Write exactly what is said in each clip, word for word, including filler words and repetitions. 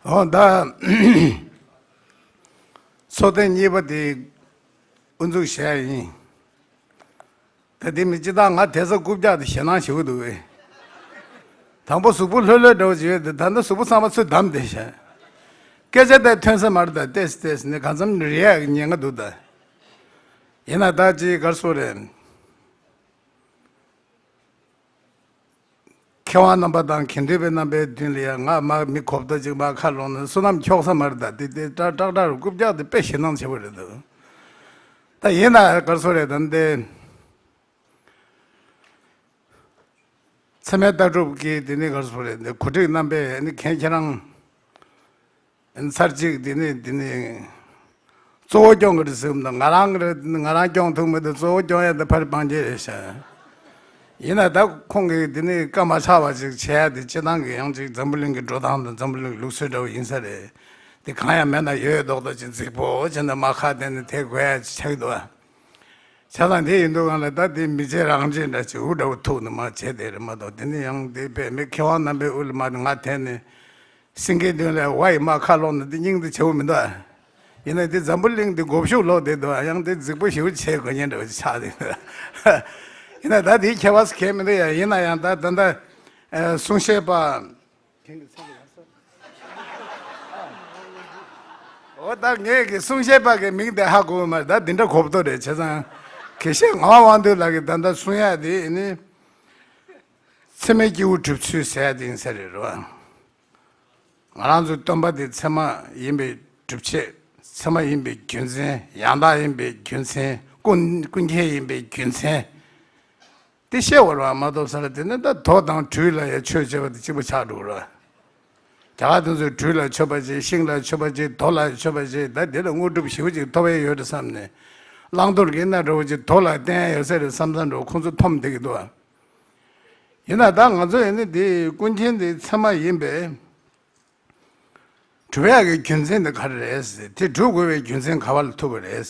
འོ་ད། ཚོགས་ཐེངས་གཉིས་པ་དེ་དབུ་འཛུགས་བྱས་ཡིན། ད་དེ་མི་སྤྱི་བཏང་ང་དེ་ཚོ་རྐུབ་བཀྱག་དེ་ཞེད་སྣང་ཞེ་པོ་འདུག་གས། དང་པོ་གཟུགས་པོ་ལྷོད་ལྷོད་འདྲ་བོ་ཅིག་ཡོད་དེ། ད་ལྟ་གཟུགས་པོ་ཚང་མ་ཚུར་བསྡམས་བསྡད་ཤག། སྐད་ཆ་དེ་ཐོན་ས་མ་རེད། ད་ཏེས་ཏེས་ནི་གང་འཚམ་རེད་ཡག་གི་ཉེན་ཁ་འདུག་ད། ཡིན་ན་ད་ཅིག་གར་སོང་རེད། མཁས་དབང་རྣམ་པ་དང་དགེ་འདུན་པའི་རྣམ་པའི་མདུན་ལ་ཡང་ང་མ་མི་གོ་བརྡ་ཅིག་མ་ཁ་ལོག་ན་བསོད་ནམས་འཁྱོག་ས་མ་རེད། ད་དེ་དེ་ཏག་ཏག་ཏག་རྐུབ་བཀྱག་དེ་དཔེ་ཞེད་སྣང་ཆེ་བོ་རེད་འདུག། ད་ཡིན་ན་གར་སོང་རེད་ད་འདི། ཚད་མའི་ལྟ་གྲུབ་ཀྱི་དེ་ནི་གར་སོང་རེད། འདི་གོ་སྒྲིག་རྣམ་པས་ནི་མཁན་ཁྱེད་རང་ཚར་གཅིག་དེ་ནི་དེ་ནི་གཙོ་བོ་སྐྱོང་གི་རེད་ཟེར་གི་འདུག། ང་རང་གི་རེད། ང་རང་སྐྱོང་ཐུབ་མི་འདུག། གཙོ་བོ་སྐྱོང་ཡ་དེ་ཕར་སྤང་རྒྱུ་རེད་ཤག། ཡིན་ན་ད་ཁོང་གིས་དེ་ནི་སྐར་མ་ཆག་པ་ཅིག་བྱས་ཡ་དེ་སྤྱི་བཏང་གི་ཡང་ཅིག་འཛམ་བུ་གླིང་གི་འགྲོ་སྟངས་དང་འཛམ་བུ་གླིང་གི་ལུགས་སྲོལ་འདྲ་བོ་ཡིན་ས་རེད། དེ་གང་ཡང་མེད་ན་ཡོད་མདོག་མདོག་ཅིག་རྫིག་པོ་བྱས་ན་མ་ཁ་བསྟན་ནས་དེ་དགོས་ཡ་ཅིག་ཆགས་ཀྱི་འདུག་ཨ། བྱས་ཙང་དེ་ཡིན་དུས་སྒང་ལ་ད་དེ་མི་བྱེད་རང་བྱེད་འདྲ་ཅིག་འུ་འདྲ་བོ་ཐུག་ནས་མ་བྱས་དེ་རེད་མ་གཏོགས། དེ་ནི་ཡང་དེ་དཔེ་མི་མཁས་དབང་རྣམ་པའི་དབུ་ལ་མ་ང་དེ་ནི་སེང་གེའི་མདུན་ལ་ཝའི་མ་ཁ་ལོག་ན་དེ་སྙིང་དེ་བྱེད་འོ་མི་འདུག་ཨ། ཡིན་ན་དེ་འཛམ་བུ་གླིང་དེ་མགོ་མཇུག་ལོག་བསྡད་འདུག་ཨ། ཡང་དེ་རྫིག་པོ་ཞེ་པོ་བྱེད་དགོས་ཉེན་འདྲ་བོ་ཆགས་བསྡད་འདུག། ཡིན་ན་ད་དེའི་ཁྱད་པར་སུ་གས་མི་འདུག་ཡ། ཡིན་ན་ཡང་ད་ད་ལྟ་ཨ་གསུང་བཤད་པ། འོ་ད་ངས་ཀྱི་གསུང་བཤད་པ་གི་མིང་དེ་ཧ་གོ་གི་མ་རེད། ད་འདི་འདྲ་གོ་བརྡ་རེད། བྱས་ཙང་དགེ་བཤེས་ངག་དབང་དབང་འདུས་ལགས་ཀྱིས་ད་ལྟ་གསུང་ཡ་དེ་ནི་ཚད་མའི་སྐྱེས་བུ་གྲུབ་ཚུལ་ཟེར་ཡ་དེ་ཡིན་ས་རེད་རོ། ང་རང་ཚོའི་སྟོན་པ་དེ་ཚད་མ་ཡིན་པའི་སྒྲུབ་བྱེད། ཚད་མ་ཡིན་པའི་རྒྱུ་མཚན། ཡང་དག་ཡིན་པའི་རྒྱུ་མཚན། ཀུན་ཀུན་མཁྱེན་ཡིན་པའི་རྒྱུ་མཚན། དེ་བཤད་བར་བ་མ་གཏོགས་ས་ལ་དེ་ནི་ད་དོ་དང་དྲུད་ལ་ཡ་ཆོས་བྱེད་པ་དེ་གཅིག་པ་ཆགས་འགྲོ་གི་རེད། རྒྱ་གར་དེ་ཚོས་དྲུད་ལ་མཆོད་པ་བྱེད། ཤིང་ལ་མཆོད་པ་བྱེད། རྡོ་ལ་མཆོད་པ་བྱེད། ད་དེ་ལ་དངོས་གྲུབ་ཞེ་པོ་ཅིག་ཐོབ་ཡས་ཡོད་རེད་བསམ་ནས། བླང་དོར་གྱི་གནས་འདྲ་བོ་ཅིག་རྡོ་ལ་བརྟེན་ཡས་ཡོད་ས་རེད་བསམ་བསམ་འགྲོ། ཁོང་ཚོ་འཐོམ་བསྡད་ཀྱི་འདུག་ཨ། ཡིན་ན་ད་ང་ཚོ་ཡིན་ན་དེ་ཀུན་མཁྱེན་དེ་ཚད་མ་ཡིན་པས། གྲུབ་ཡག་གི་རྒྱུ་མཚན་དེ་ག་རེ་རེད། དེ་གྲུབ་དགོས་པའི་རྒྱུ་མཚན་ག་བ་ལ་ཐུག་པ་རེད།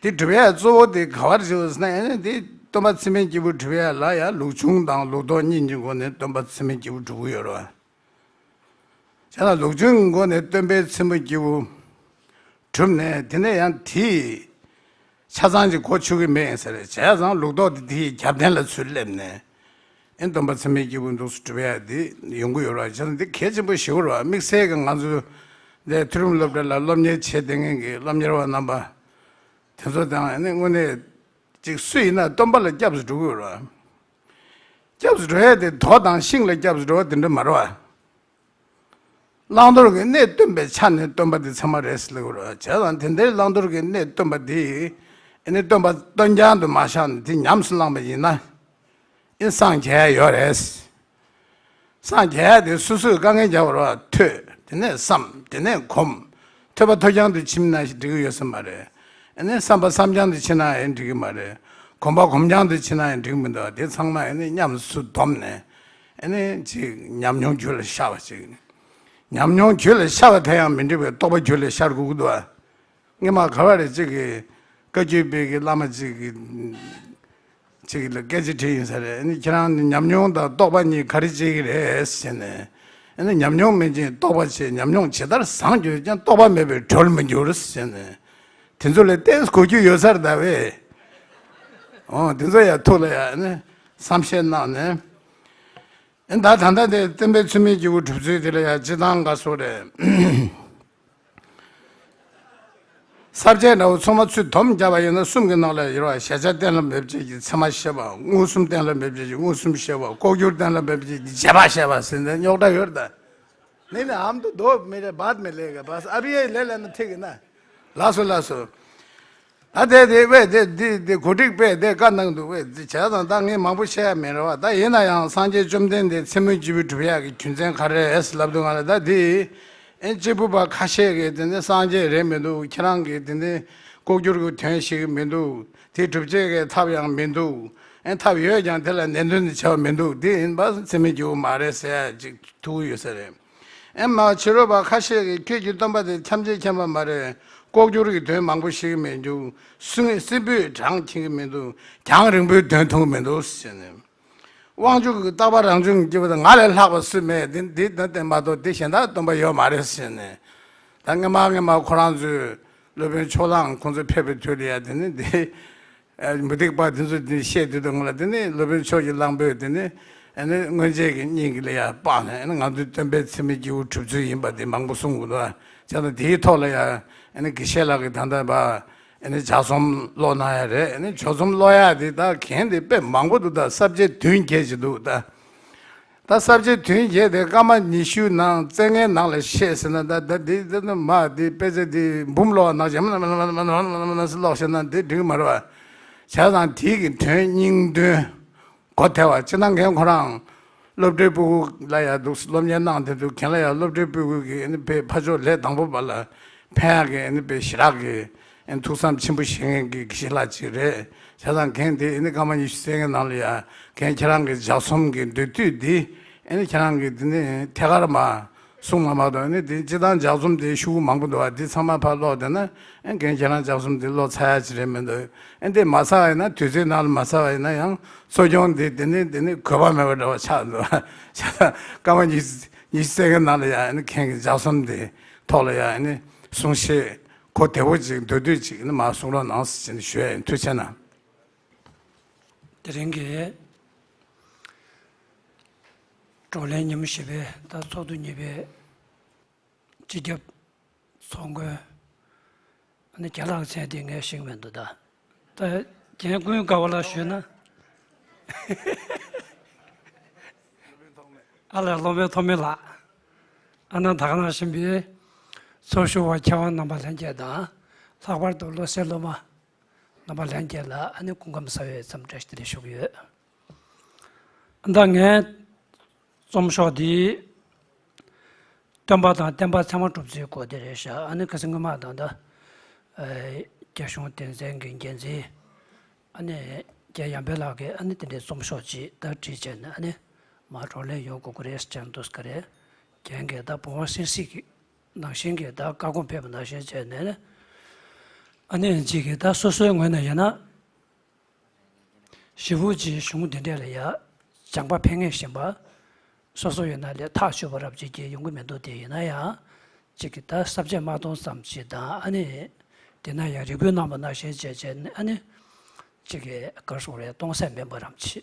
དེ་གྲུབ་ཡག་གཙོ་བོ་དེ་ག་བར་བྱེད་ཟེར་ན། ཨ་ནི་དེ་སྟོན་པ་ཚད་མའི་སྐྱེས་བུ་གྲུབ་ཡག་ལ་ཡང་ལུགས་འབྱུང་དང་ལུགས་ལྡོག་གཉིས་ཀྱི་སྒོ་ནས་སྟོན་པ་ཚད་མའི་སྐྱེས་བུ་གྲུབ་ཀྱི་ཡོད་རེད་བ། བྱས་ན་ལུགས་འབྱུང་གི་སྒོ་ནས་སྟོན་པའི་ཚད་མའི་སྐྱེས་བུ་གྲུབ་ནས། དེ་ནས་ཡང་དེའི་ཆ་ཚང་ཅིག་གོ་ཆོད་ཀྱི་མེད་ཟེར། བྱས་ཙང་ལུགས་ལྡོག་དེ་དེའི་རྒྱབ་རྟེན་ལ་ཚུར་སླེབས་ནས། ཨེ་སྟོན་པ་ཚད་མའི་སྐྱེས་བུ་འདུག་སེ་གྲུབ་ཡ་དེ་ཡོང་གི་ཡོད་རེད་བ། བྱས་ཙང་འདི་གལ་ཆེན་པོ་ཞེ་པོ་རེད་བ། དམིགས་བསལ་གྱི་ང་ཚོ་འདི་མཐོ་རིམ་སློབ་གྲྭ་ལ་སློབ་གཉེར་བྱེད་བསྡད་མཁན་གྱི་སློབ་གཉེར་བ་རྣམ་པ་དེ་ཚོ་དང་། ཨ་ནི་དངོས་གནས་ཅིག་སུ་ཡིན་ན་སྟོན་པ་ལ་སྐྱབས་སུ་འགྲོ་གི་ཡོད་རེད་བ། སྐྱབས་སུ་འགྲོ་ཡ་དེ་རྡོ་དང་ཤིང་ལ་སྐྱབས་སུ་འགྲོ་བ་དེ་འདྲ་མ་རེད་བ། བླང་དོར་གྱི་གནས་སྟོན་པའི་ཆ་ནས་སྟོན་པ་དེ་ཚད་མ་རེད་ཟེར་ལབ་ཀྱི་རེད། བྱས་ཙང་དེ་འདྲའི་བླང་དོར་གྱི་གནས་སྟོན་པ་དེ་ཨ་ནི་སྟོན་པ་སྟོན་རྐྱང་དུ་མ་བཞག་ནས་དེ་ཉམས་སུ་བླངས་པ་ཡིན་ན། ཨེ་སངས་རྒྱས་ཡ་ཡོད་རེད། སངས་རྒྱས་ཡ་དེ་སོ་སོས་དཀའ་ངལ་རྒྱག་པ་རེད་བ། ཐོས། དེ་ནས་བསམ། དེ་ནས་སྒོམ། ཐོས་པ་ཐོས་རྐྱང་དུ་ཕྱིན་ན་འགྲིག་གི་ཡོད་ས་མ་རེད། ཨ་ནི་བསམ་པ་བསམ་རྐྱང་དུ་ཕྱིན་ན་ཡང་འགྲིག་གི་མ་རེད། སྒོམ་པ་སྒོམ་རྐྱང་དུ་ཕྱིན་ན་ཡང་འགྲིག་གི་མི་འདུག། དེ་ཚང་མ་ཨ་ནི་ཉམས་སུ་བསྡོམས་ནས། ཨ་ནི་ཅིག་ཉམས་མྱོང་རྒྱུད་ལ་ཤར་བ་ཅིག། ཉམས་མྱོང་རྒྱུད་ལ་ཤར་བ་དེ་ཡང་མི་འགྲིག་པའི་རྟོགས་པ་རྒྱུད་ལ་ཤར་དགོས་ཀྱི་འདུག་ཨ། སྔོན་མ་ག་བ་རེ་གཅིག་གིས་བཀའ་བརྒྱུད་པའི་གི་བླ་མ་གཅིག་གིས་གཅིག་ལ་སྐད་ཆ་དྲིས་ཡིན་ས་རེད། ཨ་ནི་ཁྱེད་རང་ནི་ཉམས་མྱོང་དང་རྟོགས་པ་གཉིས་ག་རེ་བྱེད་ཀྱི་རེད་ཟེར་ནས། ཨ་ནི་ཉམས་མྱོང་མེད་ཅིང་རྟོགས་པ་ཆེ། ཉམས་མྱོང་ཇི་ལྟར་བཟང་གྱུར་ཀྱང་རྟོགས་པ་མེད་པས་གྲོལ་མི་འགྱུར་ཟེར་ནས། དེ་ཚོ་ལ་ཏོག་ཙམ་གོ་རྒྱུ་ཡོད་ས་རེད་ད་བས། འོ་དེ་ཚོ་ཡ་ཐུགས་ལ་ཡ་ཨ་ནི་བསམ་ཤེས་གནང་ནས། ཨེ་ད་ད་ལྟ་དེ་སྟོན་པའི་ཚད་མའི་སྐྱེས་བུ་གྲུབ་ཚུལ་དེ་ལ་ཡང་སྤྱིར་བཏང་དགའ་སོ་རེད། ས་བཅད་འདྲ་བོ་ཚང་མ་ཚུར་སྡོམ་བརྒྱབ་པ་ཡིན་ན་གསུམ་གྱི་ནང་ལ་ཡོད་རེད་བ། གཞལ་བྱ་གཏན་ལ་འབེབས་བྱེད་ཀྱི་ཚད་མ་བཤད་པ། མངོན་སུམ་གཏན་ལ་འབེབས་བྱེད་ཀྱི་མངོན་སུམ་བཤད་པ། ལྐོག་གྱུར་གཏན་ལ་འབེབས་བྱེད་ཀྱི་རྗེས་དཔག་བཤད་པ་ཟེར་ནས་རྙོག་དྲ་ཡོད་རེད་ད། नहीं नहीं, हम तो दो मेरे बाद में लेगा, बस अभी ये ले लेना, ठीक है ना? ལགས་སོ་ལགས་སོ། ད་དེ་དེ་བས་དེ་དེ་དེ་གོ་སྒྲིག་པས་དེ་བཀའ་གནང་འདུག་བས། དེ་བྱས་ཙང་ད་ངས་མང་པོ་བཤད་ཡ་མེད་རེད་བ། ད་ཡིན་ན་ཡང་སངས་རྒྱས་བཅོམ་ལྡན་འདས་ཚད་མའི་སྐྱེས་བུ་གྲུབ་ཡག་གི་རྒྱུ་མཚན་ག་རེ་རེད་ལབ་དུས་སྒང་ལ། ད་དེ་ཨེ་གཅིག་པུ་པ་ཁ་ཤས་ཀྱིས་དེ་ནི་སངས་རྒྱས་རེད་མི་འདུག། ཁྱེད་རང་གིས་དེ་ནི་ལྐོག་གྱུར་གྱི་དོན་ཤེས་ཀྱི་མི་འདུག། དེ་སྒྲུབ་བྱེད་ཀྱི་ཐབས་ཡང་མི་འདུག། ཨེ་ཐབས་ཡོད་ཀྱང་དེ་ལ་ནན་ཏན་དུ་བྱ་བ་མི་འདུག། དེ་ཡིན་པ་ཚད་མའི་སྐྱེས་བུ་མ་རེད་ཟེར་ཡ་ཅིག་ཐུག་གི་ཡོད་ས་རེད། ཨེ་མ་ཕྱི་རོལ་པ་ཁ་ཤས་ཀྱིས་ཁྱོད་ཀྱི་སྟོན་པ་དེ་ཐམས་ཅད་མཁྱེན་པ་མ་རེད། ལྐོག་གྱུར་གྱི་དོན་མང་པོ་ཤེས་ཀྱི་མི་འདུག། སྲིན་སྲིན་པོའི་གྲངས་མཁྱེན་གྱི་མི་འདུག། རྒྱང་རིང་པོའི་དོན་མཐོང་གི་མི་འདུག་ཟེར་ནས། དབང་ཕྱུག་གི་རྟག་པ་རང་བྱུང་གི་སྐྱེས་བུ་དང་ང་ལས་ལྷག་པ་སུ་མེད། འདི་འདི་འདི་དེ་མ་གཏོགས་འདི་གཞན་དག་སྟོན་པ་ཡོད་མ་རེད་ཟེར་ནས། ད་སྔ་མ་སྔ་མ་ཁོ་རང་ཚོས་སློབ་དཔོན་ཕྱོགས་གླང་ཁོང་ཚོ་ཕེབས་པའི་དུས་ལ་ཡ་དེ་ནི་འདི་མུ་སྟེགས་པ་དེ་ཚོ་འདི་བཤད་དུས་དང་ལ་དེ་ནི་སློབ་དཔོན་ཕྱོགས་ཀྱི་གླང་པོས་དེ་ནི་ཨ་ནི་མངོན་རྗེས་ཀྱི་སྙིང་གི་ལ་ཡ་སྤངས་ནས་ཨ་ནི་ང་ཚོའི་སྟོན་པའི་ཚད་མའི་སྐྱེས་བུ་གྲུབ་ཚུལ་ཡིན་པ་དེ་མང་པོ་གསུངས་འདུག་བྱས་ཙང་དེའི་ཐོག་ལ་ཡ་ཨ་ནི་དགེ་བཤེས་ལགས་ཀྱིས་ད་ལྟ་བ། ཨ་ནི་ལྗགས་རྩོམ་ཀློག་གནང་ཡ་རེད། ཨ་ནི་ལྗགས་རྩོམ་ཀློག་ཡ་དེ་ད་གན་དེ་དཔེ་མང་པོ་འདུག་ད་ས་བཅད་བདུན་བརྒྱད་ཅིག་འདུག་ད་ད་ས་བཅད་བདུན་བརྒྱད་དེ་སྐར་མ་ཉི་ཤུ་ནང་བཙན་ལྔའི་ནང་ལ་བཤད་ཟེར་ན། ད་ད་འདི་འདི་ནི་མ་འདི་དཔེ་ཆ་འདི་འབུམ་ཀློག་ནང་བཞིན་ཀློག་བཤད་ན་འདི་འགྲིག་མ་རེད་བ། བྱས་ཙང་དེའི་གི་དོན་སྙིང་དོན། གོ་ཐལ་བ་ཅི་ན་མཁན་ཁོ་རང་སློབ་གྲྭའི་སྤུ་གུ་ལ་ཡ་འདུག་སློབ་གཉེར་གནང་དེ་འདུག་གན་ལ་ཡ་སློབ་གྲྭའི་སྤུ་གུ་གི་ཨ་ནི་དཔེ་ཕར་ཕྱོགས་ལས་དང་པོ་པ་ལ་ཕན་ཡག་གི་ཨ་ནི་དཔེ་ཞེ་དྲག་གི་ཨ་ནི་ཐུགས་བསམ་ཆེན་པོ་བཞེས་མཁན་གྱི་དགེ་བཤེས་ལགས་ཅིག་རེད། བྱས་ཙང་གན་དེ་ཨ་ནི་སྐར་མ་ཉི་ཤུ་རྩ་ལྔའི་ནང་ལ་ཡ་གན་ཁྱེད་རང་གི་ལྗགས་རྩོམ་གྱི་མདོར་བསྡུས་འདི་ཨ་ནི་ཁྱེད་རང་གི་འདི་ནི་ཐད་ཀར་མ། གསུང་བ་མ་གཏོགས་ནི་དེ་སྤྱི་བཏང་ལྗགས་རྩོམ་དེ་ཤོག་གུ་མང་པོ་འདུག་བ། འདི་ཚང་མ་ཕར་ཀློག་བསྡད་ན་ཨེ་རྒན་ཁྱེད་རང་ལྗགས་རྩོམ་དེ་ཀློག་ཚར་ཡ་ཅིག་རེད་མི་འདུག་ཨེ་འདི་མ་ཚར་བ་ཡིན་ན་དུས་ཚོད་ནང་ལ་མ་ཚར་བ་ཡིན་ན་ཡང་གཙོ་སྐྱོང་འདི་དེ་ནི་དེ་ནི་དགོས་པ་མེད་པ་འདྲ་བ་ཆགས་འདུག་བ། བྱས་ཙང་སྐར་མ་ཉི་ཉི་ཤུ་རྩ་ལྔའི་ནང་ལ་ཡང་ཨེ་ནི་རྒན་གྱི་ལྗགས་རྩོམ་དེ་ཐོག་ལ་ཡང་ཨེ་ནི་གསུང་བཤད་གོ་བདེ་བོ་ཅིག་མདོར་བསྡུས་ཅིག་ཨེ་ནི་མར་གསུང་རོགས་གནང་ཟེར་ནས་ཞུ་ཡ་ཡིན། ཐུགས་རྗེ་གནང་། དེ་རིང་གི་བགྲོ་གླེང་ཉིན་མོ་བཞི་པའི་ད་ཚོགས་འདུ་གཉིས་པའི་སྤྱི་ཁྱབ་ཚོགས་མགོན་ཨ་ནི་རྒན་ལགས་མཚན་དེ་ངས་ཤེས་ཀྱི་མི་འདུག་ད་ད་རྒན་ཀུན་དགའ་བ་ལགས་ཞུས་ན། ཨ་ལས་སློབ་དཔོན་ཐོགས་མེད་ལགས། ཨ་ནི་ད་ག་ནང་བཞིན་པའི་ཚོགས་ཞུགས་པ་མཁས་དབང་རྣམ་པ་ལྷན་རྒྱས་དང་། ལྷག་པར་དུ་བློ་གསལ་སློབ་མ་རྣམ་པ་ལྷན་རྒྱས་ལ་ཨ་ནི་སྐུ་ཁམས་བཟང་བའི་འཚམས་འདྲི་ཞུ་གི་ཡོད། ད་ངའི་རྩོམ་ཤོག་འདི་སྟོན་པ་དང་བསྟན་པ་ཚད་མར་གྲུབ་ཚུལ་སྐོར་དེ་རེད་ཤག་ཨ་ནི་ཁ་སང་སྔོན་མ་དང་ད་རྒྱ་གཞུང་དོན་ཚན་གྱི་འགན་འཛིན་ཨ་ནི་རྒན་ཡར་འཕེལ་ལགས་ཀྱིས་ཨ་ནི་དེ་འདྲའི་རྩོམ་ཤོག་ཅིག་ད་བྲིས་བྱས་ནས་ཨ་ནི་མར་བགྲོ་གླེང་ཡོང་དགོས་ཀྱི་རེད་ཟེར་འདུག་ག་རེད། རྒན་གྱིས་ད་བུང་བ་སེང་སིད་ཀྱི་ནང་བཞིན་གྱི་ད་བཀའ་དགོངས་ཕེབས་པ་ནང་བཞིན་བྱས་ནས་ཨ་ནི་གཅིག་གིས་ད་སོ་སོའི་ངོས་ནས་ཡིན་ན། ཞེ་པོ་ཅིག་གཞུང་འདི་འདྲས་ལ་ཡ་སྦྱངས་པ་ཕན་ངེས་བཞིན་པ། སོ་སོ་ཡོད་ན་ལས་ཐག་ཆོད་པ་རབ་ཅིག་གི་ཡོང་གི་མི་འདུག་དེ་ཡིན་ན་ཡང་གཅིག་གི་ད་ས་བཅད་མ་སྟོང་ཙམ་ཅིག་དང་ཨ་ནི་དེ་ན་ཡང་རེ་སྐུལ་གནང་པ་ནང་བཞིན་བྱས་བྱས་ནས་ཨ་ནི་གཅིག་གི་གར་སོང་རེད་སྟོང་ཟད་མིན་པ་རམ་ཆེ།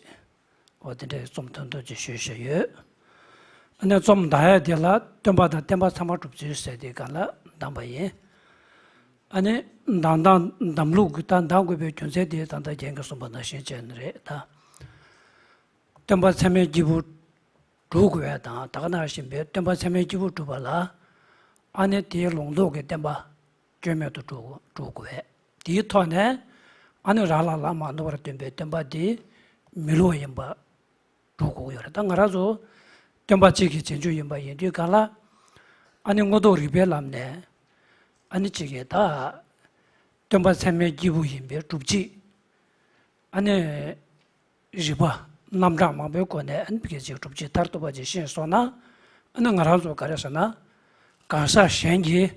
འོ་དེ་འདྲའི་རྩོམ་ཐུང་ཐུང་ཅིག་ཞུས་བཞག་ཡོད། ཨ་ནི་རྩོམ་འདང་ཡ་དེ་ལ་སྟོན་པ་དང་བསྟན་པ་ཚད་མར་གྲུབ་ཚུལ་ཟེར་དེ་སྒང་ལ་བདམས་པ་ཡིན། ཨ་ནི་འདང་འདང་འདམ་ལུགས་ཀྱི་ད་འདང་དགོས་པའི་རྒྱུ་མཚན་དེ་ད་ལྟ་རྒན་གྱིས་གསུངས་པ་ནང་བཞིན་བྱས་ནས་རེད་ད། སྟོན་པ་ཚད་མའི་སྐྱེས་བུ་སྒྲུབ་དགོས་པ་དང་ད་ག་ནང་བཞིན་པའི་སྟོན་པ་ཚད་མའི་སྐྱེས་བུ་སྒྲུབ་པ་ལ་ཨ་ནི་དེའི་ལུང་རྟོགས་ཀྱི་བསྟན་པ་སྐྱོན་མེད་དུ་སྒྲུབ་སྒྲུབ་དགོས་པས། དེའི་ཐོག་ནས་ཨ་ནི་རང་ལ་ལམ་མ་ནོར་བར་སྟོན་པའི་སྟོན་པ་དེ་མི་བསླུ་བ་ཡིན་པ་སྒྲུབ་དགོས་ཀྱི་ཡོད་རེད། ད་ང་རང་ཚོ་སྟོན་པ་གཅིག་གི་རྗེས་འཇུག་ཡིན་པ་ཡིན་དུས་གང་ལ་ཨ་ནི་མངོན་རྟོགས་རིག་པའི་ལམ་ནས་ཨ་ནི་གཅིག་གིས་ད་སྟོན་པ་ཚད་མའི་སྐྱེས་བུ་ཡིན་པའི་སྒྲུབ་བྱེད་ཨ་ནི་རིགས་པ་རྣམ་གྲངས་མང་པོའི་སྒོ་ནས་ཨ་ནི་ཕ་གི་ཅིག་སྒྲུབ་བྱེད་མཐར་ཐུག་པ་ཅིག་ཤེས་སོང་ན་ཨ་ནི་ང་རང་ཚོ་ག་རེ་ཟེར་ན་གང་ཟག་གཞན་གྱིས་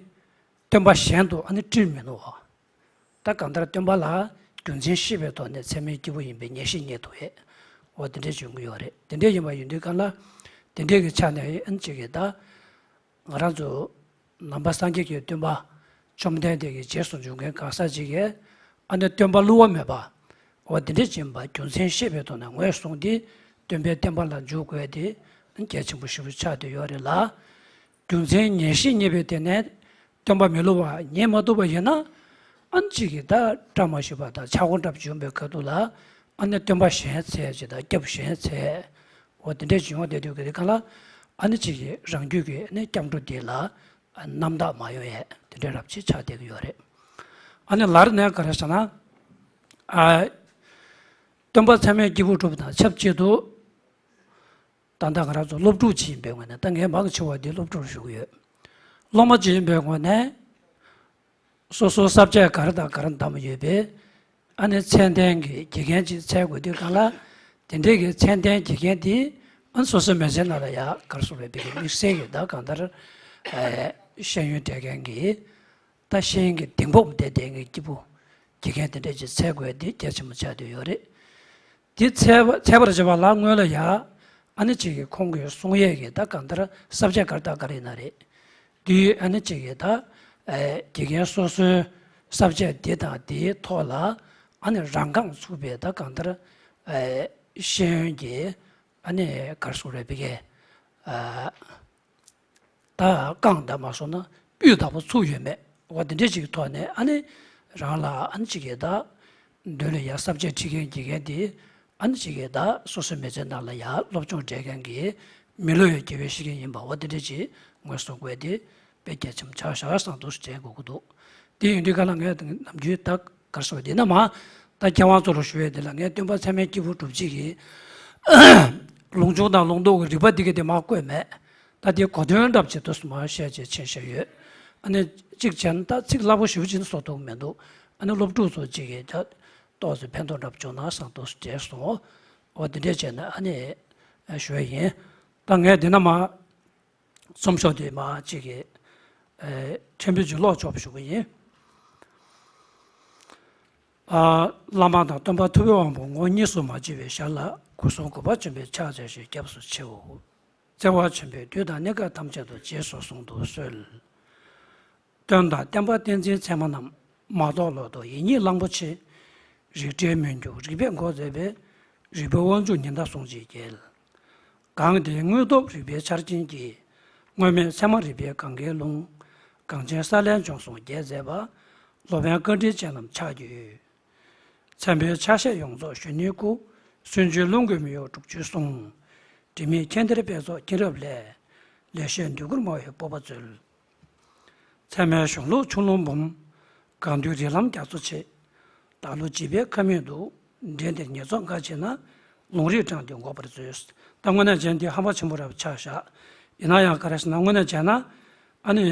སྟོན་པ་གཞན་དུ་ཨ་ནི་བཀྲིར་མི་ནུས་པ། ད་གང་ལྟར་སྟོན་པ་ལ་རྒྱུ་མཚན་ཤེས་པའི་ཐོག་ནས་ཚད་མའི་སྐྱེས་བུ་ཡིན་པའི་ངེས་ཤེས་རྙེད་ཐུབ་ཡས། འོ་དེ་འདྲས་བྱུང་གི་ཡོད་རེད། དེ་འདྲས་ཡིན་པ་ཡིན་དུས་གང་ལ་དེ་འདྲས་ཀྱི་ཆ་ནས་ཨ་ནི་ཅིག་གིས་ད་ང་རང་ཚོ་ནང་པ་སངས་རྒྱས་ཀྱི་སྟོན་པ་བཅོམ་ལྡན་འདས་ཀྱི་རྗེས་སུ་འཇུག་མཁན་གང་ཟག་ཅིག་གིས་ཨ་ནི་སྟོན་པ་བསླུ་བ་མེད་པ། འོ་དེ་འདྲས་ཡིན་པ་རྒྱུ་མཚན་ཤེས་པའི་ཐོག་ནས་ངོས་བཟུང་སྟེ་སྟོན་པའི་བསྟན་པ་ལ་འཇུག་དགོས་དེ་གལ་ཆེན་པོ་ཞེ་པོ་ཆགས་བསྡད་ཡོད་རེད་ལ། རྒྱུ་མཚན་ངེས་ཤེས་རྙེད་པའི་སྟེང་ནས་སྟོན་པ་མི་བསླུ་བ་རྙེད་མ་ཐུབ་པ་ཡིན་ན། ཨ་ནི་གཅིག་གིས་ད་བཀྲ་མ་ཤིས་པ་དང་ཆག་སྒོ་འདྲ་པོ་བྱུང་བའི་ཁ་ཐུག་ལ་ཨ་ནི་སྟོན་པ་གཞན་འཚོལ་ཅིག་དང་སྐྱབས་གཞན་འཚོལ། འོ་དེ་འདྲས་བྱུང་བ་དེ་དུས་ཀྱི་སྒང་ལ་ཨ་ནི་གཅིག་གིས་རང་རྒྱུད་ཀྱི་ཨ་ནི་སྐྱབས་འགྲོ་འདི་ལ་རྣམ་དག་མ་ཡོང་ཡས་དེ་འདྲས་རབ་ཅིག་ཆགས་བསྡད་ཀྱི་ཡོད་རེད། ཨ་ནི་ལར་ནས་ག་རེ་ཟེར་ན། ཨ། སྟོན་པ་ཚད་མའི་སྐྱེས་བུ་གྲུབ་དང་ཆབས་ཅིག་ཏུ། ད་ལྟ་ང་རང་ཚོ་སློབ་ཕྲུག་ཅིག་ཡིན་པའི་ངོས་ནས་ད་ངས་མང་ཆེ་བ་འདི་སློབ་ཕྲུག་ཞུ་གི་ཡོད། སློབ་མ་ཅིག་ཡིན་པའི་ངོས་ནས་སོ་སོའི་ས་བཅད་ག་རེ་དང་ག་རེ་བདམས་ཡོད་པའི་ཨ་ནི་ཚད་ལྡན་གྱི་དགེ་རྒན་ཅིག་འཚོལ་དགོས་དུས་གང་ལ་དེ་འདྲའི་གི་ཚད་ལྡན་དགེ་རྒན་དེ་ཨ་ནི་སོ་སོའི་མི་ཚེའི་ནང་ལ་ཡ་ག་རེ་ཟེར་བའི་བི་གི་དམིགས་བསལ་གྱི་ད་གང་ལྟར་ཤེས་ཡོན་སྤྲད་མཁན་གྱི་ད་ཤེས་ཡོན་གྱི་གདེང་སྤོབས་ལྡན་ལྡན་གྱི་སྐྱེས་བུ་དགེ་རྒན་དེ་འདྲ་ཅིག་འཚོལ་དགོས་དེ་གལ་ཆེན་པོ་ཆགས་བསྡད་ཡོད་རེད། དེ་འཚལ་བ་འཚལ་བར་བྱེད་པ་ལ་སྔོན་ལ་ཡ། ཨ་ནི་ཅིག་གི་ཁོང་གི་གསུང་ཡས་ཀྱི་ད་གང་ལྟར་ས་བཅད་ག་རེ་དང་ག་རེ་ཡིན་ན་རེད། དེ་ཨ་ནི་ཅིག་གི་ད་ཨེ་དགེ་རྒན་སོ་སོའི་ས་བཅད་དེ་དང་དེའི་ཐོག་ལ་ཨ་ནི་རང་རྐང་ཚུགས་པའི་ད་གང་ལྟར་ཨེ་ཤེས་ཡོན་གྱི་ཨ་ནི་ག་རེ་ཟེར་དགོས་རེད། བི་གའི་ཨ་ད་རྐང་ད་མ་སོང་ན་སྤུས་དག་པོ་ཚུགས་ཡོད་མེད། འོ་དེ་འདྲས་ཅིག་གི་ཐོག་ནས་ཨ་ནི་རང་ལ་ཨ་ནི་ཅིག་གི་ད་མདུན་ལ་ཡ་ས་བཅད་ཁྲིད་མཁན་དགེ་རྒན་དེ་ཨ་ནི་ཅིག་གི་ད་སོ་སོའི་མི་ཚེ་ནང་ལ་ཡ་སློབ་སྦྱོང་སྤྲད་མཁན་གྱི་མི་ལོ་ཡི་དགེ་བའི་བཤེས་གཉེན་ཡིན་པ་འོ་དེ་འདྲས་ཅིག་ངོས་བཟུང་དགོས་དེ་དཔེ་གལ་ཆེན་པོ་ཆགས་བཞག་བསམ་འདུག་དྲན་དགོས་ཀྱི་འདུག་དེ་ཡིན་དུས་ག་ལ་ངས་ནམ་རྒྱུན་ད་གར་སོང་དེ་ན་མ་ད་མཁས་དབང་ཚོ་ལ་ཞུ་བའི་དེ་ལ་ངས་སྟོན་པ་ཚད་མའི་སྐྱེས་བུ་གྲུབ་རྗེས་ཀྱི་ལུང་ཆུང་དང་ལུང་རྟོགས་ཀྱི་རིགས་པ་འདི་ག་དེ་མ་བཀོད་མེད། ད་དེ་གོ་དོན་འདྲ་ཅིག་ཏུ་མ་བཤད་ཅེས་མཁྱེན་བཞིན་ཡོད། ཨ་ནི་གཅིག་བྱས་ན་ད་ཚིག་སླ་པོ་ཞེ་པོ་ཅིག་བཟོ་ཐུབ་མི་འདུག་ཨ་ནི་སློབ་ཕྲུག་ཚོ་གཅིག་གིས་ད་ཏོག་ཙམ་ཕན་ཐོགས་འདྲ་བྱུང་ན་བསམ་ཏོག་ཙམ་བྲེལ་སོང་། འོ་དེ་འདྲས་བྱས་ན་ཨ་ནི་ཞུ་བ་ཡིན། ད་ངས་འདི་ན་མ་ཚོམས་ཤོག་དེ་མ་གཅིག་གིས་ཕྲན་བུ་ཅིག་ཀློག་ཆོག་པ་ཞུ་གི་ཡིན། བླ་མ་དང་སྟོན་པ་ཐུབ་པའི་དབང་པོ་ངོ་གཉིས་སུ་མ་བརྗེ་བའི་ཞར་ལ་སྐུ་གསུང་གོ་འཕང་ཆེན་པོའི་ཕྱག་རྒྱ་ཞིག་སྐྱབས་སུ་མཆིའོ། བརྩེ་བ་ཆེན་པོས་དུས་དང་གནས་སྐབས་ཐམས་ཅད་དུ་རྗེས་སུ་བཟུང་དུ་གསོལ། སྟོན་དང་བསྟན་པ་བསྟན་འཛིན་ཚད་མ་རྣམས། མ་རྟོགས་ལོག་རྟོག་ཡིད་གཉིས་གླང་པོ་ཆེ། རིགས་བྲལ་མུན་སྐྱོབ་རིག་པས་འགོག་མཛད་པའི། རིག་པའི་དབང་ཕྱུག་ཉི་ཟླ་ཟུང་གཅིག་རྒྱལ། གང་དེའི་དངོས་སྟོབས་རིག་པའི་ཆར་ཆེན་གྱིས། སྔོན་མེད་ཚད་མ་རིག་པའི་གངྒཱའི་ཀླུང་། གངས་ཅན་ས་བླའི་ལྗོངས་སུ་རྒྱས་མཛད་པ། སློབ་དཔོན་བཀའ་དྲིན་ཅན་རྣམས་ཕྱག་བགྱིའོ། མཚན་དཔེའི་ཆ་ཤས་ཡོངས་རྫོགས་གཞོན་ནུའི་སྐུ། སུན་འབྱིན་རླུང་གིས་མི་གཡོ་དྲུག་ཅུའི་གསུང་། དྲི་མེད་ཁྱད་འདིར་དཔེ་ཚོགས་མཁྱེན་རབ་ལས། ལེགས་བཤད་འདོད་དགུར་སྨྲ་བའི་སྤོབས་པ་སྩོལ། ཚད་མའི་གཞུང་ལུགས་ཆུ་ཀླུང་འབུམ། གང་འདུལ་རིགས་ལམ་རྒྱ་མཚོ་ཆེ། བདག་བློ་འཇིགས་པའི་ཁ་མིག་ཏུ། འདྲེ་འདིར་ཉེས་ཚོགས་འགའ་བྱེད་ན། ལུང་རིགས་དྲངས་ཏེ་འགོག་པར་མཛོད། ད་དངོས་གནས་བྱས་ན་འདི་ཧམ་པ་ཆེན་པོ་རབ་ཆགས་བཞག་ཡིན་ན་ཡང་ག་རེ་ཟེར་ན་དངོས་གནས་བྱས་ན། ཨ་ནི།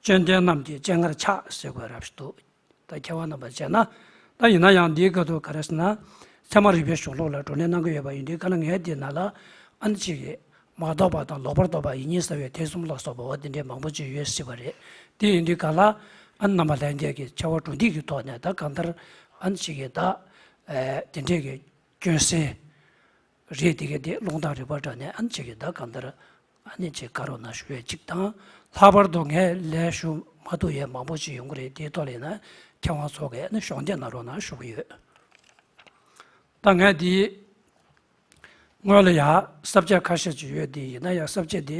དཔྱོད་ལྡན་རྣམས་ཀྱི་སྤྱན་སྔར་ཕྱག་ཟེར་དགོས་རབ་ཞིག་འདུག་ད་མཁས་དབང་རྣམ་པ་བྱས་ན། ད་ཡིན་ན་ཡང་འདིའི་སྐབས་སུ་ག་རེ་ཟེར་ན། ཚད་མ་རིག་པའི་གཞུང་ལུགས་ལ་བགྲོ་གླེང་གནང་གི་ཡོད་པ་ཡིན་དུས་ག་ལ་ངས་འདི་ནང་ལ་ཨ་ནི་གཅིག་གིས་མ་རྟོགས་པ་དང་ལོག་པར་རྟོག་པ་ཡིན་གཉིས་ཟ་བའི་ཐེ་ཚོམ་ལ་སོགས་པ་འོ་དེ་འདྲའི་མང་པོ་ཅིག་ཡོད་སྲིད་པ་རེད། དེ་ཡིན་དུས་ག་ལ་ཨ་ནི་རྣམ་པ་ལྷན་རྒྱས་ཀྱིས་ཆེ་བ་གྲོས་འདེགས་ཀྱི་ཐོག་ནས་ད་གང་ལྟར་ཨ་ནི་གཅིག་གིས་ད་ཨེ་དེ་འདྲས་ཀྱི་སྐྱོན་སེལ། རེད། དེ་གའི་དེ་ལུང་དང་རིགས་པ་འདྲ་ནས་ཨ་ནི་གཅིག་གིས་ད་གང་ལྟར་ཨ་ནི་གཅིག་དགའ་རོགས་གནང་ཞུ་བའི་གཅིག་དང་། ལྷག་པར་དུ་ངས་ལས་ཞུ་མ་ཐུབ་ཡས་མང་པོ་ཅིག་ཡོང་གི་རེད། དེའི་ཐོག་ལ་ཡིན་ན་མཁས་དབང་ཚོ་གིས་ཨ་ནི་གཞོགས་འདེགས་གནང་རོགས་གནང་ཞུ་གི་ཡོད། ད་ངས་འདི་སྔོན་ལ་ཡ་ས་བཅད་ཁ་ཤས་ཅིག་ཡོད་དེ་ཡིན་ན་ཡང་ས་བཅད་དེ་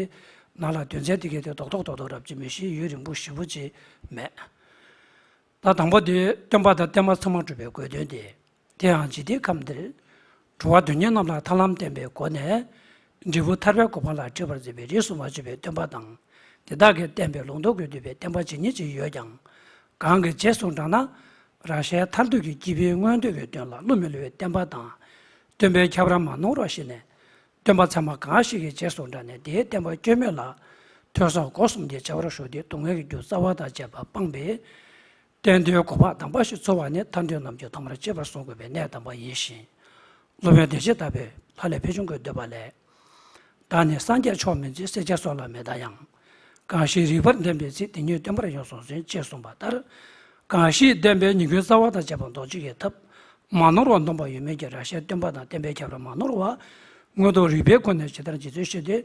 ནང་ལ་དོན་ཚན་དེ་གའི་དེ་རྡོག་རྡོག་རྡོག་རྡོག་རབ་ཅིག་མི་ཤེས། ཡུན་རིང་པོ་ཞེ་པོ་ཅིག་མེད། ད་དང་པོ་དེ་སྟོན་པ་དང་བསྟན་པ་ཚང་མ་གྲུབ་པའི་དགོས་དོན་དེ། དེ་ཡང་འཇིག་རྟེན་ཁམས་འདིར། འགྲོ་བ་དོན་གཉེར་རྣམས་ལ་ཐར་ལམ་བསྟན་པའི་སྒོ་ནས། འབྲས་བུ་ཐར་པའི་གོ་འཕང་ལ་སྒྲིབ་པར་མཛད་པའི་རིས་སུ་མ་ཆད་པའི་སྟོན་པ་དང་། དེ་དག་གིས་བསྟན་པའི་ལུང་རྟོགས་ཀྱིས་བསྡུས་པའི་བསྟན་པ་ཇི་སྙེད་ཅིག་ཡོད་ཀྱང་། གང་གི་རྗེས་སུ་འབྲངས་ན། རང་གཞན་ཐར་འདོད་ཀྱི་སྐྱིད་པའི་མངོན་འདོད་ཀྱི་དོན་ལ་བསླུ་མི་བསླུ་བའི་བསྟན་པ་དང་། སྟོན་པའི་ཁྱབ་པ་མ་ནོར་བ་ཤེས་ནས། སྟོན་པ་ཚད་མ་གང་ཞིག་གི་རྗེས་སུ་འབྲངས་ནས་དེའི་བསྟན་པ་སྐྱོན་མེད་ལ། ཐོས་བསམ་སྒོམ་གསུམ་གྱི་བྱ་བར་ཞུགས་ཏེ་སྡུག་བསྔལ་གྱི་རྒྱུ་རྩ་བ་དང་བཅས་པ་སྤངས་པས། བསྟན་དོན་གོ་འཕང་དམ་པ་ཞིག་འཚོལ་བ་ནི་ཐར་འདོད་རྣམས་ཀྱི་ཐོག་མར་གཅེས་པར་བཟུང་དགོས་པའི་གནད་དམ་པ་ཡིན་ཞིང་། སློབ་དཔོན་བདེ་བྱེད་ལྟ་བུས་ལྷ་ལས་ཕུལ་བྱུང་གི་བསྟོད་པ་ལས། བདག་ནི་སངས་རྒྱས་མཆོག་མིན་ཚུལ། སྲས་བཅས་སོགས་ལ་མི་ལྟ་ཡང་། གང་ཞིག་རིགས་པར་ལྡན་པའི་ཚིག་དེ་ཉིད་སྟོན་པར་ཡོངས་སུ་ཟིན། ཅེས་གསུངས་པ་ལྟར། གང་ཞིག་བསྟན་པའི་ཉིང་དགོས་རྩ་བ་དང་བཅས་པ་མདོ་སྤྱོད་ཀྱི་ཐབས་མ་ནོར་བ་འདོམས་པ་ཡོད་མེད་ཀྱི་རང་གཞན་སྟོན་པ་དང་བསྟན་པའི་ཁྱབ་པ་མ་ནོར་བ། མངོན་རྟོགས་རིགས་པའི་སྒོ་ནས་ཇི་ལྟར་འཇིག་ཚུལ་ཤེས་ཏེ།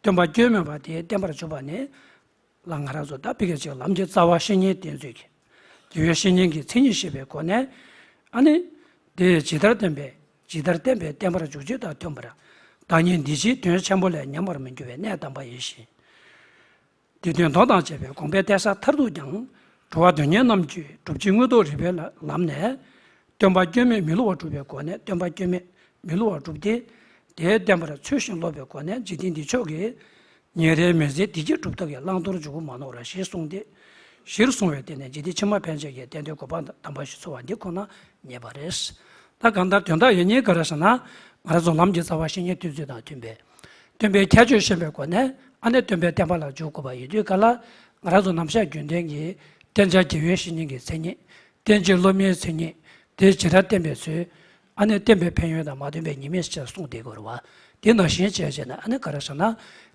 སྟོན་པ་སྐྱོན་མེད་པ་དེ་བསྟན་པར་འཇུག་པ་ནི། ལ་ང་རང་ཚོ་ད་ཕ་གི་ཅིག་ལམ་གྱི་རྩ་བ་བཤེས་གཉེན་བསྟེན་ཚུལ་གྱི། དགེ་བའི་བཤེས་གཉེན་གྱི་མཚན་ཉིད་ཤེས་པའི་སྒོ་ནས། ཨ་ནི། དེ་ཇི་ལྟར་བསྟན་པས་ཇི་ལྟར་བསྟན་པས་བསྟན་པར་འཇུག་ཚུལ་དང་མཐུན་པར། བདག་ཉིད་འདི་ཕྱིའི་དོན་ཆེན་པོ་ལས་ཉམས་པར་མི་འགྱུར་བའི་གནད་དམ་པ་ཡིན་ཞིང་། དེ་དོན་མདོ་དང་བཅས་པའི་དགོངས་པའི་གཏད་ས་མཐར་ཐུག་ཀྱང་། འགྲོ་བ་དོན་གཉེར་རྣམས་ཀྱིས་སྒྲུབ་བྱེད་མངོན་རྟོགས་རིགས་པའི་ལམ་ནས། སྟོན་པ་སྐྱོན་མེད་མི་བསླུ་བར་སྒྲུབ་པའི་སྒོ་ནས་སྟོན་པ་སྐྱོན་མེད་མི་བསླུ་བར་བསྒྲུབས་ཏེ། དེའི་བསྟན་པར་ཚུལ་བཞིན་སློབ་པའི་སྒོ་ནས་འཇིག་རྟེན་འདི་ཕྱོགས་ཀྱི་ཉིན་རེའི་མི་ཚེ་བདེ་སྐྱིད་སྒྲུབ་ཐབས་ཀྱི་བླང་དོར་འཇུག་པ་མ་ནོར་བ་ཞེས་གསུངས་ཏེ། གཞིར་བཟུང་བའི་སྟེང་ནས་འཇིག་རྟེན་ཕྱི་མ་ཕན་ཆད་ཀྱི་བསྟན་དོན་གོ་འཕང་དམ་པ་ཞིག་འཚོལ་བ་འདི་ཁོ་ན་ངེས་པ་རེད། ད་གང་ལྟར་དོན་དག་ཡིན་ཉིན་ག་རེ་ཟེར་ན། ང་རང་ཚོ་ལམ་གྱི་རྩ་བ་བཤེས་གཉེན་བསྟེན་ཚུལ་དང་མཐུན་པས། སྟོན་པའི་ཁྱད་ཆོས་ཤེས་པའི་སྒོ་ནས་ཨ་ནེ་སྟོན་པའི་བསྟན་པ་ལ་འཇུག་དགོས་པ་ཡིན་དུས་ག་ལ། ང་རང་ཚོ་ནམ་ཞག་རྒྱུན་ལྡན་གྱི་གཏན་འཇགས་དགེ་བའི་བཤེས་གཉེན་གྱི་མཚན་ཉིད། བསྟེན་བྱའི་སློབ་མའི་མཚན་ཉིད། དེ་ཇི་ལྟར་བསྟན་པའི་ཚུལ། ཨ་ནེ་བསྟན་པའི་ཕན་ཡོན་དང་མ་བསྟན་པའི་ཉེས་དམིགས་ཅེས་གསུངས་བསྡད་དགོས་རེད་བ། དེ་ནང་བཞིན་བྱས་བྱས་ན་ཨ་ནེ་ག་རེ་ཟེར་ན།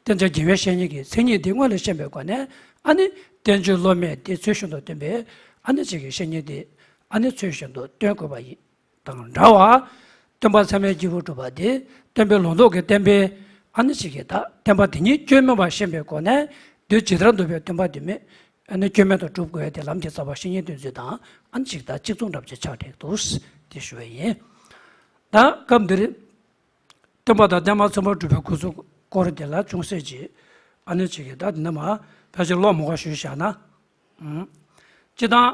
བསྟེན་བྱའི་དགེ་བའི་བཤེས་གཉེན་གྱི་མཚན་ཉིད་དེ་སྔོན་ལ་ཤེས་པའི་སྒོ་ནས་ཨ་ནེ་བསྟེན་བྱའི་སློབ་མས་དེ་ཚུལ་བཞིན་དུ་སྟོན་པས་ཨ་ནེ་གཅིག་གི་བཤེས་གཉེན་དེ་ཨ་ནེ་ཚུལ་བཞིན་དུ་སྟོན་དགོས་པ་ཡིན། དང་འདྲ་བར། སྟོན་པ་ཚད་མའི་སྐྱེས་བུ་སྒྲུབ་པ་དེ་སྟོན་པའི་ལུང་རྟོགས་ཀྱི་བསྟན་པའི་ཨ་ནི་ཅིག་གི་ད་བསྟན་པ་དེ་ཉིད་སྐྱོན་མེད་པར་ཤེས་པའི་སྒོ་ནས་དུས་ཇི་ལྟར་འདུལ་བའི་སྟོན་པ་དེ་མེད་ཨ་ནི་སྐྱོན་མེད་དུ་སྒྲུབ་དགོས་ཏེ་ལམ་གྱི་རྩ་བ་བཤེས་གཉེན་བསྟེན་ཚུལ་དང་ཨ་ནི་ཅིག་ད་གཅིག་མཚུངས་འདྲ་པོ་ཅིག་ཆགས་བསྡད་འདུག་དེ་ཞུ་བ་ཡིན། ད་སྐབས་འདིར་སྟོན་པ་དང་བསྟན་པ་ཚད་མར་སྒྲུབ་པའི་འགོ་ཚུགས་སྐོར་དེ་ལ་ཅུང་ཟད་ཅིག་ཨ་ནི་ཅིག་གི་ད་འདི་ནས་མར་ཕལ་ཆེར་ལོག་མ་གོ་ཞུས་བཞག་ན། ཨུམ། སྤྱིར་བཏང་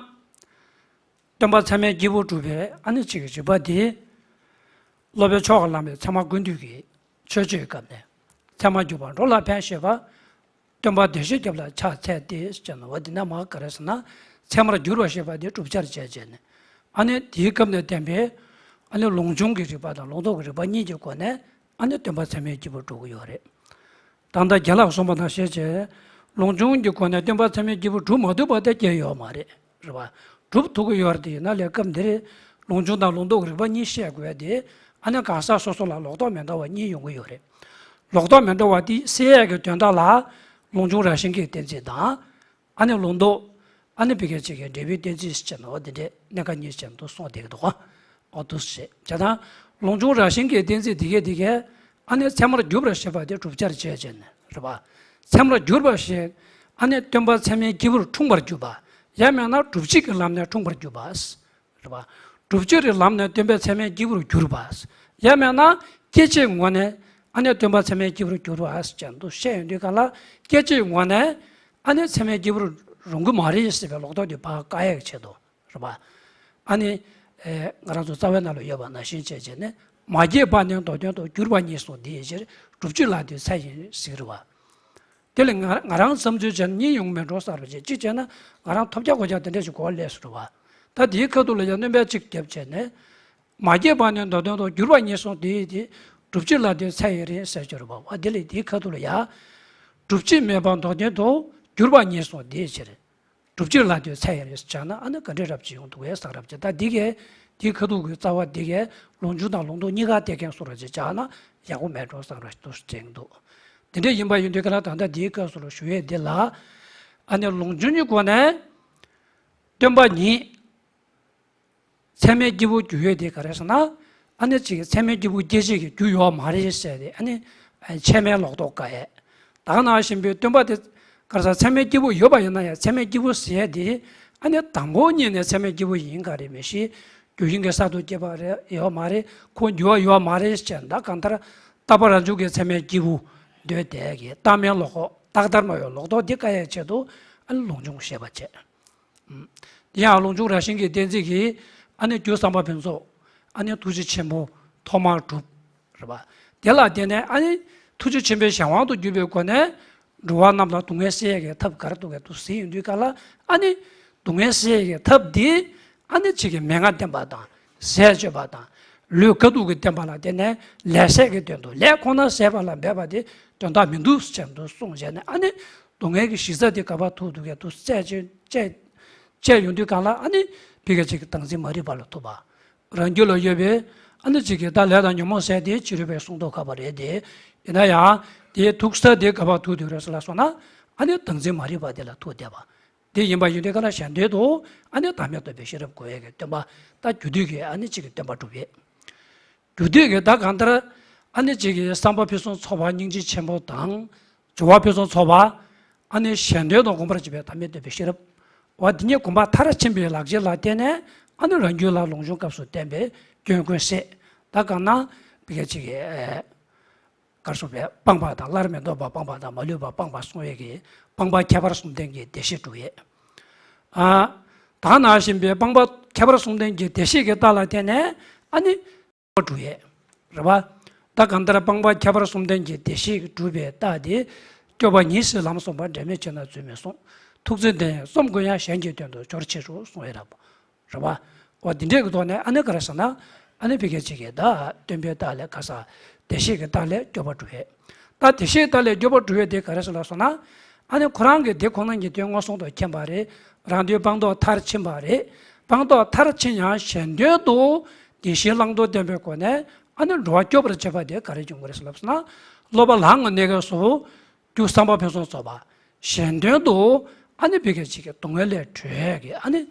སྟོན་པ་ཚད་མའི་སྐྱེས་བུ་སྒྲུབ་པའི་ཨ་ནི་ཅིག་གི་རིགས་པ་དེ། སློབ་དཔོན་ཕྱོགས་ཀྱི་བླ་མས་ཚད་མ་ཀུན་བཏུས་ཀྱི་མཆོད་བརྗོད་སྐབས་ནས། ཚད་མར་གྱུར་པ་འགྲོ་ལ་ཕན་བཞེད་པ། སྟོན་པ་བདེ་གཤེགས་སྐྱབས་ལ་ཕྱག་འཚལ་ཏེ་ཟེར་ནས་འོ་འདི་ནས་མར་ག་རེ་ཟེར་ན། ཚད་མར་གྱུར་པ་ཞེས་པ་དེ་བསྒྲུབ་བྱར་བྱས་བྱས་ནས། ཨ་ནི་དེའི་སྐབས་ནས་བསྟན་པའི་ཨ་ནི་ལུང་འབྱུང་གི་རིགས་པ་དང་ལུང་རྟོགས་ཀྱི་རིགས་པ་གཉིས་ཀྱི་སྒོ་ནས་ཨ་ནི་སྟོན་པ་ཚད་མའི་སྐྱེས་བུ་སྒྲུབ་ཀྱི་ཡོད་རེད། ད་ལྟ་རྒན་ལགས་གསུངས་པ་དང་ཤེས་བྱས། ལུང་འབྱུང་གི་སྒོ་ནས་སྟོན་པ་ཚད་མའི་སྐྱེས་བུ་སྒྲུབ་མ་ཐུབ་པ་དེ་སྐྱེ་ཡོད་མ་རེད། རེད་པ། སྒྲུབ་ཐུབ་ཀྱི་ཡོད་རེད་དེ་ཡིན་ན་ལས་སྐབས་འདིར་ལུང་འབྱུང་དང་ལུང་རྟོགས་ཀྱི་རིགས་པ་གཉིས་བཤད་དགོས་དེ་ཨ་ནི་གང་ཟག་སོ་སོ་ལ་ལོག་རྟོག་མི་འདྲ་བ་གཉིས་ཡོང་གི་ཡོད་རེད། ལོག་རྟོག་མི་འདྲ་བ་དེ་སེལ་ཡས་ཀྱི་དོན་དག་ལ་ལུང་འབྱུང་རང་བཞིན་གྱི་གཏན་ཚིགས་དང་། ཨ་ནི་ལུང་རྟོགས། ཨ་ནི་བི་ཀ་ཅིག་གི་འབྲས་བུའི་གཏན་ཚིགས་ཤིག་བྱས་ན་འོ་དེ་འདྲས་གནད་འགག་གཉིས་ཅན་དུ་གསུངས་བསྡད་ཀྱི་འདུག་ག་འོ་འདུག་སེ་བྱས་ཙང་ལུང་འབྱུང་རང་བཞིན་གྱི་གཏན་ཚིགས་དེ་གས་དེ་གས་ཨ་ནི་ཚད་མར་གྱུར་པར་བཤད་པ་དེ་བསྒྲུབ་བྱར་བྱས་བྱས་ནས་རེད་པ། ཚད་མར་གྱུར་པ་ཞེས་ཨ་ནི་སྟོན་པ་ཚད་མའི་སྐྱེས་བུར་འཁྲུངས་པར་གྱུར་པ། ཡང་མིན་ན་སྒྲུབ་བྱེད་ཀྱི་ལམ་ནས་འཁྲུངས་པར་གྱུར་པ། རེད་པ། སྒྲུབ་བྱེད་ཀྱི་ལམ་ནས་སྟོན་པའི་ཚད་མའི་སྐྱེས་བུར་གྱུར་པ། ཡང་མིན་ན་སྐྱེད་བྱེད་ངོས་ནས་ཨ་ནི་སྟོན་པ་ཚད་མའི་སྐྱེས་བུར་གྱུར་པ་ཅན་དུ་བཤད་ཡོང་དུས་ག་ལ་སྐྱེད་བྱེད་ངོས་ནས་ཨ་ནི་ཚད་མའི་སྐྱེས་བུར་རུང་གི་མ་རེད་ཟེར་བའི་ལོག་རྟོག་དེ་ཕར་བཀག་ཡག་ཆེད་དུ་རེད་པ། ཨ་ནི། ཨེ། ང་རང་ཚོ་རྩ་བའི་ནང་ལ་ཡོད་པ་ནང་བཞིན་བྱས་བྱས་ནས་མ་སྐྱེས་པ་ནི་མདོར་བསྟན་དུ། གྱུར་པ་ཉིད་གསུངས་དེའི་ཕྱིར། སྒྲུབ་བྱེད་ལ་ལྟོས་ཚད་ཡིན་ཟེར་གྱི་རེད་པ། དེ་ལས་ང་ང་རང་བསམ་ཚུལ་བྱས་ན་གཉིས་ཡོང་མེད་འགྲོ་བསམ་པ་བྱས་གཅིག་བྱས་ན་ང་རང་ཐོབ་རྒྱག་གོ་རྒྱག་དེ་འདྲ་ཞིག་གོ་ལས་སུ་རེད་པ། ད་དེའི་ཁ་ཐུག་ལ་ཡང་སྣོན་པ་གཅིག་བརྒྱབ་བྱས་ནས། མ་སྐྱེས་པ་ནི་མདོར་བསྟན་དུ། གྱུར་པ་ཉིད་གསུངས་དེའི་ཕྱིར། སྒྲུབ་བྱེད་ལ་ལྟོས་ཚད་ཡིན་རེད་ཟེར་གྱི་རེད་པ། འོ་དེ་ལས་དེའི་ཁ་ཐུག་ལ་ཡང་། སྒྲུབ་བྱེད་མེད་པ་མདོར་བསྟན་དུ། གྱུར་པ་ཉིད་གསུངས་དེའི་ཕྱིར། སྒྲུབ་བྱེད་ལ་ལྟོས་ཚད་ཡིན་རེད་བྱས་ན་ཨ་ནི་ག་འདྲས་རབ་ཅིག་ཡོང་འདུག་གས་བསམ་རབ་ཅིག་ད་འདི་གས་འདིའི་ཁ་ཐུག་གི་རྩ་བ་འདི་གས་ལུང་འབྱུང་དང་ལུང་རྟོགས་གཉིས་ཀ་གཏད་མཁན་སུ་རེད་ཅེས་བྱས་ན་ཡག་པོ་མེད་འགྲོ་བསམ་རབ་ཏུ་དྲན་འདུག་དེ་འདྲས་ཡིན་པ་ཡིན་དུས་ག་ལ་ད་ལྟ་འདིའི་སྐབས་སུ་ལ་ཞུ་ཡས་འདི་ལ་ཨ་ནི་ལུང་འབྱུང་གི་སྒོ་ནས་སྟོན་པ་ཉིད། ཚད་མའི་སྐྱེས་བུ་གྱུར་ཡོད་དེ་ག་རེ་ཟེར་ན། ཨ་ནི་ཅིག་ཚད་མའི་སྐྱེས་བུ་སྐྱེད་བྱེད་ཀྱི་རྒྱུ་ཡོད་མ་རེད་ཟེར་ཏེ་ཨ་ནི། ཆད་མེད་ལོག་རྟོག་དཀའ་ཡས། ད་ག་ནང་བཞིན་པའི་སྟོན་པ་དེ་ག་རེ་ཟེར་ཚད་མའི་སྐྱེས་བུ་ཡོད་པ་ཡིན་ན་ཡང་ཚད་མའི་སྐྱེས་བུ་ཟེར་ཡས་དེ་ཨ་ནི་དང་པོ་ཉིད་ནས་ཚད་མའི་སྐྱེས་བུ་ཡིན་ག་རེ་མི་ཤེས། རྒྱུ་ཡིན་གྱི་གསར་དུ་སྐྱེས་པ་རེད་ཡོད་མ་རེད། ཁོ་འགྱུར་བ་ཡོད་མ་རེད་ཟེར་ད་གང་ལྟར་རྟག་པ་རང་བྱུང་གི་ཚད་མའི་སྐྱེས་བུ་འདོད་དེ་གི་རྟག་མིན་ལོག་རྟག་ལྟར་མ་ཡོད་ལོག་རྟོག་འདི་དཀའ་ཡས་ཆེད་དུ་ཨ་ནི་ལུང་འབྱུང་བཤད་པ་བྱས། དེ་ཡང་ལུང་འབྱུང་རང་བཞིན་གྱི་གཏན་ཚིགས་ཀྱིས་ཨ་ནི་རྒྱུ་བསམ་པ་ཕུན་ཚོགས་ཨ་ནི་ཐུགས་རྗེ་ཆེན་པོ་ཐོག་མར་གྲུབ། རེད་པ། དེ་ལ་བརྟེན་ནས་ཨ་ནི་ཐུགས་རྗེ་ཆེན་པོའི་གཞན་དབང་དུ་གྱུར་པའི་སྒོ་ནས་འགྲོ་བ་རྣམས་ལ་སྡུག་བསྔལ་སེལ་ཡས་ཀྱི་ཐབས་ག་རེ་འདུག་གས་འདུག་ཟེར་ཡོང་དུས་ག་ལ་ཨ་ནི་སྡུག་བསྔལ་སེལ་ཡས་ཀྱི་ཐབས་འདི་ཨ་ནི་ཅིག་གི་མན་ངག་བསྟན་པ་དང་ཟས་སྤྱོད་པ་དང་ལུས་དཀའ་སྡུག་གི་བསྟན་པ་ལ་བརྟེན་ནས་ལས་ཟས་ཀྱི་དོན་དུ་ལས་ཁོ་ན་ཟས་པ་ལ་འབད་པ་དེ་དོན་དག་མི་འདུག་ཟེར་དུ་གསུངས་བྱས་ནས་ཨ་ནི་སྡུག་བསྔལ་གྱི་གཞི་རྩ་དེ་ག་པར་ཐུག་འདུག་གས་འདུག་བཙལ་བྱས་བཙལ་བཙལ་ཡོང་དུས་ག་ལ་ཨ་ནི་ཕ་གི་ཅིག་གི་བདག་འཛིན་མ་རིག་པ་ལ་ཐུག་པ། རང་རྒྱུད་ལ་ཡོད་པའི་ཨ་ནི་ཅིག་གི་ད་ལས་དང་ཉོན་མོངས་ཟད་དེ་ཕྱི་རོལ་པའི་གསུང་རྟོག་ཁ་པ་རེད་དེ། ཡིན་ན་ཡང་དེའི་ཐུག་ས་དེ་ག་པར་ཐུག་འདུག་རེད་ཟེར་ལ་སོང་ན་ཨ་ནི་བདག་འཛིན་མ་རིག་པ་དེ་ལ་ཐུག་བསྡད་པ། དེ་ཡིན་པ་ཡིན་དུས་ག་ལ་གཞན་དོན་དུ་ཨ་ནི་བདག་མེད་རྟོགས་པའི་ཤེས་རབ་གོ་ཡས་ཀྱི་སྟོན་པ་ད་རྒྱུ་དུས་ཀྱི་ཨ་ནི་ཅིག་གི་སྟོན་པ་གྲུབ་ཡས། རྒྱུ་དུས་ཀྱི་ད་གང་ལྟར་ཨ་ནི་ཅིག་གི་བསམ་པ་ཕུན་སུམ་ཚོགས་པ་སྙིང་རྗེ་ཆེན་པོ་དང་སྦྱོར་བ་ཕུན་སུམ་ཚོགས་པ་ཨ་ནི་གཞན་དོན་དུ་གོམས་པར་བྱེད་པའི་བདག་མེད་རྟོགས་པའི་ཤེས་རབ། འོ་དེ་ཉིད་གོམས་པ་མཐར་ཕྱིན་པའི་ལག་རྗེས་ལ་བརྟེན་ནས་ཨ་ནི་རང་རྒྱུད་ལ་ལུང་འབྱུང་སྐབས་སུ་བསྟན་པའི་སྐྱོན་ཀུན་ཟད། ད་གང་ན་བི་ག་ཅིག་གི་གར་སོང་བའི་སྤངས་པ་དང་སླར་མི་ལྡོག་པ་སྤངས་པ་དང་མ་ལུས་པ་སྤངས་པ་གསུང་ཡས་ཀྱི་སྤངས་པ་ཁྱད་པར་གསུམ་ལྡན་གྱི་བདེ་གཤེགས་སྒྲུབ་ཡས། ཨ། ད་ནང་བཞིན་པའི་སྤངས་པ་ཁྱད་པར་གསུམ་ལྡན་གྱི་བདེ་གཤེགས་ཀྱི་རྟགས་ལ་བརྟེན་ནས་ཨ་ནི་སྒྲུབ་ཡས། རེད་བ། ད་གང་ལྟར་སྤངས་པ་ཁྱད་པར་གསུམ་ལྡན་གྱི་བདེ་གཤེགས་སྒྲུབ་པའི་རྟགས་དེ་སྐྱོབ་པ་ཉིད་ཟེར་ལམ་གསུངས་པ་འབྲལ་མེད་ཕྱིར་ན་རྫུན་མི་གསུང་། ཐུགས་བརྩེ་ལྡན་གསུམ་ཀུན་ཡང་གཞན་གྱི་དོན་དུ་སྦྱོར་ཕྱིར་རོ་གསུང་བས་རབ། རེད་བ། འོ་འདི་འདྲས་ཀྱི་ཐོག་ནས་ཨ་ནི་ག་རེ་ཟེར་ན། ཨ་ནི་བི་ག་ཅིག་གི་ད་སྟོན་པའི་རྟགས་ལས་ག་ས། བདེ་གཤེགས་ཀྱི་རྟགས་ལས་སྐྱོབ་པ་སྒྲུབ་ཡས། ད་བདེ་གཤེགས་རྟགས་ལས་སྐྱོབ་པ་སྒྲུབ་ཡས་དེ་ག་རེ་ཟེར་ལ་སོང་ན། ཨ་ནི་ཁོ་རང་གི་དེ་ཁོ་ན་ཉིད་དོན་མངོན་སུམ་དུ་མཁྱེན་པ་རེད། རང་དོན་སྤངས་རྟོགས་མཐར་ཕྱིན་པ་རེད། སྤངས་རྟོགས་མཐར་ཕྱིན་ཡང་གཞན་དོན་དུ་བདེན་བཞིའི་བླང་དོར་བསྟན་པའི་སྒོ་ནས་ཨ་ནི་འགྲོ་བ་སྐྱོབ་པར་བྱེད་པ་དེ་ག་རེ་འབྱུང་གི་རེད་ཟེར་ལབ་སོང་ན། སློབ་པ་ལའང་གནས་སྐབས་སུ། རྒྱུ་བསམ་པ་ཕུན་སུམ་ཚོགས་པ། གཞན་དོན་དུ་ཨ་ནི་བི་ག་ཅིག་གི་སྡུག་བསྔལ་ལས་གྲོལ་གྱི་ཨ་ནི།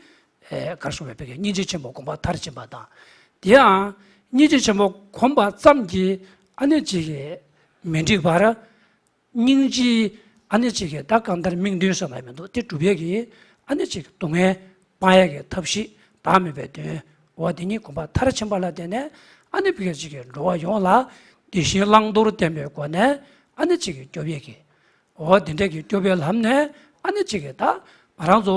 ཨེ་གར་སོང་བའི་བི་གའི་སྙིང་རྗེ་ཆེན་པོ་གོམས་པ་མཐར་ཕྱིན་པ་དང་། དེའང་ སྙིང་རྗེ་ཆེན་པོ་གོམས་པ་ཙམ་གྱིས་ཨ་ནི་ཅིག་གིས་མི་འགྲིག་པར། སྙིང་རྗེའི་ཨ་ནི་ཅིག་གིས་ད་གང་ལྟར་དམིགས་འདུན་ཟེར་ན་མི་འདུག་དེ་སྒྲུབ་ཡས་ཀྱི་ཨ་ནི་ཅིག་གིས་སྡུག་བསྔལ་སྤང་ཡས་ཀྱི་ཐབས་ཤེས་བདག་མེད་པའི་དོན། འོ་དེ་ཉིད་གོམས་པ་མཐར་ཕྱིན་པ་ལ་བརྟེན་ནས་ཨ་ནི་ཕ་གི་ཅིག་གིས་འགྲོ་བ་ཡོངས་ལ་དེ་བཞིན་བླང་དོར་བསྟན་པའི་སྒོ་ནས་ཨ་ནི་ཅིག་གིས་སྐྱོབ་ཡས་ཀྱི། འོ་དེ་འདྲས་ཀྱི་སྐྱོབ་པའི་ལམ་ནས་ཨ་ནི་ཅིག་གིས་ད་ང་རང་ཚོ་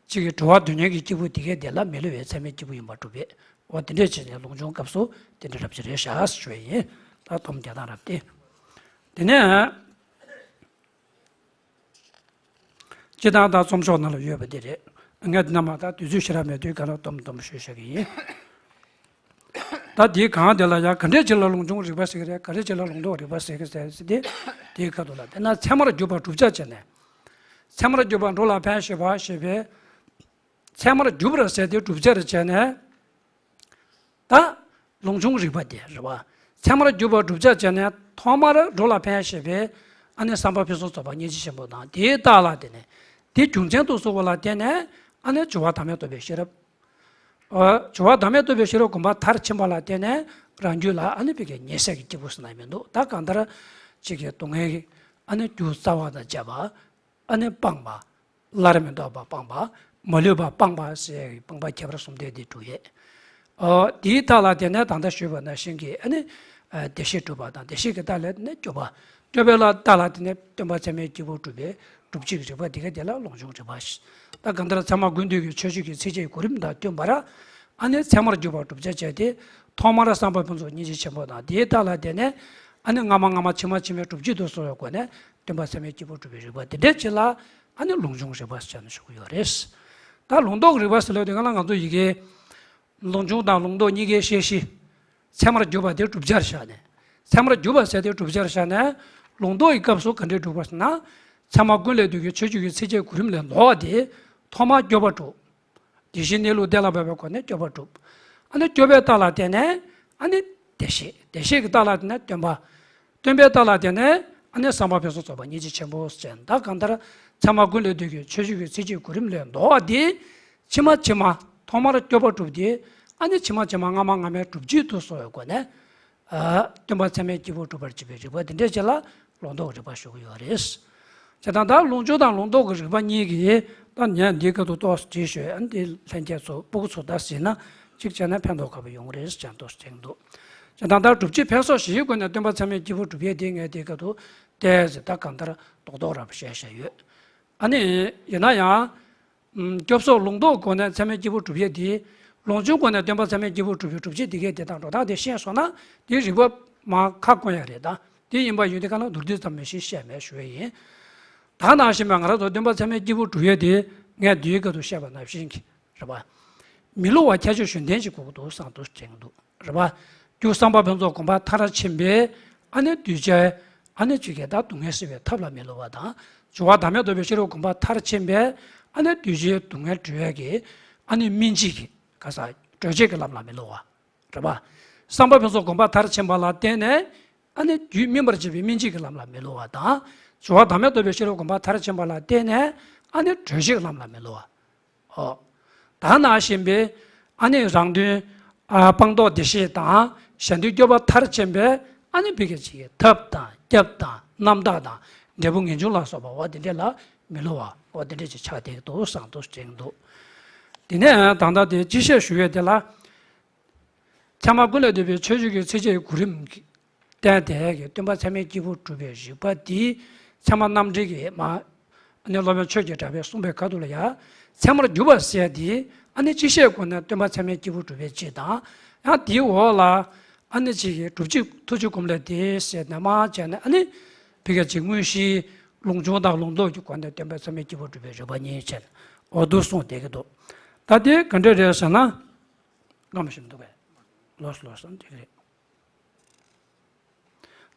ཅིག་གིས་འགྲོ་བ་སྡུག་བསྔལ་གྱི་སྐྱེས་བུ་དེ་གའི་དེ་ལ་མི་བསླུ་བའི་ཚད་མའི་སྐྱེས་བུ་ཡིན་པར་སྒྲུབ་པས། འོ་དེ་འདྲས་བྱས་ནས་ལུང་སྦྱོང་སྐབས་སུ་དེ་འདྲ་རབ་ཅིག་རེད་ཤག་ཞུ་ཡས་ཡིན། ད་སྡོམ་རྒྱག་སྟངས་རབ་སྟེ། དེ་ནས་སྤྱིར་བཏང་ད་རྩོམ་ཤོག་ནང་ལ་ཡོད་པ་འདི་རེད། ངས་འདི་ན་མ་ད་དུས་ཚོད་ཞེ་དྲག་མེད་དུས་ག་ལ་སྡོམ་སྡོམ་ཞུས་བཞག་གི་ཡིན། ད་འདིའི་སྒང་དེ་ལ་ཡང་ག་འདྲས་ཅིག་ལ་ལུང་སྦྱོང་རིག་པ་ཟེར་གི་རེད། ག་འདྲས་ཅིག་ལ་ལུང་རྟོགས་རིག་པ་ཟེར་གི་ཟེར་ཟེར་ཏེ། དེའི་ཁ་ཐུག་ལ་དཔེར་ན་ཚད་མར་གྱུར་པ་བསྒྲུབ་བྱར་བྱས་ནས། ཚད་མར་གྱུར་པ་འགྲོ་ལ་ཕན་ཞེས་པ་ཞེས་པའི། ཚད་མར་གྱུར་པར་ཟེར་ཏེ་བསྒྲུབ་བྱར་བྱས་ནས། ད་ལུང་སྦྱོང་རིག་པ་དེ་རེད་བ། ཚད་མར་གྱུར་པ་བསྒྲུབ་བྱར་བྱས་ནས་ཐོག་མར་འགྲོ་ལ་ཕན་ཞེས་པའི་ཨ་ནི་བསམ་པ་ཕུན་སུམ་ཚོགས་པ་སྙིང་རྗེ་ཆེན་པོ་དང་དེའི་རྟགས་ལ་བརྟེན་ནས། དེའི་རྒྱུ་མཚན་དུ་གསུངས་པ་ལ་བརྟེན་ནས་ཨ་ནི་སྦྱོར་བ་བདག་མེད་རྟོགས་པའི་ཤེས་རབ། ཨ། སྦྱོར་བ་བདག་མེད་རྟོགས་པའི་ཤེས་རབ་གོམས་པ་མཐར་ཕྱིན་པ་ལ་བརྟེན་ནས་རང་རྒྱུད་ལ་ཨ་ནི་ཕ་གི་ཉེ་སྲས་ཀྱི་སྐྱེས་བུ་ཟེར་ན་མི་འདུག་ད་གང་ལྟར་ཅིག་གི་སྡུག་བསྔལ་གྱི་ཨ་ནི་རྒྱུ་རྩ་བ་དང་བཅས་པ་ཨ་ནི་སྤངས་པ། སླར་མི་ལྡོག་པ་སྤངས་པ། མ་ལུས་པ་སྤངས་པ་ཟེར་བའི་སྤངས་པ་ཁྱད་པར་གསུམ་ལྡན་དེ་སྒྲུབ་ཡས། ཨོ། དེའི་རྟགས་ལ་བརྟེན་ནས་ད་ལྟ་ཞུས་པ་ནང་བཞིན་གྱི་ཨ་ནི། ཨ། བདེ་གཤེགས་སྒྲུབ་པ་དང་བདེ་གཤེགས་ཀྱི་རྟགས་ལ་བརྟེན་ནས་སྐྱོབ་པ། སྐྱོབ་པའི་ལ་རྟགས་ལ་བརྟེན་ནས་སྟོན་པ་ཚད་མའི་སྐྱེས་བུ་སྒྲུབ་པའི་སྒྲུབ་བྱེད་ཀྱི་རིགས་པ་དེ་ག་དེ་ལ་ལུང་སྦྱོང་རིགས་པ་ཞེས། ད་གང་ལྟར་ཚད་མ་ཀུན་བཏུས་ཀྱི་མཆོག་སྤྱོད་ཀྱི་ཚིགས་བཅད་གོ་རིམ་དང་བསྟུན་པར། ཨ་ནི་ཚད་མར་གྱུར་པ་བསྒྲུབ་བྱར་བྱས་ཏེ། ཐོག་མར་བསམ་པ་ཕུན་ཚོགས་སྙིང་རྗེ་ཆེན་པོ་དང་དེའི་རྟགས་ལ་བརྟེན་ནས། ཨ་ནི་སྔ་མ་སྔ་མ་ཕྱི་མ་ཕྱི་མའི་སྒྲུབ་བྱེད་དུ་གསུངས་པའི་སྒོ་ནས་སྟོན་པ་ཚད་མའི་སྐྱེས་བུ་སྒྲུབ་པའི་རིགས་པ་དེ་འདྲའི་ཅིག་ལ་ཨ་ནི་ལུང་སྦྱོང་རིགས་པ་ཟེར་ནས་ཞུ་གི་ཡོད་རེད། ད་ལུང་རྟོགས་རིགས་པ་ཟེར་ལབ་དུས་སྒང་ལ་ང་ཚོ་ཡི་གེ་ལུང་སྦྱོང་དང་ལུང་རྟོགས་གཉིས་ཀའི་བཤད་གཞི། ཚད་མར་གྱུར་པ་དེ་བསྒྲུབ་བྱར་བཞག་ནས། ཚད་མར་གྱུར་པ་ཟེར་དེ་བསྒྲུབ་བྱར་བཞག་ནས། ལུང་རྟོགས་ཀྱི་སྐབས་སུ་ག་འདྲས་སྒྲུབ་པ་ཟེར་ན། ཚད་མ་ཀུན་ལས་བཏུས་ཀྱི་མཆོག་སྤྱོད་ཀྱི་ཚིགས་བཅད་གོ་རིམ་ལས་ལྡོག་པ་དེ། ཐོག་མར་སྐྱོབ་པ་སྒྲུབ། དེ་བཞིན་གནས་ལུགས་གཏན་ལ་ཕབ་པའི་སྒོ་ནས་སྐྱོབ་པ་སྒྲུབ། ཨ་ནི་སྐྱོབ་པའི་རྟགས་ལ་བརྟེན་ནས་ཨ་ནི་བདེ་གཤེགས། བདེ་གཤེགས་ཀྱི་རྟགས་ལ་བརྟེན་ནས་སྟོན་པ། སྟོན་པའི་རྟགས་ལ་བརྟེན་ནས་ཨ་ནི་བསམ་པ་ཕུན་སུམ་ཚོགས་པ་སྙིང་རྗེ་ཆེན་པོ་ཟེར། ད་གང་ལྟར་ཚད་མ་ཀུན་ལས་བཏུས་ཀྱི་མཆོག་སྤྱོད་ཀྱི་ཚིགས་བཅད་གོ་རིམ་ལས་ལྡོག་པ་དེ། ཕྱི་མ་ཕྱི་མ་ཐོག་མར་སྐྱོབ་པ་སྒྲུབ་སྟེ། ཨ་ནི་ཕྱི་མ་ཕྱི་མ་སྔ་མ་སྔ་མའི་སྒྲུབ་བྱེད་དུ་གསུངས་པའི་སྒོ་ནས། ཨ། སྟོན་པ་ཚད་མའི་སྐྱེས་བུ་སྒྲུབ་པར་བྱེད་པའི་རིགས་པ་དེ་འདྲས་ཅིག་ལ་ལུང་རྟོགས་རིགས་པ་ཞུ་གི་ཡོད་རེད། བྱས་ཙང་ད་ལུང་སྦྱོང་དང་ལུང་རྟོགས་ཀྱི་རིགས་པ་གཉིས་ཀྱིས་ད་ངས་འདིའི་སྐབས་སུ་ཏོག་ཙམ་བྲིས་ཞོག་ཨ། འདི་ལྷན་རྒྱས་ཚོ་སྤུ་གུ་ཚོ་ད་གཟིགས་ན་གཅིག་བྱས་ན་ཕན་ཐོགས་ཁག་པོ་ཡོང་གི་རེད་ཅེས་ཏོག་ཙམ་དྲན་འདུག་བྱས་ཙང་ད་སྒྲུབ་བྱེད་ཕན་སོགས་བཞིའི་སྒོ་ནས་སྟོན་པ་ཚད་མའི་སྐྱེས་བུ་སྒྲུབ་ཡས་དེ་ངས་འདིའི་སྐབས་སུ་ཏོག་ཙམ་ད་གང་ལྟར་རྡོག་རྡོག་རང་བཤད་བཞག་ཡོད། ཨ་ནི་ཡིན་ན་ཡང་། ཨུམ། སྐྱོབ་སོགས་ལུང་རྟོགས་སྒོ་ནས་ཚད་མའི་སྐྱེས་བུ་སྒྲུབ་ཡས་དེ། ལུང་སྦྱོང་སྒོ་ནས་སྟོན་པ་ཚད་མའི་སྐྱེས་བུ་སྒྲུབ་པའི་སྒྲུབ་བྱེད་དེ་གའི་དེ་དང་འགྲོ་སྟངས་དེ་ཤེས་སོང་ན་དེའི་རིགས་པ་མར་ཁ་བསྐོང་ཡ་རེད་ད། དེ་ཡིན་པ་ཡིན་དུས་སྒང་ལ་མདོར་བསྡུས་ཙམ་མི་ཤེས་བཤད་མེད་ཞུ་ཡས་ཡིན། ད་ནང་བཞིན་པའི་ང་རང་ཚོ་སྟོན་པ་ཚད་མའི་སྐྱེས་བུ་སྒྲུབ་ཡས་དེ་ངས་འདིའི་སྐབས་སུ་བཤད་པ་ནང་བཞིན་གྱི་རེད་པ། མི་བསླུ་བ་ཁྱད་ཆོས་གཞོན་ལྡན་ཞིག་དགོས་ཀྱི་འདུག་བསམ་འདུག་དྲན་གྱི་འདུག་རེད་པ། རྒྱུ་བསམ་པ་ཕུན་ཚོགས་གོམས་པ་མཐར་ཕྱིན་པའི་ཨ་ནི་གདུལ་བྱའི་ཨ་ནི་ཅིག་གི་ད་སྡུག་བསྔལ་སེལ་བའི་ཐབས་ལ་མི་བསླུ་བ་དང་། སྦྱོར་བ་བདག་མེད་རྟོགས་པའི་ཤེས་རབ་གོམས་པ་མཐར་ཕྱིན་པའི་ཨ་ནི་གདུལ་བྱའི་སྡུག་བསྔལ་སྒྲོལ་ཡས་ཀྱི་ཨ་ནི་སྨིན་བྱེད་ཀྱི་ག་ས་གྲོལ་བྱེད་ཀྱི་ལམ་ལ་མི་བསླུ་བ། རེད་པ། བསམ་པ་ཕུན་ཚོགས་གོམས་པ་མཐར་ཕྱིན་པ་ལ་བརྟེན་ནས་ཨ་ནི་རྒྱུད་སྨིན་པར་བྱེད་པའི་སྨིན་བྱེད་ཀྱི་ལམ་ལ་མི་བསླུ་བ་དང་། སྦྱོར་བ་བདག་མེད་རྟོགས་པའི་ཤེས་རབ་གོམས་པ་མཐར་ཕྱིན་པ་ལ་བརྟེན་ནས་ཨ་ནི་གྲོལ་བྱེད་ཀྱི་ལམ་ལ་མི་བསླུ་བ། ཨོ། ད་ནང་བཞིན་པའི་ཨ་ནི་རང་དོན་ཨ་སྤངས་རྟོགས་བདེ་གཤེགས་དང་གཞན་དོན་སྐྱོབ་པ་མཐར་ཕྱིན་པའི་ཨ་ནི་ཕ་གི་ཅིག་གི་ཐབས་དང་རྒྱབ་དང་རྣམ་དག་དང་འབྲས་བུ་ངེས་འབྱུང་ལ་སོགས་པ་འོ་དེ་འདྲས་ལ་མི་བསླུ་བ་འོ་དེ་འདྲས་ཅིག་ཆགས་བསྡད་ཀྱི་འདུག་བསམ་འདུག་དྲན་གྱི་འདུག་དེ་ནས་ད་ལྟ་དེ་སྤྱི་བཤད་ཞུ་ཡས་དེ་ལ། ཚད་མ་ཀུན་ལས་བཏུས་པའི་མཆོག་སྤྱོད་ཀྱི་ཚིགས་བཅད་གོ་རིམ་གྱི་བསྟན་དེ་གི་སྟོན་པ་ཚད་མའི་སྐྱེས་བུ་སྒྲུབ་པའི་རིགས་པ་འདིའི་ཚད་མ་རྣམ་འགྲེལ་གྱི་མ། ཨ་ནི་སློབ་དཔོན་ཆོས་ཀྱི་གྲགས་པས་གསུངས་པའི་ཁ་ཐུག་ལ་ཡང་ཚད་མར་གྱུར་པ་ཟེར་དེ་ཨ་ནི་སྤྱི་བཤད་སྒོ་ནས་སྟོན་པ་ཚད་མའི་སྐྱེས་བུ་སྒྲུབ་པའི་སྤྱི་དང་། ཡང་དེའི་འོག་ལ་ཨ་ནི་ཅིག་གི་སྒྲུབ་བྱེད་ཐུགས་རྗེ་གོམས་ལས་དེ་ཟེར་ནས་མར་བྱས་ནས་ཨ་ནི་ཕ་གི་ཅིག་དངོས་གཞིའི་ལུང་སྦྱོང་དང་ལུང་རྟོགས་ཀྱི་སྒོ་ནས་སྟོན་པ་ཚད་མའི་སྐྱེས་བུ་སྒྲུབ་པའི་རིགས་པ་གཉིས་བྱས་ནས་འོ་འདུག་གསུངས་བསྡད་ཀྱི་འདུག་ད་དེ་ག་འདྲ་རེད་ཟེར་ན། སྔ་མོ་ཞིག་འདུག་པས། ལོས་སོ་ལོས་སོ་འགྲིག་གི་རེད།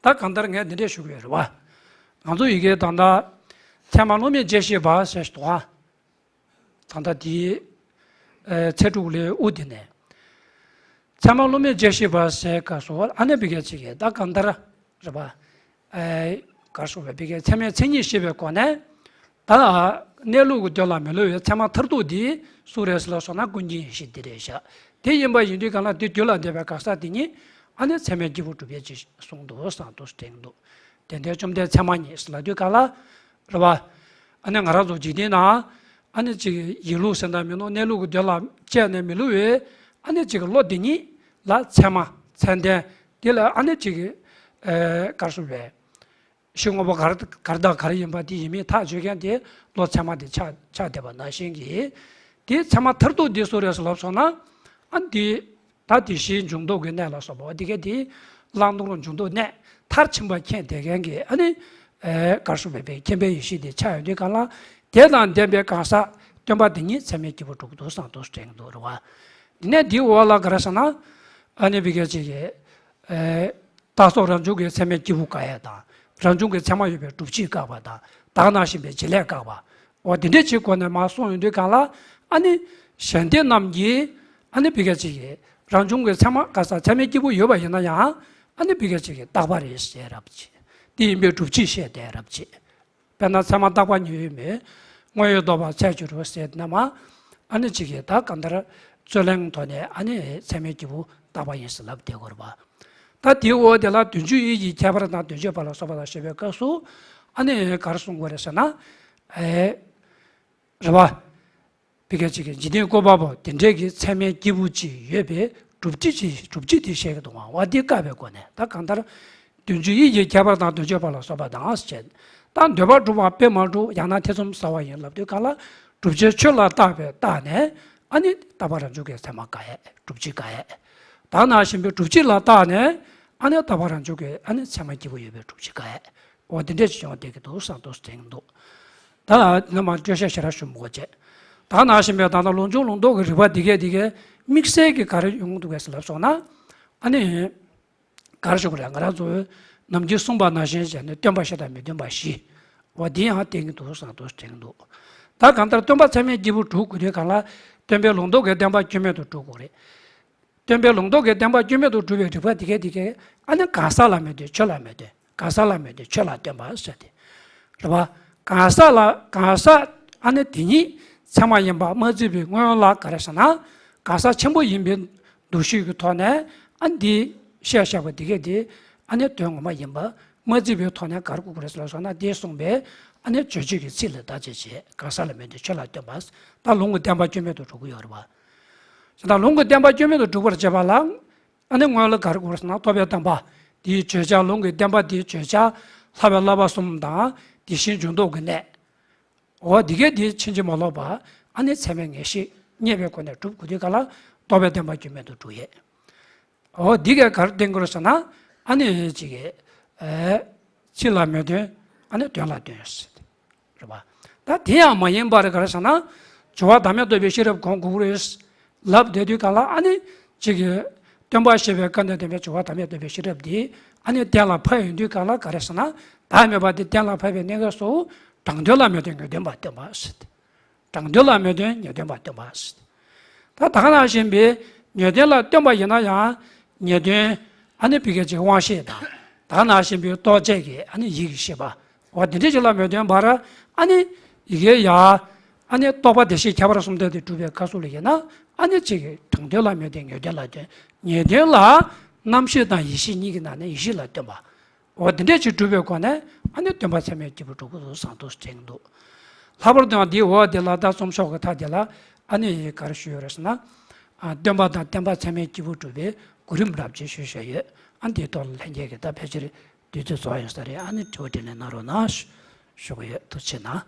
ད་གང་ལྟར་ངས་འདི་འདྲས་ཞུ་གི་ཡོད་རེད་བ། ང་ཚོ་ཡི་གེ་ད་ལྟ་ཚད་མ་བསླུ་མེད་རྒྱས་བཤད་པ་ཟེར་ཞིག་འདུག་ཨ། ད་ལྟ་དེའི་ཚེས་དྲུག་ལས་དབུ་དེ་ནས། ཚད་མ་བསླུ་མེད་རྒྱས་བཤད་པ་ཟེར་སྐབས་སུ་ཨ་ནེ་བི་ག་ཅིག་གིས་ད་གང་ལྟར་རེད་བ། ཨེ། གར་སོང་བའི་བི་གའི་ཚད་མའི་མཚན་ཉིད་བཤད་པའི་སྒོ་ནས། ད་གནས་ལུགས་ཀྱི་དོན་ལ་མི་སླུ་བའི་ཚད་མ་མཐར་ཐུག་འདི་སུ་རེད་ཟེར་ལ་སོགས་ན་ཀུན་མཁྱེན་ཡེ་ཤེས་འདི་རེད་ཤག་དེ་ཡིན་པ་ཡིན་དུས་གང་ལ་དེ་དུས་ལ་འདས་པའི་གང་ཟག་དེ་ཉིད་ཨ་ནི་ཚད་མའི་སྐྱེས་བུ་གྲུབ་པའི་ཅིག་གསུངས་འདུག་བསམ་འདུག་དྲན་འདུག་དེ་འདྲའི་བཅོམ་ལྡན་ཚད་མ་ཉིད་ལབ་དུས་གང་ལ་རེད་བ། ཨ་ནི་ང་རང་ཚོ་འཇིག་རྟེན་ན་ཨ་ནི་ཅིག་ཡིན་ལུགས་ཟེར་ན་མིན་ནོ་གནས་ལུགས་ཀྱི་དོན་ལ་དཔྱད་ནས་མི་བསླུ་བའི་ཨ་ནི་ཅིག་བློ་དེ་ཉིད་ལ་ཚད་མ་ཚད་ལྡན་དེ་ལ་ཨ་ནི་ཅིག་གར་སོང་བས། ཕྱི་དངོས་པོ་གར་གར་དང་གར་ཡིན་པ་དེ་ཡིན་མིན་ཐག་གཅོད་མཁན་དེ་བློ་ཚད་མ་དེ་ཆགས་ཆགས་བསྡད་པ་ནང་བཞིན་གྱི། དེ་ཚད་མ་མཐར་ཐུག་དེ་སུ་རེད་ལབ་སོང་ན། ཨ་འདི་ད་དེ་བཞིའི་འབྱུང་ལྡོག་གི་གནས་ལ་སོགས་པ་འདི་ག་དེ་བླང་དོར་འབྱུང་ལྡོག་གནས་མཐར་ཕྱིན་པ་མཁྱེན་བསྡད་མཁན་གྱི་ཨ་ནི་གར་སོང་བས་པའི་མཁྱེན་པའི་ཡེ་ཤེས་དེ་ཆགས་ཡོང་དུས་གང་ལ་དེ་དང་ལྡན་པའི་གང་ཟག་སྟོན་པ་དེ་ཉིད་ཚད་མའི་སྐྱེས་བུ་གྲུབ་འདུག་བསམ་འདུག་དྲན་གྱི་འདུག་རེད་བ། དེ་ནས་འདིའི་འོག་ལ་ག་རེ་ཟེར་ན། ཨ་ནི་བི་ག་ཅིག་གི། རྟག་ཚོགས་རང་བྱུང་གི་ཚད་མའི་སྐྱེས་བུ་བཀག་ཡས་དང་། རང་བྱུང་གི་ཚད་མ་ཡོད་པའི་སྒྲུབ་བྱེད་བཀག་པ་དང་། བདག་ནང་བཞིན་པའི་བྱེད་ལས་བཀག་པ། འོ་དེ་འདྲས་ཅིག་སྒོ་ནས་མར་གསུངས་ཡོང་དུས་གང་ལ། ཨ་ནི་གཞན་སྡེ་རྣམས་ཀྱིས་ཨ་ནི་བི་ག་ཅིག་གི་རང་བྱུང་གི་ཚད་མ་ག་ས་ཚད་མའི་སྐྱེས་བུ་ཡོད་པ་ཡིན་ན་ཡང་། ཨ་ནི་བི་ག་ཅིག་གི་རྟག་པ་རེད་ཟེར་རབ་བྱེད། དེ་ཡིན་པའི་སྒྲུབ་བྱེད་བཤད་དེ་རབ་བྱེད། དཔེར་ན་ཚད་མ་རྟག་པ་ཉིད་ཡོད་མེད། དངོས་ཡོད་ལྡོག་པ་ཚད་སྦྱོར་རོ་ཟེར་ན་མ། ཨ་ནི་གཅིག་གིས་ད་གང་ལྟར་རྩོད་གླེང་ཐོག་ནས་ཨ་ནི་ཚད་མའི་སྐྱེས་བུ་རྟག་པ་ཡིན་ཟེར་ལབ་བསྡད་དགོས་རེད་པ། ད་དེའི་འོག་དེ་ལ་བདུན་ཅུ་ཡིད་ཀྱི་ཁྱད་པར་དང་དོན་བརྗོད་པ་ལ་སོགས་པ་ལ་བཤད་པའི་སྐབས་སུ་ཨ་ནི་ག་རེ་གསུང་དགོས་རེད་ཟེར་ན། ཨེ། རེད་པ། བི་ག་ཅིག་གི་འཇིག་རྟེན་བཀོད་པ་པོ་དེ་འདྲས་ཀྱི་ཚད་མའི་སྐྱེས་བུ་ཅིག་ཡོད་པའི་སྒྲུབ་བྱེད་ཅིག་སྒྲུབ་བྱེད་དེ་བཤད་ཀྱི་འདུག་བ། དེ་བཀག་པའི་སྒོ་ནས་ད་གང་ལྟར། བདུན་ཅུ་ཡིད་ཀྱི་ཁྱད་པར་དང་དོན་བརྗོད་པ་ལ་སོགས་པ་དང་ཞེས། ད་འདོད་པ་གྲུབ་པ་དཔེ་མ་གྲུབ་ཡང་ན་ཐེ་ཚོམ་ཟ་བ་ཡིན་ལབ་དུས་གང་ལ། བསྒྲུབ་བྱའི་ཆོས་ལ་བརྟགས་པའི་བརྟགས་ནས་ཨ་ནི་རྟག་པ་རང་བྱུང་གི་ཚད་མ་བཀག་ཡས་སྒྲུབ་བྱེད་བཀག་ཡས། བདག་ནང་བཞིན་པའི་སྒྲུབ་བྱེད་ལ་བརྟགས་ནས་ཨ་ནི་རྟག་པ་རང་བྱུང་གི་ཨ་ནི་ཚད་མ་སྐྱེས་བུ་ཡོད་པའི་སྒྲུབ་བྱེད་བཀག་ཡས། འོ་དེ་འདྲས་ཅིག་ཡོང་བསྡད་ཀྱི་འདུག་བསམ་འདུག་དྲན་གྱི་འདུག་ད་ནི་མ་བརྗོད་བྱ་ཞེ་དྲག་ཞུ་མི་དགོས་བྱས། ད་ནང་བཞིན་པའི་ད་ལྟ་ལུང་འབྱུང་ལུང་རྟོགས་ཀྱི་རིགས་པ་འདི་གས་འདི་གས་དམིགས་བསལ་གྱི་ག་རེ་ཡོང་གི་འདུག་གས་ལབ་སོང་ན། ཨ་ནི། ག་རེ་ཞུ་དགོས་རེད། ང་རང་ཚོ་ནམ་རྒྱུན་གསུངས་པ་ནང་བཞིན་བྱས་ནས་སྟོན་པ་བཞི་དང་མི་སྟོན་པ་བཞི། འོ་འདི་ཡང་བསྟན་གྱི་འདུག་བསམ་འདུག་དྲན་གྱི་འདུག་ད་གང་ལྟར་སྟོན་པ་ཚད་མའི་སྐྱེས་བུ་སྒྲུབ་དགོས་དུས་གང་ལ་སྟོན་པའི་ལུང་རྟོགས་ཀྱི་བདེན་པ་སྐྱོན་མེད་དུ་སྒྲུབ་དགོས་རེད། སྟོན་པའི་ལུང་རྟོགས་ཀྱི་བདེན་པ་སྐྱོན་མེད་དུ་སྒྲུབ་པའི་རིགས་པ་འདི་གས་འདི་གས་ཨ་ནི་གང་ཟག་ལ་མོས་འདུན་ཆོས་ལ་མོས་འདུན། གང་ཟག་ལ་མོས་འདུན་ཆོས་ལ་སྟོན་པ་ཟེར་ཏེ། རེད་པ། གང་ཟག་ལ་གང་ཟག་ཨ་ནི་དེ་ཉིད་ཚད་མ་ཡིན་པ་མ་བརྩིས་པའི་སྔོན་ལ་ག་རེ་ཟེར་ན། གང་ཟག་ཆེན་པོ་ཡིན་པའི་འདུ་ཤེས་ཀྱི་ཐོག་ནས་ཨ་ནི་འདི་བཤད་བཞག་པ་འདི་གས་འདི་ཨ་ནི་དོན་ངོ་མ་ཡིན་པ་མ་བརྩིས་པའི་ཐོག་ནས་ག་རེ་དགོས་ཀྱི་རེད་ཟེར་ལབ་སོང་ན། འདི་གསུངས་པའི་ཨ་ནི་རྗོད་བྱེད་ཀྱི་ཚིག་ལ་བརྟག་དཔྱད་བྱེད། གང་ཟག་ལ་མོས་འདུན་ཆོས་ལ་སྟོན་པ། ད་ལུང་གི་བདེན་པ་སྐྱོན་མེད་དུ་སྒྲུབ་ཀྱི་ཡོད་རེད་པ། ད་ལུང་གི་བདེན་པ་སྐྱོན་མེད་དུ་སྒྲུབ་པར་བྱེད་པ་ལ། ཨ་ནི་སྔོན་ལ་ག་རེ་དགོས་ཟེར་ན་རྟོགས་པའི་བདེན་པ། དེའི་བརྗོད་བྱ་ལུང་གི་བདེན་པ་དེའི་བརྗོད་བྱ་ལྷག་པའི་བསླབ་པ་གསུམ་དང་དེ་བཞིན་འབྱུང་ལྡོག་གི་གནས། འོ་འདི་གས་འདི་ཕྱིན་ཅི་མ་ལོག་པ་ཨ་ནི་ཚད་མའི་ངེས་ཤེས་རྙེད་པའི་སྒོ་ནས་སྒྲུབ་དགོས་དུས་ག་ལ་རྟོགས་པའི་བདེན་པ་སྐྱོན་མེད་དུ་སྒྲུབ་ཡས། འོ་འདི་གས་ག་རེ་བསྟན་དགོས་ཟེར་ན་ཨ་ནི་ཅིག་གིས། ཚིག་ལ་མོས་འདུན་ཨ་ནི་དོན་ལ་འདུན་ཟེར། རེད་པ། ད་དེ་ཡང་མ་ཡིན་པར་ག་རེ་ཟེར་ན། སྦྱོར་བ་བདག་མེད་རྟོགས་པའི་ཤེས་རབ་གོང་དགུ་པོ་རེད། ལབ་བསྡད་དུས་གང་ལ་ཨ་ནི་གཅིག་གིས་སྟོན་པ་ཞེས་པའི་བཀའ་གདམས་བསྟན་པའི་སྦྱོར་བ་བདག་མེད་རྟོགས་པའི་ཤེས་རབ་འདི་ཨ་ནི་གཏན་ལ་ཕབ་ཡོང་དུས་གང་ལ་ག་རེ་ཟེར་ན། བདག་མེད་པ་འདི་གཏན་ལ་ཕབ་པའི་གནས་སྐབས་སུ་དྲང་དོན་ལ་མོས་འདུན་ངེས་དོན་པ་སྟོན་པ་ཟེར། དྲང་དོན་ལ་མོས་འདུན་ངེས་དོན་པ་སྟོན་པ་ཟེར། ད་ད་ག་ནང་བཞིན་པའི་ངེས་དོན་ལ་སྟོན་པ་ཡིན་ན་ཡང་ངེས་དོན་ཨ་ནི་བི་ག་ཅིག་དབང་ཤེས་དང་ད་ག་ནང་བཞིན་པའི་རྟོག་བཅས་ཀྱི་ཨ་ནི་ཡིད་ཀྱི་ཤེས་པ། འོ་དེ་འདྲ་ཅིག་ལ་མོས་འདུན་པར་ཨ་ནི་ཡི་གེ་ཡ་ཨ་ནི་རྟོག་པ་བདེ་གཤེགས་ཁྱད་པར་གསུམ་ལྡན་དེ་སྒྲུབ་པའི་སྐབས་སུ་ལ་ཡིན་ན་ཨ་ནི་གཅིག་གིས་དྲང་དོན་ལ་མོས་འདུན་ངེས་དོན་ལ་འདུན། ངེས་དོན་ལ་རྣམ་ཤེས་དང་ཡིད་ཤེས་གཉིས་ཀྱི་ནང་ནས་ཡིད་ཤེས་ལ་འདུན་པ། འོ་དེ་འདྲས་ཅིག་སྒྲུབ་པའི་སྒོ་ནས་ཨ་ནི་སྟོན་པ་ཚད་མའི་སྐྱེས་བུ་སྒྲུབ་དགོས་བསམ་འདུག་དྲན་འདུག་ལྷག་པར་དུ་ཡང་འདིའི་འོག་དེ་ལ་ད་རྩོམ་ཤོག་གི་མཐའ་དེ་ལ་ཨ་ནི་ག་རེ་ཞུས་ཡོད་རེད་ཟེར་ན། ཨ་སྟོན་པ་དང་བསྟན་པ་ཚད་མའི་སྐྱེས་བུ་སྒྲུབ་པའི་གོ་རིམ་རབ་ཅིག་ཞུས་བཞག་ཡོད། ཨ་འདིའི་ཐོག་ལ་ལྷན་རྒྱས་ཀྱིས་ད་ཕལ་ཆེར་དུས་ཚོད་རྫོགས་ཡོང་ས་རེད། ཨ་ནི་དྲི་བ་དྲིས་ལན་གནང་རོགས་གནང་ཞུ་གི་ཡོད། ཐུགས་རྗེ་གནང་།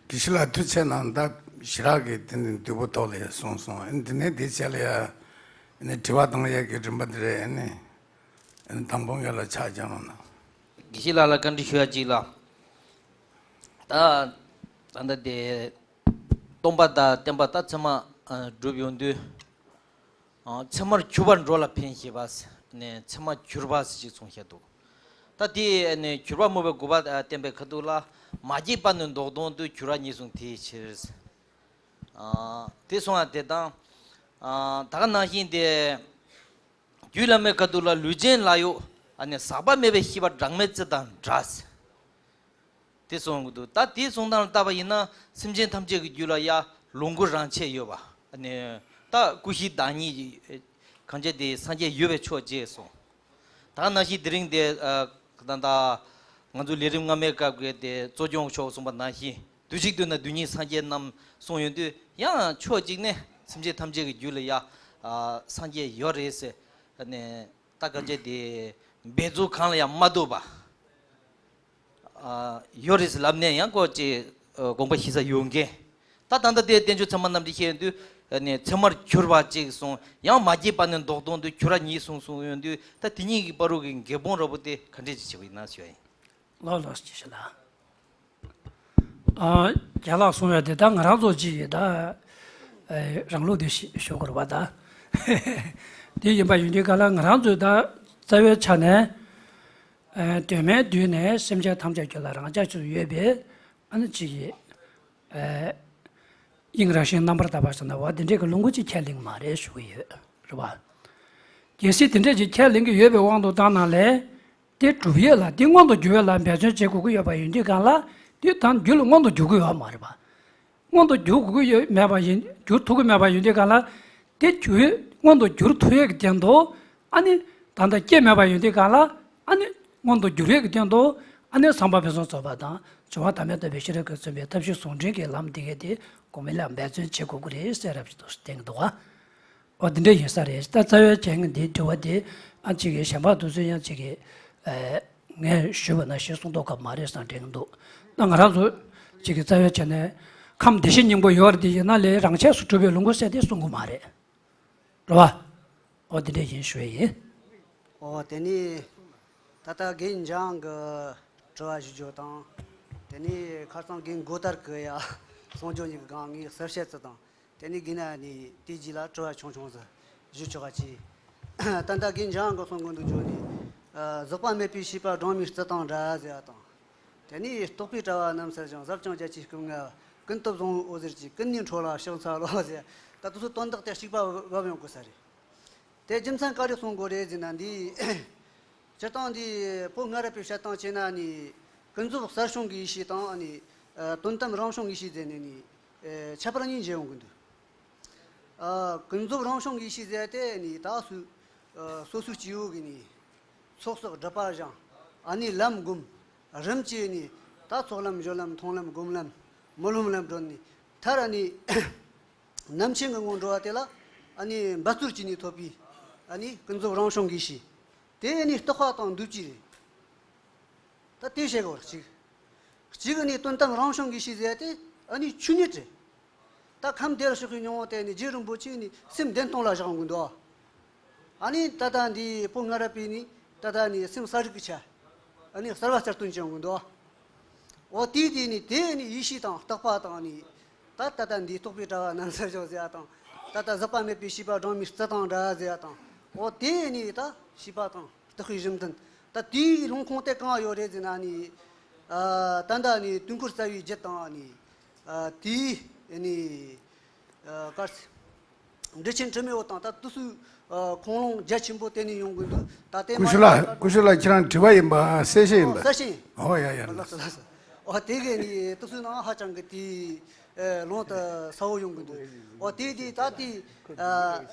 དགེ་བཤེས་ལགས་ཐུགས་རྗེ་གནང་། ད་ཞེ་དྲག་གི་དེ་ནི་བསྡུས་པ་ཐོག་ལ་ཡང་གསུངས་སོང་། ཨ་ནི་དེ་ནས་དེའི་རྗེས་ལ་ཡང་ཨ་ནི་དྲི་བ་གཏོང་ཡས་ཀྱི་རིམ་པ་འདི་རེད། ཨ་ནི་ཨ་ནི་དང་པོ་ངེད་ལ་ཕྱག་རྒྱག་རོགས་གནང་། དགེ་བཤེས་ལགས་ལ་བཀའ་འདྲི་ཞུ་ཡ་གཅིག་ལ། ད་ད་ལྟ་དེ་སྟོན་པ་དང་བསྟན་པ་ད་ཚད་མ་སྒྲུབ་ཡོང་དུས། ཚད་མར་གྱུར་པར་འགྲོ་ལ་ཕན་ཞེས་པ་ནས་ཚད་མར་གྱུར་པ་ཞིག་གསུངས་བཞག་འདུག་ད་དེ་ནས་གྱུར་པ་སྨོས་པའི་དགོས་པ་བསྟན་པའི་ཁ་ཐུག་ལ་མ་སྐྱེས་པ་ནི་མདོག་དང་དུ། གྱུར་པ་ཉིད་གསུངས་དེའི་ཕྱིར། དེ་གསུངས་པ་དེ་དང་། ད་ག་ནང་བཞིན་ཏེ། རྒྱུད་བླ་མའི་ཁ་ཐུག་ལ་ལུས་ཅན་ལ་ཡོད་ཟག་པ་མེད་པའི་ཤེས་པ་གྲངས་མེད་རྩི་དང་འདྲ། དེ་གསུང་གི་འདུག་ད་དེའི་གསུང་སྟངས་ལ་བལྟས་པ་ཡིན་ན་སེམས་ཅན་ཐམས་ཅད་ཀྱི་རྒྱུད་ལ་ཡང་ལོངས་སྐུ་རང་ཆས་ཡོད་པ། ཨ་ནི་ ད་སྐུ་བཞིའི་བདག་ཉིད་གང་བྱས་དེ་སངས་རྒྱས་ཡོད་པའི་ཕྱོགས་བཅས་གསུངས། ད་ནང་བཞིན་དེ་རིང་དེ་ད་ད་ང་ཚོ་ལས་རིམ་སྔ་མའི་སྐབས་ཀྱི་དེ་གཙོ་སྐྱོང་མཆོག་གསུངས་པ་ནང་བཞིན་དུས་གཅིག་ཏུ་ན་རྡུལ་སྙེད་སངས་རྒྱས་རྣམས་གསུངས་ཡོང་དུས། ཡང་ཕྱོགས་གཅིག་ནས་སེམས་ཅན་ཐམས་ཅད་ཀྱི་རྒྱུད་ལ་ཡ་སངས་རྒྱས་ཡོད་རེད་ཟེར་ནས། ད་གང་བྱས་དེ་འབད་རྩོལ་གང་ལ་ཡང་མ་ལྟོས་པ། ཨ། ཡོད་རེད་ཟེར་ལབ་ནས་ཡང་ཀོ་ཅིག་ཨ། དགོངས་པ་ཞུ་ས་ཡོད་མཁན། ད་ད་ལྟ་དེ་བསྟན་བཅོས་ཚད་མ་རྣམ་འགྲེལ་བཤད་ཡོང་དུས་ནས། ཚད་མར་གྱུར་པ་གཅིག་གསུངས། ཡང་མ་སྐྱེས་པ་ནས་ལྡོག་ལྡོག་ཏུ་གྱུར་པ་ཉིད་གསུངས་གསུངས་ཡོང་དུས། ད་དེ་གཉིས་ཀྱི་བར་དུ་གི་འགལ་སྤོང་འདྲ་པོ་དེ་ག་འདྲས་ཅིག་བྱེད་པ་ཡིན་ན་ཞུ་ཡ་ཡིན། ལགས་ལགས་ཅི་ཞུ་ལ། ཨ། རྒན་ལགས་གསུངས་ཡ་དེ་ད་ང་རང་ཚོ་ཅིག་ད་ཨ། རང་ལུགས་དེ་ཞུ་དགོས་རེད་པ་ད། དེ་ཡིན་པ་ཡིན་དུས་ག་ལ་ང་རང་ཚོས་ད་རྩ་བའི་ཆ་ནས། ཨ། གདོད་མའི་དུས་ནས་སེམས་ཅན་ཐམས་ཅད་རྒྱུད་ལ་རང་རྐྱ་ཅིག་ཡོད་པའི། ཨ་ནི་ཅིག་གི་ཨ། དབྱིངས་རང་བཞིན་རྣམ་པར་དག་པ་ཟེར་ན་བ་འདི་འདྲའི་གི་ལུང་གི་ཅིག་ཁས་ལེན་གི་མ་རེད་ཞུ་གི་ཡོད་རེད་བ། གལ་སྲིད་དེ་འདྲས་ཅིག་ཁས་ལེན་གི་ཡོད་པའི་དབང་དུ་བཏང་ན་ལས། དེ་སྒྲུབ་ཡས་ལ་དེ་མངོན་དུ་འགྱུར་བ་ལ་འབད་བརྩོན་བྱེད་དགོས་ཀྱི་ཡོད་པ་ཡིན་དུས་གང་ལ། དེ་དང་རྒྱུད་ལ་མངོན་དུ་འགྱུར་གི་ཡོད་མ་རེད་བ། མངོན་དུ་འགྱུར་དགོས་ཀྱི་ཡོད་མེད་པ་ཡིན། འགྱུར་ཐུབ་ཀྱི་མེད་པ་ཡིན་དུས་གང་ལ། དེ་རྒྱུ་མངོན་དུ་འགྱུར་ཐུབ་ཡས་ཀྱི་སྟེང་དུ། ཨ་ནི་ད་ལྟ་སྐྱེས་མེད་པ་ཡིན་དུས་གང་ལ། ཨ་ནི་མངོན་དུ་འགྱུར་ཡས་ཀྱི་སྟེང་དུ། ཨ་ནི་བསམ་པ་ཕུན་སུམ་ཚོགས་པ་དང་བྱེ་བ་དམ་པའི་དམ་པའི་ཤེས་རབ་ཀྱིས་མཚོན་པའི་ཐབས་ཤེས་ཟུང་འབྲེལ་གྱི་ལམ་འདི་གའི་དེ་གོང་མའི་ལ་འབད་བརྩོན་བྱེད་དགོས་ཀྱི་རེད་ཟེར་རབ་ཅིག་ཏུ་བསྟན་གྱི་འདུག་བ། འོ་འདི་འདྲ་ཡིན་ས་རེད། ད་རྩ་བའི་ཆ་ནས་འདིའི་དྲི་བ་དེ་ཨ་ཅིག་གིས་གཞན་པ་དུ་ཚོད་ཡང་ཅིག་གིས་ཨ། ངས་ཞུས་པ་ནང་བཞིན་གསུང་མདོག་ཁ་པོ་མ་རེད་བསམ་དྲན་གྱི་འདུག་ད་ང་རང་ཚོ་ཅིག་གི་རྩ་བའི་ཆ་ནས་ཁམས་བདེ་གཤེགས་སྙིང་པོ་ཡོད་རེད། དེ་ཡིན་ན་ལས་རང་ཆས་སུ་གྲུབ་པའི་ལུང་གོ་ཟེར་དེ་གསུང་གི་མ་རེད། རེད་བ། འོ་འདི་འདྲ་ཡིན་ཞུ་ཡས་ཡིན། འོ་དེ་ནས་ད་ལྟ་རྒན་འཇམ་དབྱངས་ཀྱི་དྲི་བ་ཞུ་རྒྱུ་དང་། དེ་ནས་ཁ་སང་རྒན་མགོ་དར་གྱི་ཡ་གསུང་རྒྱུ་གཉིས་ཀྱི་སྒང་ངས་གསལ་བཤད་ཙམ་དང་། དེ་ནས་རྒན་ཨ་ནི་དེ་རྗེས་ལ་དྲི་བ་ཆུང་ཆུང་ཟིག་ཞུ་ཆོག་ག་ཅི། ད་ལྟ་རྒན་འཇམ་དབྱངས་ཀྱིས་གསུང་གི་འདུག་རྒྱུ་ནི། ཨ། ཟག་པ་མེད་པའི་ཤེས་པ་སྦྲང་མའི་རྩི་དང་འདྲ་ཟེར་བ་དང་། དེ་ནས་རྟོག་པའི་དྲ་བ་རྣམས་ཚར་ཞིང་ཟབ་ཅིང་རྒྱ་ཆེའི་སྐུ་ལྔ། ཀུན་ཏུ་བཟང་བོའི་འོད་ཟེར་གྱིས། ཀུན་ནས་འཕྲོ་ལ་ཕྱག་འཚལ་ལོ་ཟེར། ད་དེ་ཚོ་དོན་དག་དེ་གཅིག་པ་བབ་ཡོང་དགོས་ས་རེད། དེ་རྒྱུ་མཚན་ག་རེ་གསུང་དགོས་རེད་ཟེར་ན་འདི། སྤྱིར་བཏང་འདི་བོད་སྔ་རབས་པའི་བཤད་སྟངས་བྱས་ན་ནི། ཀུན་རྫོབ་གསར་བྱུང་གི་ཡེ་ཤེས་དང་ནི། ཨ། དོན་དམ་རང་བྱུང་གི་ཡེ་ཤེས་ཟེར་ནས་ནི། ཨ། ཁྱད་པར་གཉིས་འབྱེད་ཡོང་གི་འདུག་ཨ། ཀུན་རྫོབ་རང་བྱུང་གི་ཡེ་ཤེས་ཟེར་དེ་ནི་ད་སུ། ཨ། སོ་སོའི་སྐྱེ་བོ་གིས་ནི་ཚོགས་བསགས་སྒྲིབ་པ་སྦྱངས། ཨ་ནི་ལམ་བསྒོམས། རིམ་གྱིས་ནི་ད་ཚོགས་ལམ་སྦྱོར་ལམ་མཐོང་ལམ་སྒོམ་ལམ་སྨོན་ལམ་ལམ་བགྲོད་ནི་མཐར་ནི་རྣམ་མཁྱེན་གྱི་ངང་འགྲོ་བ་དེ་ལ་ཨ་ནི་འབད་རྩོལ་གྱིས་ནི་ཐོབ་པའི་ཨ་ནི་ཀུན་རྫོབ་རང་བྱུང་གི་ཡེ་ཤེས། དེ་ནི་རྟག་པ་དང་འདུ་བྱེད་རེད། ད་དེ་བཤད་དགོས་རེད་གཅིག་གཅིག་ནི་དོན་དམ་རང་བྱུང་གི་ཡེ་ཤེས་ཟེར་དེ་ཨ་ནི་ཆོས་ཉིད་རེད། ད་ཁམས་བདེ་བར་གཤེགས་པའི་སྙིང་པོ་དེ་ནི་རྗེ་རིན་པོ་ཆེ་ནི་སེམས་བདེན་སྟོང་ལ་བཞག་ཡོང་གི་འདུག་ཨ་ནི་ད་ལྟ་འདི་བོད་སྔ་རབས་པས་ནི་ད་ལྟ་ནི་སེམས་གསལ་རིག་གི་ཆ་ཨ་ནི་གསལ་བ་གསལ་སྟོན་བྱེད་ཡོང་གི་འདུག་འོ་དེ་དེ་ནི་དེ་ནི་ཡེ་ཤེས་དང་རྟག་པ་དང་ནི། ད་ད་ལྟ་འདི་རྟོག་པའི་དྲ་བ་རྣམས་ཚར་ཞིང་ཟེར་བ་དང་། ད་ལྟ་ཟག་པ་མེད་པའི་ཤེས་པ་སྦྲང་མའི་རྩི་དང་འདྲ་ཟེར་བ་དང་། འོ་དེ་ནི་ད་ཤེས་པ་དང་རྟོགས་པའི་གཞི་མཐུན། ད་དེའི་ལུང་ཁུངས་དེ་གང་ཡོད་རེད་ཟེར་ན་ནི། ཨ། ད་ལྟ་ནི་དུས་འཁོར་རྩ་བའི་རྒྱུད་དང་ནི། ཨ། དེའི་ནི། ཨ། གར་འགྲེལ་ཆེན་དྲི་མེད་འོད་དང་ད་དེ་ཚོའི་ཁུངས་ལུང་རྒྱ་ཆེན་པོ་བསྟན་ནས་ཡོང་གི་འདུག་ད་དེ་ཀུ་ཤུ་ལགས། ཀུ་ཤུ་ལགས་ཁྱེད་རང་དྲི་བ་ཡིན་པ། གསལ་བཤད་ཡིན་པ། གསལ་བཤད་ཡིན། ཨོ་ཡ་ཡ། ལགས་སོ་ལགས་སོ། ཨོ་དེ་གས་ནི་དེ་ཚོའི་ནང་ཧ་ཅང་གི་དེ་ལུང་དུ་གསལ་བོ་ཡོང་གི་འདུག་ཨོ་དེ་དེ་ད་དེ་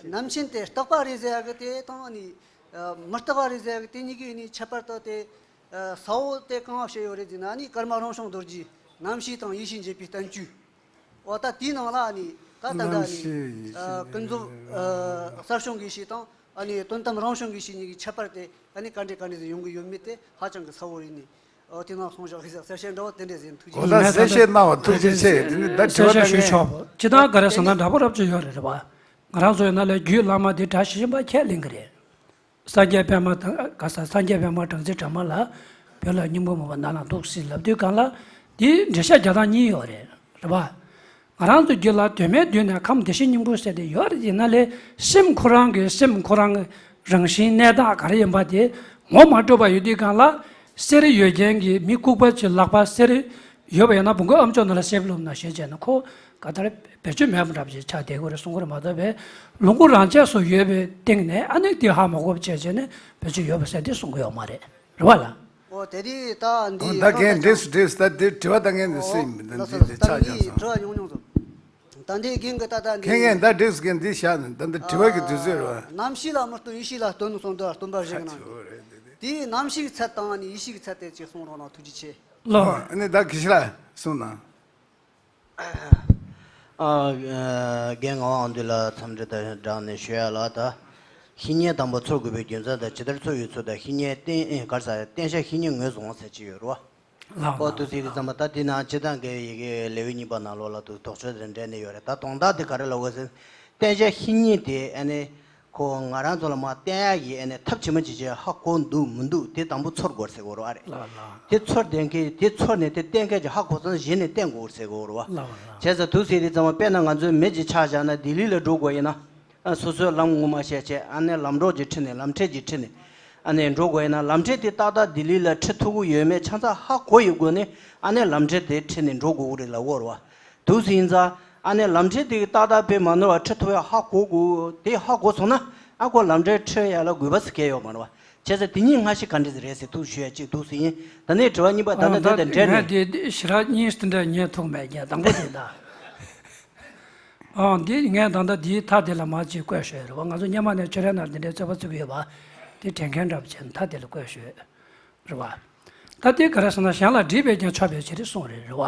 རྣམ་མཁྱེན་དེ་རྟག་པ་རེད་ཟེར་ཡ་གི་དེ་དང་ནི་མི་རྟག་པ་རེད་ཟེར་ཡ་གི་དེ་གཉིས་ཀའི་ནི་ཁྱད་པར་དུ་དེ། ཨ། གསལ་བོ་དེ་གང་བཤད་ཡོད་རེད་ཟེར་ན་ནི་ཀརྨ་རང་བྱུང་རྡོ་རྗེའི་རྣམ་ཤེས་དང་ཡེ་ཤེས་འབྱེད་པའི་བསྟན་བཅོས། འོ་ད་དེའི་ནང་ལ་ནི་ད་ད་ལྟ་ནི། ཨ། ཀུན་རྫོབ། ཨ། གསར་བྱུང་གི་ཡེ་ཤེས་དང་ཨ་ནི་དོན་དམ་རང་བྱུང་གི་ཡེ་ཤེས་གཉིས་ཀྱི་ཁྱད་པར་དེ་ཨ་ནི་ག་འདྲས་ག་འདྲས་ཟེར་ཡོང་གི་ཡོད་མེད་དེ་ཧ་ཅང་གི་གསལ་བོ་རེད་ནི། འོ་དེ་ནང་གསུངས་བཞག་གི་ཟེར་གསལ་བཤད་འདྲ་བོ་དེ་འདྲས་ཟེར། ཐུགས་རྗེ་ཆེ། འོ་ད་གསལ་བཤད་གནང་བ་ཐུགས་རྗེ་ཆེ། དེ་ནི་ད་དྲི་བ་གསལ་བཤད་ཞུ་ཆོག་པོ་ཅི་ལྟར་ག་རེ་ཟེར་ན་འདྲ་པོ་རབ་ཅིག་ཡོད་རེད། རེད་པ། ང་རང་ཚོ་ཡིན་ན་ལས་རྒྱུད་བླ་མ་དེ་གྲྭ་བཞི་པ་ཁས་ལེན་གི་རེད། སངས་རྒྱས་པད་མ་དང་ག་ས་སངས་རྒྱས་པད་མ་སྦྲང་རྩི་དྲ་མ་ལ་བོད་ལ་སྙིང་པོ་མོས་པ་ནང་ལ་འདུག་ཟེར་ལབ་དུས་གང་ལ་དེའི་འགྲེལ་བཤད་རྒྱག་སྟངས་གཉིས་ཡོད་རེད། རེད་པ། ང་རང་ཚོ་རྒྱུད་ལ་གདོད་མའི་དུས་ནས་ཁམས་བདེ་གཤེགས་སྙིང་པོ་ཟེར་དེ་ཡོད་རེད། ཡིན་ན་ལས་སེམས་ཁོ་རང་གི་སེམས་ཁོ་རང་གི་རང་བཞིན་གནས་སྟངས་ག་རེ་ཡིན་པ་དེ་ངོ་མ་འཕྲོད་པ་ཡོད་དུས་གང་ལ་གསེར་ཡོད་མཁན་གྱི་མི་ལྐུགས་པ་ཅིག་ལག་པ་གསེར་ཡོད་པ་ཡིན་ན་བུ་མགོ་ཨམ་ཅོག་ནང་ལ་གསེར་བླུགས་ནང་བཞིན་བྱས་ན་ཁོ་ག་ལྟར་བེད་སྤྱོད་མེད་པ་འདྲ་བྱས་ཆགས་བསྡད་ཀྱི་རེད་གསུང་གི་རེད་མ་གཏོགས་པའི་ལུང་ཁུངས་རང་ཆས་སུ་ཡོད་པའི་སྟེང་ནས་ཨ་ནི་དེ་ཧ་མ་གོ་བ་བྱས་བྱས་ནས་བེད་སྤྱོད་ཡོད་པ་ཟེར་དེ་གསུང་གི་ཡོད་མ་རེད། རེད་པ་ལགས། ཨོ་དེ་རིང་ད་འདི་ཨོ་ད་གན་འདྲེས་སུ་འདྲེས་སུ་ད་དེ་དྲི་བ་ད་གན་འདི་སུ་ཡིན་མིན་ད་འདི་དེ་ཆགས་ཀྱང་སོང་། དྲི་བ་ཉུང་ཉུང་ཙམ། ད་ལྟའི་རྒན་གྱིས་ད་ལྟ་འདི། མཁན་ངས་ད་འགྲིགས་མཁན་འདི་བཞག་ནས་ད་ལྟ་དྲི་བ་གི་དུས་ཚོད་རེད་བ། རྣམ་ཤེས་ལ་མི་སྟོན་ཡེ་ཤེས་ལ་སྟོན་གསུངས་འདུག་སྟོན་པ་རིགས་གནང་གི། དེའི་རྣམ་ཤེས་ཀྱི་ཚད་དང་ནི་ཡེ་ཤེས་ཀྱི་ཚད་དེ་ཅིག་གསུང་རོགས་གནང་། ཐུགས་རྗེ་ཆེ། ལགས། ཨ་ནི་ད་དགེ་བཤེས་ལགས་གསུངས་གནང་། ཨ། རྒན་ངག་དབང་དབང་འདུས་ལ་འཚམས་འདྲི་དང་སྦྲགས་ནས་ཞུ་ཡ་ལ། ད་བཤེས་གཉེན་དམ་པ་འཚོལ་དགོས་པའི་རྒྱུ་མཚན་དང་ཇི་ལྟར་འཚོལ་ཡོད་ཚུལ་དང་། བཤེས་གཉེན་བསྟེན་ག་རེ་ཟེར། བསྟེན་བྱ་བཤེས་གཉེན་ངོས་བཟུང་ཟེར་གྱི་ཡོད་རེད་བ། ལགས། ཨོ། དུ་ཟེར་དུས་ཙམ་པ་ད་དེ་ནང་སྤྱིར་བཏང་གི་ཡི་གེ་ལེའུ་གཉིས་པ་ནང་ལོགས་ལ་དུ་དོགས་གཅོད་དེ་འདྲ་ནི་ཡོད་རེད། ད་དོན་དག་དེ་ག་རེ་ལབ་དགོས་ཟེར། བསྟེན་བྱ་བཤེས་གཉེན་དེ་ཨ་ནི་ཁོ་ང་རང་ཚོ་ལ་མར་བསྟེན་ཡག་གི་ཨ་ནི་ཐབས་ཇི་མ་ཇི་བཞིན་ཧ་གོ་འདུག་མི་འདུག་དེ་དང་པོ་ཚོར་དགོས་ཟེར་གོ་རེད་བ། རེད། ལགས་ལགས། དེ་ཚོར་བསྟེན་མཁན་དེ་ཚོར་ནས་དེ་བསྟེན་མཁན་གྱི་ཧ་གོ་ཚང་གཞི་ནས་བསྟེན་དགོས་ཟེར་གོ་རེད་བ། ལགས་ལགས། བྱས་ཙང་དུ་ཟེར་དུས་ཙམ་པ་དཔེར་ན་ང་ཚོའི་མི་གཅིག་ཆ་བཞག་ན་ལྡི་ལི་ལ་འགྲོ་དགོས་ཡིན་ན། ཨ། སོ་སོའི་ལམ་ངོ་མ་ཤེས་བྱས། ཨ་ནི་ལམ་གྲོགས་ཀྱི་ཁྲིད་ནས་ལམ་ཁྲིད་ཀྱི་ཁྲིད་ནས་ཨ་ནི་འགྲོ་དགོས་ཡིན་ན། ལམ་ཁྲིད་དེ་ཏག་ཏག་ལྡི་ལི་ལ་ཁྲིད་ཐུབ་ཀྱི་ཡོད་མེད་ཆ་ཚང་ཧ་གོ་ཡོད་དགོས་ནས། ཨ་ནི་ལམ་ཁྲིད་དེ་ཁྲིད་ནས་འགྲོ་དགོས་ཀྱི་རེད་ལབ་ཀྱི་ཡོད་རེད་བ། དུ་ཟེར་ཡིན་ཙང་ཨ་ནི་ལམ་ཁྲིད་དེ་ཏག་ཏག་དཔེ་མ་ནོར་བ་ཁྲིད་ཐུབ་ཡ་ཧ་གོ་དགོས། དེ་ཧ་གོ་སོང་ན་ཨ་ཁོ་ལམ་ཁྲིད་ཁྲིད་ཡ་ལ་དགོས་པ་ཟེར་གང་ཡང་ཡོད་མ་རེད་བ། བྱས་ཙང་དེ་གཉིས་སྔ་ཕྱི་ག་འདྲ་ཟིག་རེད་ཟེར་དུ་ཞུ་ཡ་གཅིག་དུ་ཟེར་ཡིན། ད་ནས་དྲི་བ་གཉིས་པ། ད་ལྟ་དེ་དང་འབྲེལ་ནས། ངས་དེ་ཞེ་དྲག་གཉིས་དེ་འདྲ་ཉན་ཐུབ་མེད་ཀྱང་དང་པོ་དེ་ད། ཨང་། འདི་ངས་ད་ལྟ་འདིའི་མཐའ་དེ་ལ་མར་ཅིག་བཀོད་ཞོར་རེད་བ། ང་ཚོ་སྔོན་མ་ནས་ཆོས་རའི་ནང་འདི་འདྲའི་རྩོད་པ་རྩོད་ཀྱི་ཡོད་པ་དེ་དྲན་མཁན་འདྲ་པོ་བྱས་ནས་མཐའ་དེ་ལ་བཀོད་ཞོར་རེད་བ། ད་དེ་ག་རེ་ཟེར་ན། གཞན་ལ་དྲིས་པས་ཀྱང་ཆོག་པའི་ཕྱིར་གསུངས་རེད། རེད་བ།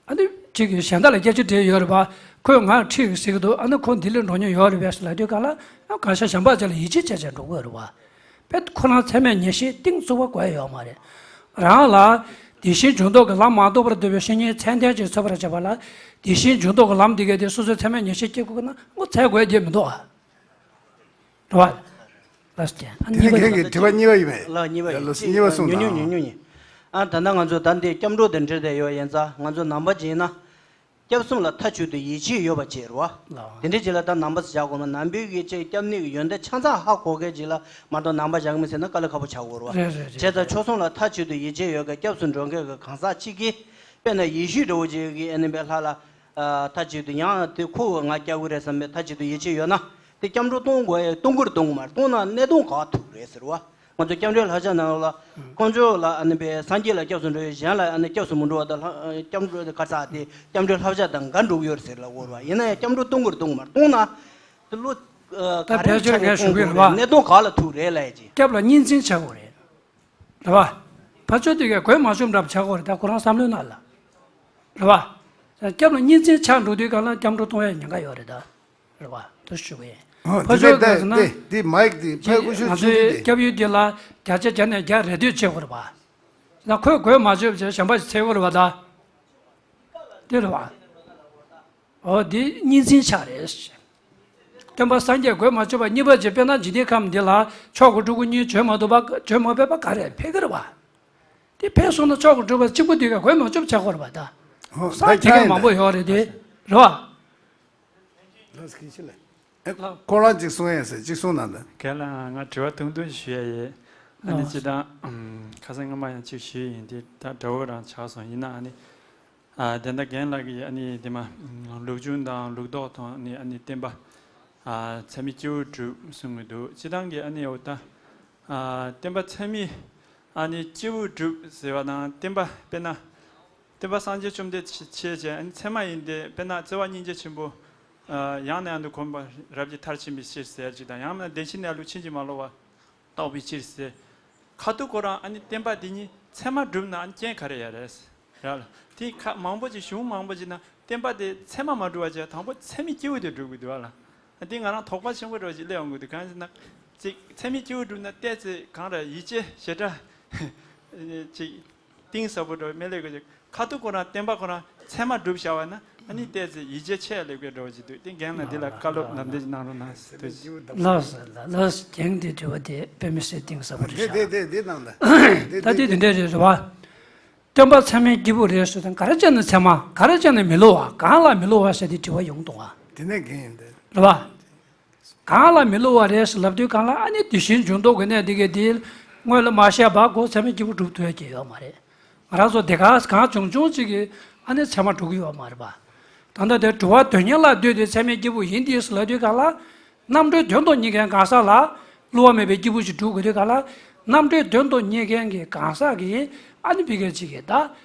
ཨ་ནི་གཅིག་གིས་གཞན་དག་ལ་སྐད་ཆ་དྲིས་ཡོད་རེད་བ། ཁོས་ང་ཁྲིད་ཟེར་གྱི་འདུག་ཨ་ནི་ཁོ་ལྡི་ལི་འགྲོ་མྱོང་ཡོད་རེད་པས་ལབ་དུས་སྒང་ལ། ཨ། གང་ཤར་གཞན་པ་ཅིག་ལ་ཡིད་ཆེས་བྱས་བྱས་འགྲོ་དགོས་རེད་བ། དཔེ་ཁོ་རང་ཚད་མའི་ངེས་ཤེས་གཏིང་ཚུགས་པ་དགོས་ཡོད་མ་རེད། རང་ལ་དེ་བཞིན་འཇུག་ལྡོག་གི་ལམ་མ་རྟོགས་པར་འདོད་པའི་བཤེས་གཉེན་ཚད་ལྡན་ཅིག་འཚོལ་བར་བྱེད་པ་ལ། དེ་བཞིན་འཇུག་ལྡོག་གི་ལམ་འདི་གའི་དེ་སོ་སོའི་ཚད་མའི་ངེས་ཤེས་སྐྱེ་དགོས་ན་ངོ་ཚ་དགོས་ཀྱི་མི་འདུག་ཨ། རེད་བ། ལགས་སོ། ཨ། དེ་ནས་རྒན་གྱི་དྲི་བ་གཉིས་པ་ཡིན་པས། ལགས། གཉིས་པ་ཡིན། ལགས་སོ། གཉིས་པ་གསུངས་ཉུང་ཉུང་། ཉུང་ཉུང་ཡིན། ཨ། ད་ལྟ་ང་ཚོ་ད་འདི་སྐྱབས་འགྲོ་དང་འབྲེལ་ཏེ་ཡོད་ཡིན་ཙང་། ང་ཚོ་ནང་པ་ཅིག་ཡིན་ན། སྐྱབས་གསུམ་ལ་མཐའ་གཅིག་ཏུ་ཡིད་ཆེས་ཡོད་པ་བྱས་རེད་བ། ལགས། དེ་འདྲ་ཅིག་ལ་ད་ནང་པ་ཟེར་བཞག་དགོས་མ། ནང་པའི་གི་ཅིག་སྐྱབས་གནས་ཀྱི་ཡོན་ཏན་ཆ་ཚང་ཧ་གོ་མཁན་ཅིག་ལ་མ་གཏོགས་ནང་པ་བཞག་གི་མིན་ཟེར་ན་དཀའ་ལས་ཁག་པོ་ཆགས་ཀྱི་ཡོད་རེད་བ། རེད་རེད་རེད། བྱས་ཙང་ཆོས་གསུམ་ལ་མཐའ་གཅིག་ཏུ་ཡིད་ཆེས་ཡོད་མཁན་སྐྱབས་སུ་འགྲོ་མཁན་གྱི་གང་ཟག་གཅིག་གིས། དཔེར་ན་ཡེ་ཤུ་འདྲ་བོ་ཅིག་གིས་ཨ་ནི་པའི་ལྷ་ལ། ཨ། མཐའ་གཅིག་ཏུ། ཡང་དེ་ཁོ་ང་སྐྱབས་ཀྱི་རེད་བསམ་པའི་མཐའ་གཅིག་ཏུ་ཡིད་ཆེས་ཡོད་ན། དེ་སྐྱབས་འགྲོ་གཏོང་དགོས་ཡ། གཏོང་དགོས་རེད་གཏོང་དགོས་མ་རེད། གཏོང་ན་གནད་དོན་ག་ཐུག་རེད་ཟེར་བ། ང་ཚོ་སྐྱབས་འགྲོའི་བསླབ་བྱ་ནང་ལ། དཀོན་མཆོག་ལ་ཨ་ནི་པའི་སངས་རྒྱས་ལ་སྐྱབས་སུ་འགྲོ་ཡ། གཞན་ལ་ཨ་ནི་སྐྱབས་སུ་མི་འགྲོ་བ་དང་། ལྷ། སྐྱབས་འགྲོ་དེ་ག་རེ་ཟེར། དེ་སྐྱབས་འགྲོའི་བསླབ་བྱ་དང་འགལ་འགྲོ་གི་ཡོད་རེད་ཟེར་ལབ་ཀྱི་ཡོད་རེད་བ། ཡིན་ན་ཡང་སྐྱབས་འགྲོ་གཏོང་དགོས་རེད་གཏོང་དགོས་མ་རེད། གཏོང་ན་དེ་བློ། ཨ། ད་ག་རེ་ཕལ་ཆེར་ཆགས་ནས་ངས་ཞུ་གཏོང་གི་དགོས་རེད་བ། རེད། གནད་དོན་ག་ལ་ཐུག་རེད་ལབ་ཡ་ཅིག་སྐྱབས་ལ་གཉིས་འཛིན་བྱ་དགོས་རེད། རེད་བ། ཕར་ཕྱོགས་དེ་གས་དགོས་མ་བྱུང་འདྲ་པོ་ཆགས་ཀྱི་ཡོད་རེད། ད་ཁོ་རང་བསམ་བློའི་ནང་ལ། རེད་བ། སྐྱབས་ལ་གཉིས་འཛིན་ཆགས་འགྲོ་དུས་སྒང་ལ་སྐྱབས་འགྲོ་གཏོང་ཡ་ཉེན་ཁ་ཡོད་རེད་ད། རེད་བ། དེ་ཞུ་གི་ཡིན། ཨ། ཕར་དེ་ཕྱོགས་དེ་གས་ཟེར་ན། དེ་དེ་མའིག་དེ་ཕར་ཀུ་ཤུ་ང་ཚོའི་ཚུར་དེ། སྐྱབས་ཡུལ་འདི་ལ་བརྒྱ་ཆ་བརྒྱ་ནས་བརྒྱ་རེ་ལྟོས་བྱེད་དགོས་རེད་བ། ད་ཁོས་དགོས་མ་བྱུང་བྱས་གཞན་པ་ཞིག་འཚོལ་དགོས་རེད་བ་ད། དེ་རེད་བ། འོ། འདི་གཉིས་འཛིན་ཆགས་རེད། སྟོན་པ་སངས་རྒྱས་དགོས་མ་བྱུང་བ་གཉིས་པ་ཅིག་དཔེར་ན་འཇིག་རྟེན་ཁམས་འདི་ལ་མཆོག་གི་སྤྲུལ་སྐུ་གཉིས་བྱོན་མ་ཐུབ་པ། བྱོན་མ་ཕོད་པ་ག་རེ་ཕེབས་ཀྱི་རེད་བ། དེ་ཕེབས་སོང་ན་མཆོག་གི་སྤྲུལ་པ་གཅིག་པུ་དེ་ག་དགོས་མ་བྱུང་ཆགས་ཀྱི་རེད་བ་ད། ཨོ། སངས་རྒྱས་མཁན་མང་པོ་ཡོད་རེད་དེ། རེད་བ། ལགས་སོ། ཁྱེད་ལ། ཨེ། ཁོ་རང་གཅིག་གསུང་ཡས་ཟེར། གཅིག་གསུང་གནང་དང་། རྒན་ལགས། ང་དྲི་བ་ཐུང་ཐུང་ཞིག་ཞུ་ཡས་ཡོད། ཨ་ནི། ལགས། སྤྱིར་བཏང་། ཨམ། ཁ་སང་སྔ་མ་ཡང་གཅིག་ཞུས་ཡིན། དེ་ད་འདྲ་བོ་རང་ཆགས་སོང་། ཡིན་ན་ཨ་ནི། ཨ། དེ་འདྲ་རྒན་ལགས་ཀྱིས་ཨ་ནི་དེ་མ། ལུགས་འབྱུང་དང་ལུགས་ལྡོག་དང་ནི་ཨ་ནི་བསྟན་པ། ཨ། ཚད་མའི་སྐྱེས་བུ་གྲུབ་གསུང་གི་འདུག་སྤྱིར་བཏང་གི་ཨ་ནི་འོ་ད། ཨ། བསྟན་པ་ཚད་མའི་ཨ་ནི་སྐྱེས་བུ་གྲུབ་ཟེར་བ་དང་བསྟན་པ་དཔེར་ན། བསྟན་པ་སངས་རྒྱས་བཅོམ་ལྡན་འདས་ཆེ་ཆེ་ཨ་ནི་ཚད་མ་ཡིན་ཏེ། དཔེར་ན་བརྩེ་བ་སྙིང་རྗེ་ཆེན་པོ། ཨ། ཡང་ནས་ཡང་དུ་གོམས་པ་རབ་ཀྱིས་མཐར་ཕྱིན་པའི་ཕྱིར་ཟེར་ཅིག་དང་། ཡང་ན་བདེན་བཞིའི་གནས་ལུགས་ཕྱིན་ཅི་མ་ལོག་པ། རྟོགས་པའི་ཕྱིར་ཟེར། ཁ་ཐུག་ཁོ་རང་ཨ་ནི་བསྟན་པ་འདི་གཉིས་ཚད་མ་གྲུབ་ན་ཨ་ནི་རྐྱེན་ག་རེ་ཡོད་རེད་ཟེར་ར་ལ། དེ་ཁ་མང་པོ་ཅིག་གཞུང་མང་པོ་ཅིག་ན་བསྟན་པ་དེ་ཚད་མ་མ་གྲུབ་པ་བྱས། དང་པོ་ཚད་མའི་སྐྱེས་བུ་དེ་གྲུབ་དགོས་འདུག་བ་ལ། དེ་ང་རང་དོགས་པ་ཆེན་པོ་འདྲ་བོ་ཅིག་སླེབས་ཡོང་གི་འདུག་གང་ཡིན་ཟེར་ན། ཅིག་ཚད་མའི་སྐྱེས་བུ་གྲུབ་ན་ཏོག་ཙམ་གང་རེད། ཡིད་ཆེས་ཞེ་དྲག་ཅིག་གཏིང་ཟབ་པོ་འདྲ་བོ་མི་སླེབས་གི་ཅིག་ཁ་ཐུག་ཁོ་རང་བསྟན་པ་ཁོ་རང་ཚད་མ་གྲུབ་བཞག་པ་ན་ཨ་ནི་ཏོག་ཙམ་ཡིད་ཆེས་ཆེ་ལེགས་པའི་འགྲོ་བ་ཅིག་འདུག་དེ་རྒན་ལ་འདི་ལ་བཀའ་སློབ་ལམ་སྟོན་ཅིག་གནང་རོགས་གནང་ཟེར། ཐུགས་རྗེ་ཆེ། ལགས་སོ། ལགས་སོ། རྒན་གྱི་དྲི་བ་དེ་དཔེ་མི་སྲིད་གཏིང་ཟབ་པོ་རེད་ཤག་དེ་དེ་དེ་གནང་དང་། དེ་ད་དེ་དེ་དེ་འདྲ་རེད་བ། སྟོན་པ་ཚད་མའི་སྐྱེས་བུ་རེད་ཟེར་དང་། ག་རེ་བྱས་ནས་ཚད་མ། ག་རེ་བྱས་ནས་མི་སླུ་བ། གང་ལ་མི་སླུ་བ་ཟེར་དེ་དྲི་བ་ཡོང་འདུག་བ། དེ་ནས་རྒན་ཡིན་ཏེ། རེད་བ། གང་ལ་མི་སླུ་བ་རེད་ཟེར་ལབ་དུས་སྒང་ལ་ཨ་ནི་དེ་བཞིན་འཇུག་ལྡོག་གི་གནས་འདི་གའི་དེ་སྔོན་ལ་མ་བཤད་པ་ཁོ་ཚད་མའི་སྐྱེས་བུ་གྲུབ་ཐུབ་ཡ་གི་ཡོད་མ་རེད། ང་རང་ཚོ་དེ་ག་གང་བྱུང་བྱུང་ཅིག་གིས་ཨ་ནི་ཚད་མ་གྲུབ་ཀྱི་ཡོད་མ་རེད་པ། ད་ལྟ་དེ་གྲུབ་པ་དོན་གཉེར་ལ་ལྟོས་ཏེ་ཚད་མའི་སྐྱེས་བུ་ཡིན་ཏེ་ཟེར་ལབ་དུས་སྒང་ལ། རྣམ་གྲོལ་དོན་དུ་གཉེར་མཁན་གང་ཟག་ལ་སླུ་བ་མེད་པའི་སྐྱེས་བུ་ཞིག་སྒྲུབ་དགོས་དུས་སྒང་ལ། རྣམ་གྲོལ་དོན་དུ་གཉེར་མཁན་གྱི་གང་ཟག་གིས་ཨ་ནི་ཕ་གི་ཅིག་གིས་ད།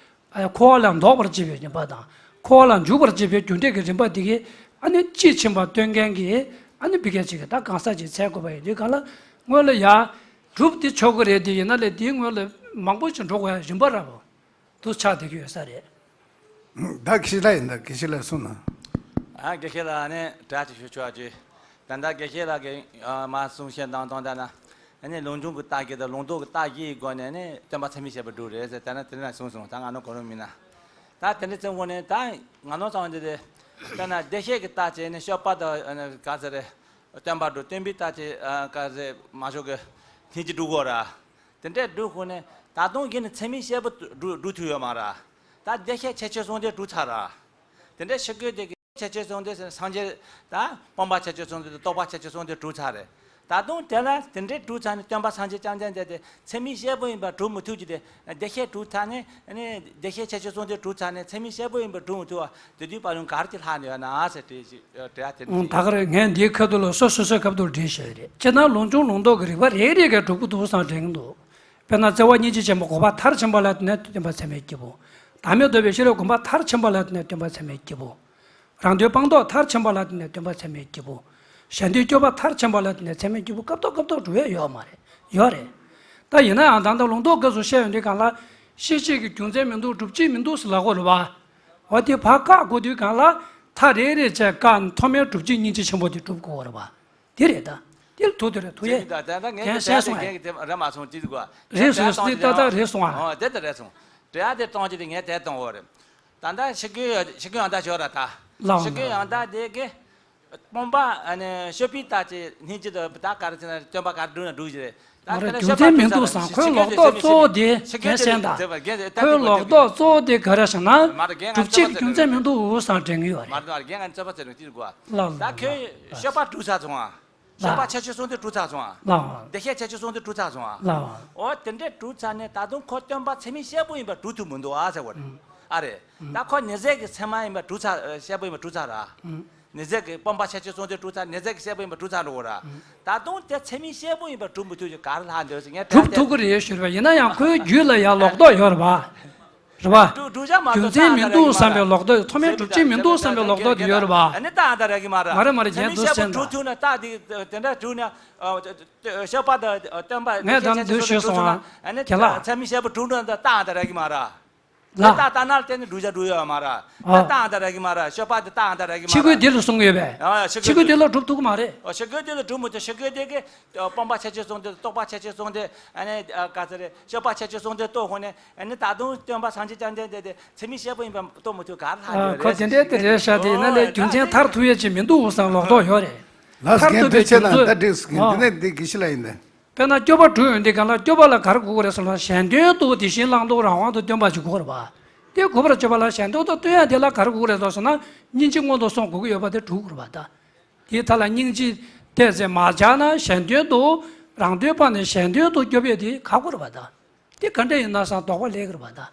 ཨ། འཁོར་བ་ལས་ལྡོག་པར་བྱེད་པའི་ཉེས་པ་དང་། འཁོར་བ་ལ་འཇུག་པར་བྱེད་པའི་རྒྱུ་འབྲས་ཀྱི་རིམ་པ་འདི་གའི་ཨ་ནི་དཔྱིས་ཕྱིན་པ་སྟོན་མཁན་གྱི་ཨ་ནི་བི་གས་ཅིག་གི་ད་གང་ཟག་ཅིག་འཚོལ་དགོས་པ་ཡིན་དུས་གང་ལ་སྔོན་ལ་ཡ་གྲུབ་འདི་ཆོག་གི་རེད། འདི་ཡིན་ན་ལས་འདིའི་སྔོན་ལ་མང་པོ་ཅིག་འགྲོ་དགོས་ཡ་རིམ་པ་ར་བོ་དུ་ཆགས་བསྡད་ཀྱི་ཡོད་ས་རེད། ད་དགེ་བཤེས་ལགས་ཡིན། ད་དགེ་བཤེས་ལགས་གསུངས་ན། ཨ་དགེ་བཤེས་ལགས་ནས་དྲི་བ་ཅིག་ཞུ་ཆོག་ཅིག་ད་ལྟ་དགེ་བཤེས་ལགས་ཀྱིས་ཨ་མ་གསུང་བཤད་གནང་སྟངས་ལྟར་ན། ཨ་ནི་ལུགས་འབྱུང་གི་རྟགས་བརྒྱད་དང་ལུགས་ལྡོག་གི་རྟགས་བཞིའི་སྒོ་ནས་ནི་སྟོན་པ་ཚད་མས་བཤད་པ་དྲུག་རེད་ཟེར། དེ་ན་དེ་འདྲ་གསུངས་སོང་། ད་ང་ནོར་གོ་རུ་མིན་ན། ད་དེ་འདྲ་ཙམ་གོ་ནས་ད་ང་ནོར་ཙམ་འདི་རེད། ད་ན་བདེ་གཤེགས་ཀྱི་རྟགས་བྱས་ནས་སྤྱོད་པ་དང་ཨ་ནི་ག་ཚད་རེད། སྟོན་པ་དྲུག་སྟོན་པའི་རྟགས་བྱས་ཨ་ག་ཚད་མ་ཞོག་གི་སྙིང་རྗེ་དྲུག་གོ་ར། དེ་འདྲའི་དྲུག་ཁོ་ནས་ད་དུང་གཞི་ནས་ཚད་མས་བཤད་པ་དྲུག་དྲུག་ཐུབ་ཡོད་མ་ར། ད་བདེ་གཤེགས་ཁྱད་ཆོས་གསུམ་ལྡན་དྲུག་ཚར་ར། དེ་འདྲའི་ཤེས་དགོས་དེ་གི་ཁྱད་ཆོས་གསུམ་ལྡན་ཟེར་ན་སངས་རྒྱས་དང་སྤངས་པ་ཁྱད་ཆོས་གསུམ་ལྡན་དང་རྟོགས་པ་ཁྱད་ཆོས་གསུམ་ལྡན་དྲུག་ཚར་རེད། ད་དུང་དེ་ལ་དེ་འདྲའི་དྲུག་ཚར་ནས་སྟོན་པ་སངས་རྒྱས་བཅོམ་ལྡན་འདས་དེ་ཚད་མས་བཤད་པ་ཡིན་པ་སྒྲུབ་མི་ཐུབ་ཀྱི་དེ་བདེ་གཤེགས་དྲུག་ཚར་ནས་ནི་བདེ་གཤེགས་ཁྱད་ཆོས་གསུམ་ལྡན་དྲུག་ཚར་ནས་ཚད་མས་བཤད་པ་ཡིན་པ་སྒྲུབ་མི་ཐུབ་པ་དེ་དུས་བར་ལུང་ག་རེ་ཅིག་ལྷག་ནས་ཡོད་ན་ཟེར་དྲིས་ཤིག་དྲི་བ་དེ་འདྲ་ཨང་། ད་ག་རེ་ངས་འདིའི་ཁ་ཐུག་ལ་སོ་སོ་སོའི་ཁ་ཐུག་འགྲེལ་བཤད་རེད། སྤྱིར་ན་ལུགས་འབྱུང་ལུགས་ལྡོག་གི་རིགས་པ་རེ་རེ་གས་གྲུབ་ཀྱི་འདུག་བསམ་དྲན་གྱི་འདུག་དཔེར་ན་བརྩེ་བ་སྙིང་རྗེ་ཆེན་པོ་འགོག་པ་མཐར་ཕྱིན་པ་ལ་བརྟེན་ནས་སྟོན་པ་ཚད་མས་བསྐྱེད་པོ། བདག་མེད་རྟོགས་པའི་ཤེས་རབ་སྒོམ་པ་མཐར་ཕྱིན་པ་ལ་བརྟེན་ནས་སྟོན་པ་ཚད་མས་བསྐྱེད་པོ། རང་དོན་སྤངས་རྟོགས་མཐར་ཕྱིན་པ་ལ་བརྟེན་ནས་སྟོན་པ་ཚད་མས་བསྐྱེད་པོ། གཞན་དོན་སྤྱོད་པ་མཐར་ཕྱིན་པ་ལ་བརྟེན་ནས་ཚད་མས་བསྐྱེད་པོ། སྐབས་ཐོག་སྐབས་ཐོག་འགྲོ་ཡ་ཡོད་མ་རེད། ཡོད་རེད། ད་ཡིན་ན་ཡང་ད་ལྟ་ལུགས་ལྡོག་སྐབས་སུ་བཤད་ཡོང་དུས་གང་ལ། ཤེས་བྱེད་ཀྱི་རྒྱུ་མཚན་མི་འདུག་སྒྲུབ་བྱེད་མི་འདུག་ཟེར་ལབ་དགོས་རེད་བ། འོ་དེ་ཕར་བཀག་དགོས་དུས་གང་ལ། མཐའ་རེ་རེ་བྱས་བཀག་ནས་ཐོག་མའི་སྒྲུབ་བྱེད་སྙིང་རྗེ་ཆེན་པོ་དེ་སྒྲུབ་དགོས་རེད་བ། དེ་རེད་ད། དེ་ལ་ཐུག་དེ་རེད་ཐུག་ཡས། ད་ད་ངས་གན་བཤད་སོང་ཨེ། རྒན་གྱིས་དེ་ར་མ་སོང་ཅི་དགོས། རེད་སོང་ཟེར་དེ་ཏག་ཏག་རེད་སོང་ཨ། ཨོ་དེ་ད་རེད་སོང་། དྲི་བ་དེ་གཏོང་ཅི་དེ་ངས་དེ་གཏོང་འོ་རེད། ད་ད་ཤི་གི་ཤི་གི་ཡང་ད་ཞོར་ར་ད། ལའང་ཤི་གི་ཡང་ད་དེ་གི། སྤངས་པ་ཨ་ནི་སྤྱོད་པའི་རྟགས་ཀྱི་སྙིང་རྗེ་དང་ད་ག་རེ་ཟེར་ན་སྟོན་པ་ག་རེ་སྒྲུབ་ན་སྒྲུབ་ཀྱི་རེད། ད་མ་རེད། དེ་ལ་རྒྱུ་མཚན་མི་འདུག་བསམ། ཁོའི་ལོག་རྟོག་གཙོ་བོ་དེ་གན་གསན་དང་། ཁོའི་ལོག་རྟོག་གཙོ་བོ་དེ་ག་རེ་ཟེར་ན། སྒྲུབ་བྱེད་ཀྱི་རྒྱུ་མཚན་མི་འདུག་བསམ་དྲན་གྱི་ཡོད་རེད། མ་རེད་མ་རེད། རྒན་ང་ཚོད་པ་ཚེ་རིང་ཅི་དགོས། ལགས་ད་ལགས་ཁོས་ལགས། སྤྱོད་པ་དྲུག་ཚར་སོང་ཨ། སྤྱོད་པ་ལགས། ཁྱད་ཆོས་གསུམ་ལྡན་དྲུག་ཚར་སོང་ཨ། ལགས། བདེ་གཤེགས་ཁྱད་ཆོས་གསུམ་ལྡན་དྲུག་ཚར་སོང་ཨ། ལགས། འོ་དེ་འདྲའི་དྲུག་ཚར་ནས་ད་དུང་ཁོ་སྟོན་པ་ཚད་མས་བཤད་པོ་ཡིན་པ་སྒྲུབ་ཐུབ་མི་འདུག་ཨ་ཟེར་བ་རེད། ཨ་རེད། ད་ཁོ་ཉེ་ཟད་ཀྱི་ཚད་མ་ཡིན་པ་དྲུག་ཚར་བཤད་པོ་ཡིན་པ་དྲུག་ཚར་ར། ཉེ་ཟད་ཀྱི་སྤངས་པ་ཁྱད་ཆོས་གསུམ་ལྡན་དྲུག་ཚར། ཉེ་ཟད་ཀྱི་བཤད་པོ་ཡིན་པ་དྲུག་ཚར་འགྲོ་གོ་ར། ད་དུང་དེ་ཚད་མས་བཤད་པོ་ཡིན་པ་སྒྲུབ་མི་ཐུབ་ཀྱི་ག་རེ་ལྷག་འདོད་ཟེར་ངས་སྒྲུབ་ཐུབ་ཀྱི་རེད་ཞུ་རེད་པ། ཡིན་ན་ཡང་ཁོའི་རྒྱུད་ལ་ཡང་ལོག་རྟོག་ཡོད་རེད་པ། རེད་པ། རྒྱུ་མཚན་མི་འདུག་བསམ་པའི་ལོག་རྟོག་ཐོག་མའི་སྒྲུབ་བྱེད་མི་འདུག་བསམ་པའི་ལོག་རྟོག་དེ་ཡོད་རེད་པ། ཨ་ནི་ད་ཨ་ད་ར་གི་མ་ར། མ་རེད་མ་རེད། རྒན་འདུག་སེ་ད། དྲུག་ཐུག་ན་ད་དེ་དེ་འདྲ་དྲུག་ན། སྤྱོད་པ་དང་སྟོན་པ་ངས་ད་འདུག་ཞུས་སོང་ཨ། རྒན་ལགས། ཚད་མས་བཤད་པ་དྲུག་ན་ད་ད་ཨ་ད་ར་གི་མ་ར། ལ། ད་ལྟ་ན་ལ་བརྟེན་ནས་བསྒྲུབ་བྱ་སྒྲུབ་ཡོད་མ་ར། ད་ལྟ་ཨ་ད་ར་གི་མ་ར། སྤྱོད་པ་དེ་ལྟ་ཨ་ད་ར་གི་མ་ར། ཕྱི་རྒོལ་འདི་ལ་གསུང་གི་ཡོད་པས། ཨ་ཕྱི་རྒོལ་འདི་ལ་སྒྲུབ་ཐུབ་ཀྱི་མ་རེད། ཨ་ཕྱི་རྒོལ་འདི་ལ་སྒྲུབ་མི་ཐུབ། ཕྱི་རྒོལ་འདི་གི་སྤངས་པ་ཁྱད་ཆོས་གསུམ་ལྡན། རྟོགས་པ་ཁྱད་ཆོས་གསུམ་ལྡན། ཨ་ནི་ག་ཚོད་རེད། སྤྱོད་པ་ཁྱད་ཆོས་གསུམ་ལྡན་རྟོགས་ཧོ་ནས་ཨ་ནི་ད་དུང་སྟོན་པ་སངས་རྒྱས་བཅོམ་ལྡན་འདས་དེ་ཚད་མས་བཤད་པ་ཡིན་པ་རྟོགས་མི་ཐུབ་ག་རེ་ལྷག་ཡོད་རེད། ཁོ་དེ་འདྲའི་དེ་རེད་ཤག་དེ་ཡིན་ན་ལས་རྒྱུ་མཚན་མཐར་ཐུག་ཡས་ཅིག་མི་འདུག་བསམ་ལོག་རྟོག་ཡོད་རེད། ལགས་མཐར་ཐུག་པའི་རྒྱུ་མཚན། ད་འགྲིག་འདི་ནས་འདི་དགེ་བཤེས་ལགས་ཡིན་ད། དཔེར་ན་སྐྱོབ་པ་དྲུག་ཡོང་དུས་གང་ལ་སྐྱོབ་པ་ལ་ག་རེ་དགོས་ཀྱི་རེད་ཟེར་ན། གཞན་དོན་དུ་དེ་བཞིན་བླང་དོར་རང་དབང་དུ་སྟོན་པ་ཅིག་དགོས་རེད་པ། དེ་དགོས་པར་སྤྱོད་པ་ལ་གཞན་དོན་དུ་སྟོན་ཡ་དེ་ལ་ག་རེ་དགོས་ཀྱི་རེད་ཟེར་ན། སྙིང་རྗེ་སྔོན་དུ་སོང་དགོས་ཀྱི་ཡོད་པ་དེ་དྲུག་དགོས་རེད་པ་ད། དེའི་མཐའ་ལ་སྙིང་རྗེ་དེ་ཚེ་མ་སྦྱངས་ན་གཞན་དོན་དུ། རང་དོན་སྤངས་ནས་གཞན་དོན་དུ་སྐྱོབ་ཡ་དེ་ག་དགོས་རེད་པ་ད། དེ་ག་འདྲ་ཡིན་ན་བསམ་དོགས་པ་སླེབས་ཀྱི་རེད་པ་ད།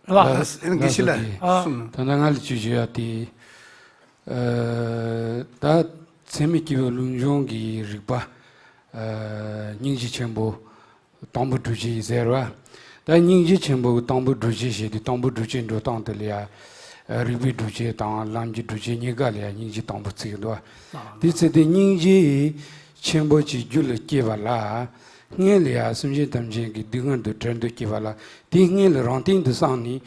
རེད་པ། ཨ་དགེ་བཤེས་ལགས། ཨ། ད་ལྟ་ང་ལ་ཅིག་ཞུ་ཡ་དེ། ཨ་ད་ཚད་མས་བསྐྱེད་པའི་ལུགས་འབྱུང་གི་རིགས་པ། ཨ་སྙིང་རྗེ་ཆེན་པོ་དང་པོ་སྒྲུབ་བྱེད་ཟེར་བ། ད་སྙིང་རྗེ་ཆེན་པོ་གི་དང་པོ་སྒྲུབ་བྱེད་ཞེས་ཏེ། དང་པོ་སྒྲུབ་བྱེད་འགྲོ་སྟངས་དེ་ལ་ཡ། རིགས་པའི་སྒྲུབ་བྱེད་དང་ལམ་གྱི་སྒྲུབ་བྱེད་གཉིས་ཀ་ལ་ཡ་སྙིང་རྗེ་དང་པོ་བརྩི་གི་འདུག་བ། དེ་ཚེ་དེ་སྙིང་རྗེ་ཆེན་པོ་ཅིག་རྒྱུད་ལ་སྐྱེས་པ་ལ། སྔོན་ལ་ཡ་སེམས་ཅན་ཐམས་ཅད་ཀྱི་སྡུག་བསྔལ་དང་བྲལ་འདོད་སྐྱེས་པ་ལ། དེའི་སྔོན་ལ་རང་སྟེང་དུ་བསམ་ནས་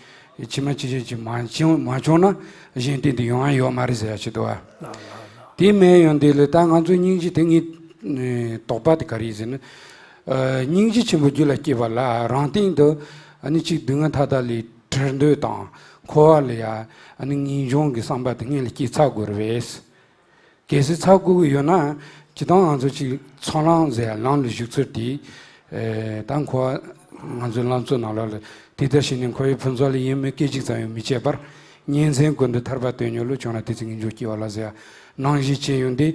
ཕྱི་མ་ཅི་བྱེད་ཅིག་མ་བྱུང་མ་བྱུང་ན་གཞན་སྟེང་དུ་ཡོང་ཡ་ཡོད་མ་རེད་ཟེར་ཡ་ཅིག་འདུག་བ། དེ་མེད་ཡོང་དུས་ལ་ད་ང་ཚོའི་སྙིང་རྗེ་དེ་ངའི་དོགས་པ་དེ་ག་རེ་ཡིན་ཟེར་ན། ཨ་སྙིང་རྗེ་ཆེན་པོ་རྒྱུད་ལ་སྐྱེས་པ་ལ་རང་སྟེང་དུ་ཨ་ནི་གཅིག་སྡུག་བསྔལ་མཐའ་དག་ལས་བྲལ་འདོད་དང་། འཁོར་བ་ལ་ཡ་ཨ་ནི་ངེས་འབྱུང་གི་བསམ་པ་དེ་སྔོན་ལ་སྐྱེས་ཚར་དགོས་རེད་པས། གལ་སྲིད་ཚར་དགོས་ཀྱི་ཡོད་ན། སྤྱིར་བཏང་ང་ཚོ་གཅིག་ཚོགས་ལམ་ཟེར་ཡ་ལམ་ལ་ཞུགས་ཚུལ་དེ། ཨེ་ད་འཁོར་བ་ང་ཚོའི་ལམ་གཙོ་ནང་ལོགས་ལ་དེ་ལྟར་བྱས་ནས་འཁོར་བའི་ཕུན་ཚོགས་ལ་ཡིད་མོས་སྐད་ཅིག་ཙམ་ཡང་མི་བྱེད་པར། ཉིན་མཚན་ཀུན་ཏུ་ཐར་པ་དོན་གཉེར་ལུགས་བྱུང་ན་དེ་ཚེ་ངེས་འབྱུང་སྐྱེ་བ་ལ་ཟེར་ཡ་ནང་བཞིན་བྱས་ཡོང་དུས།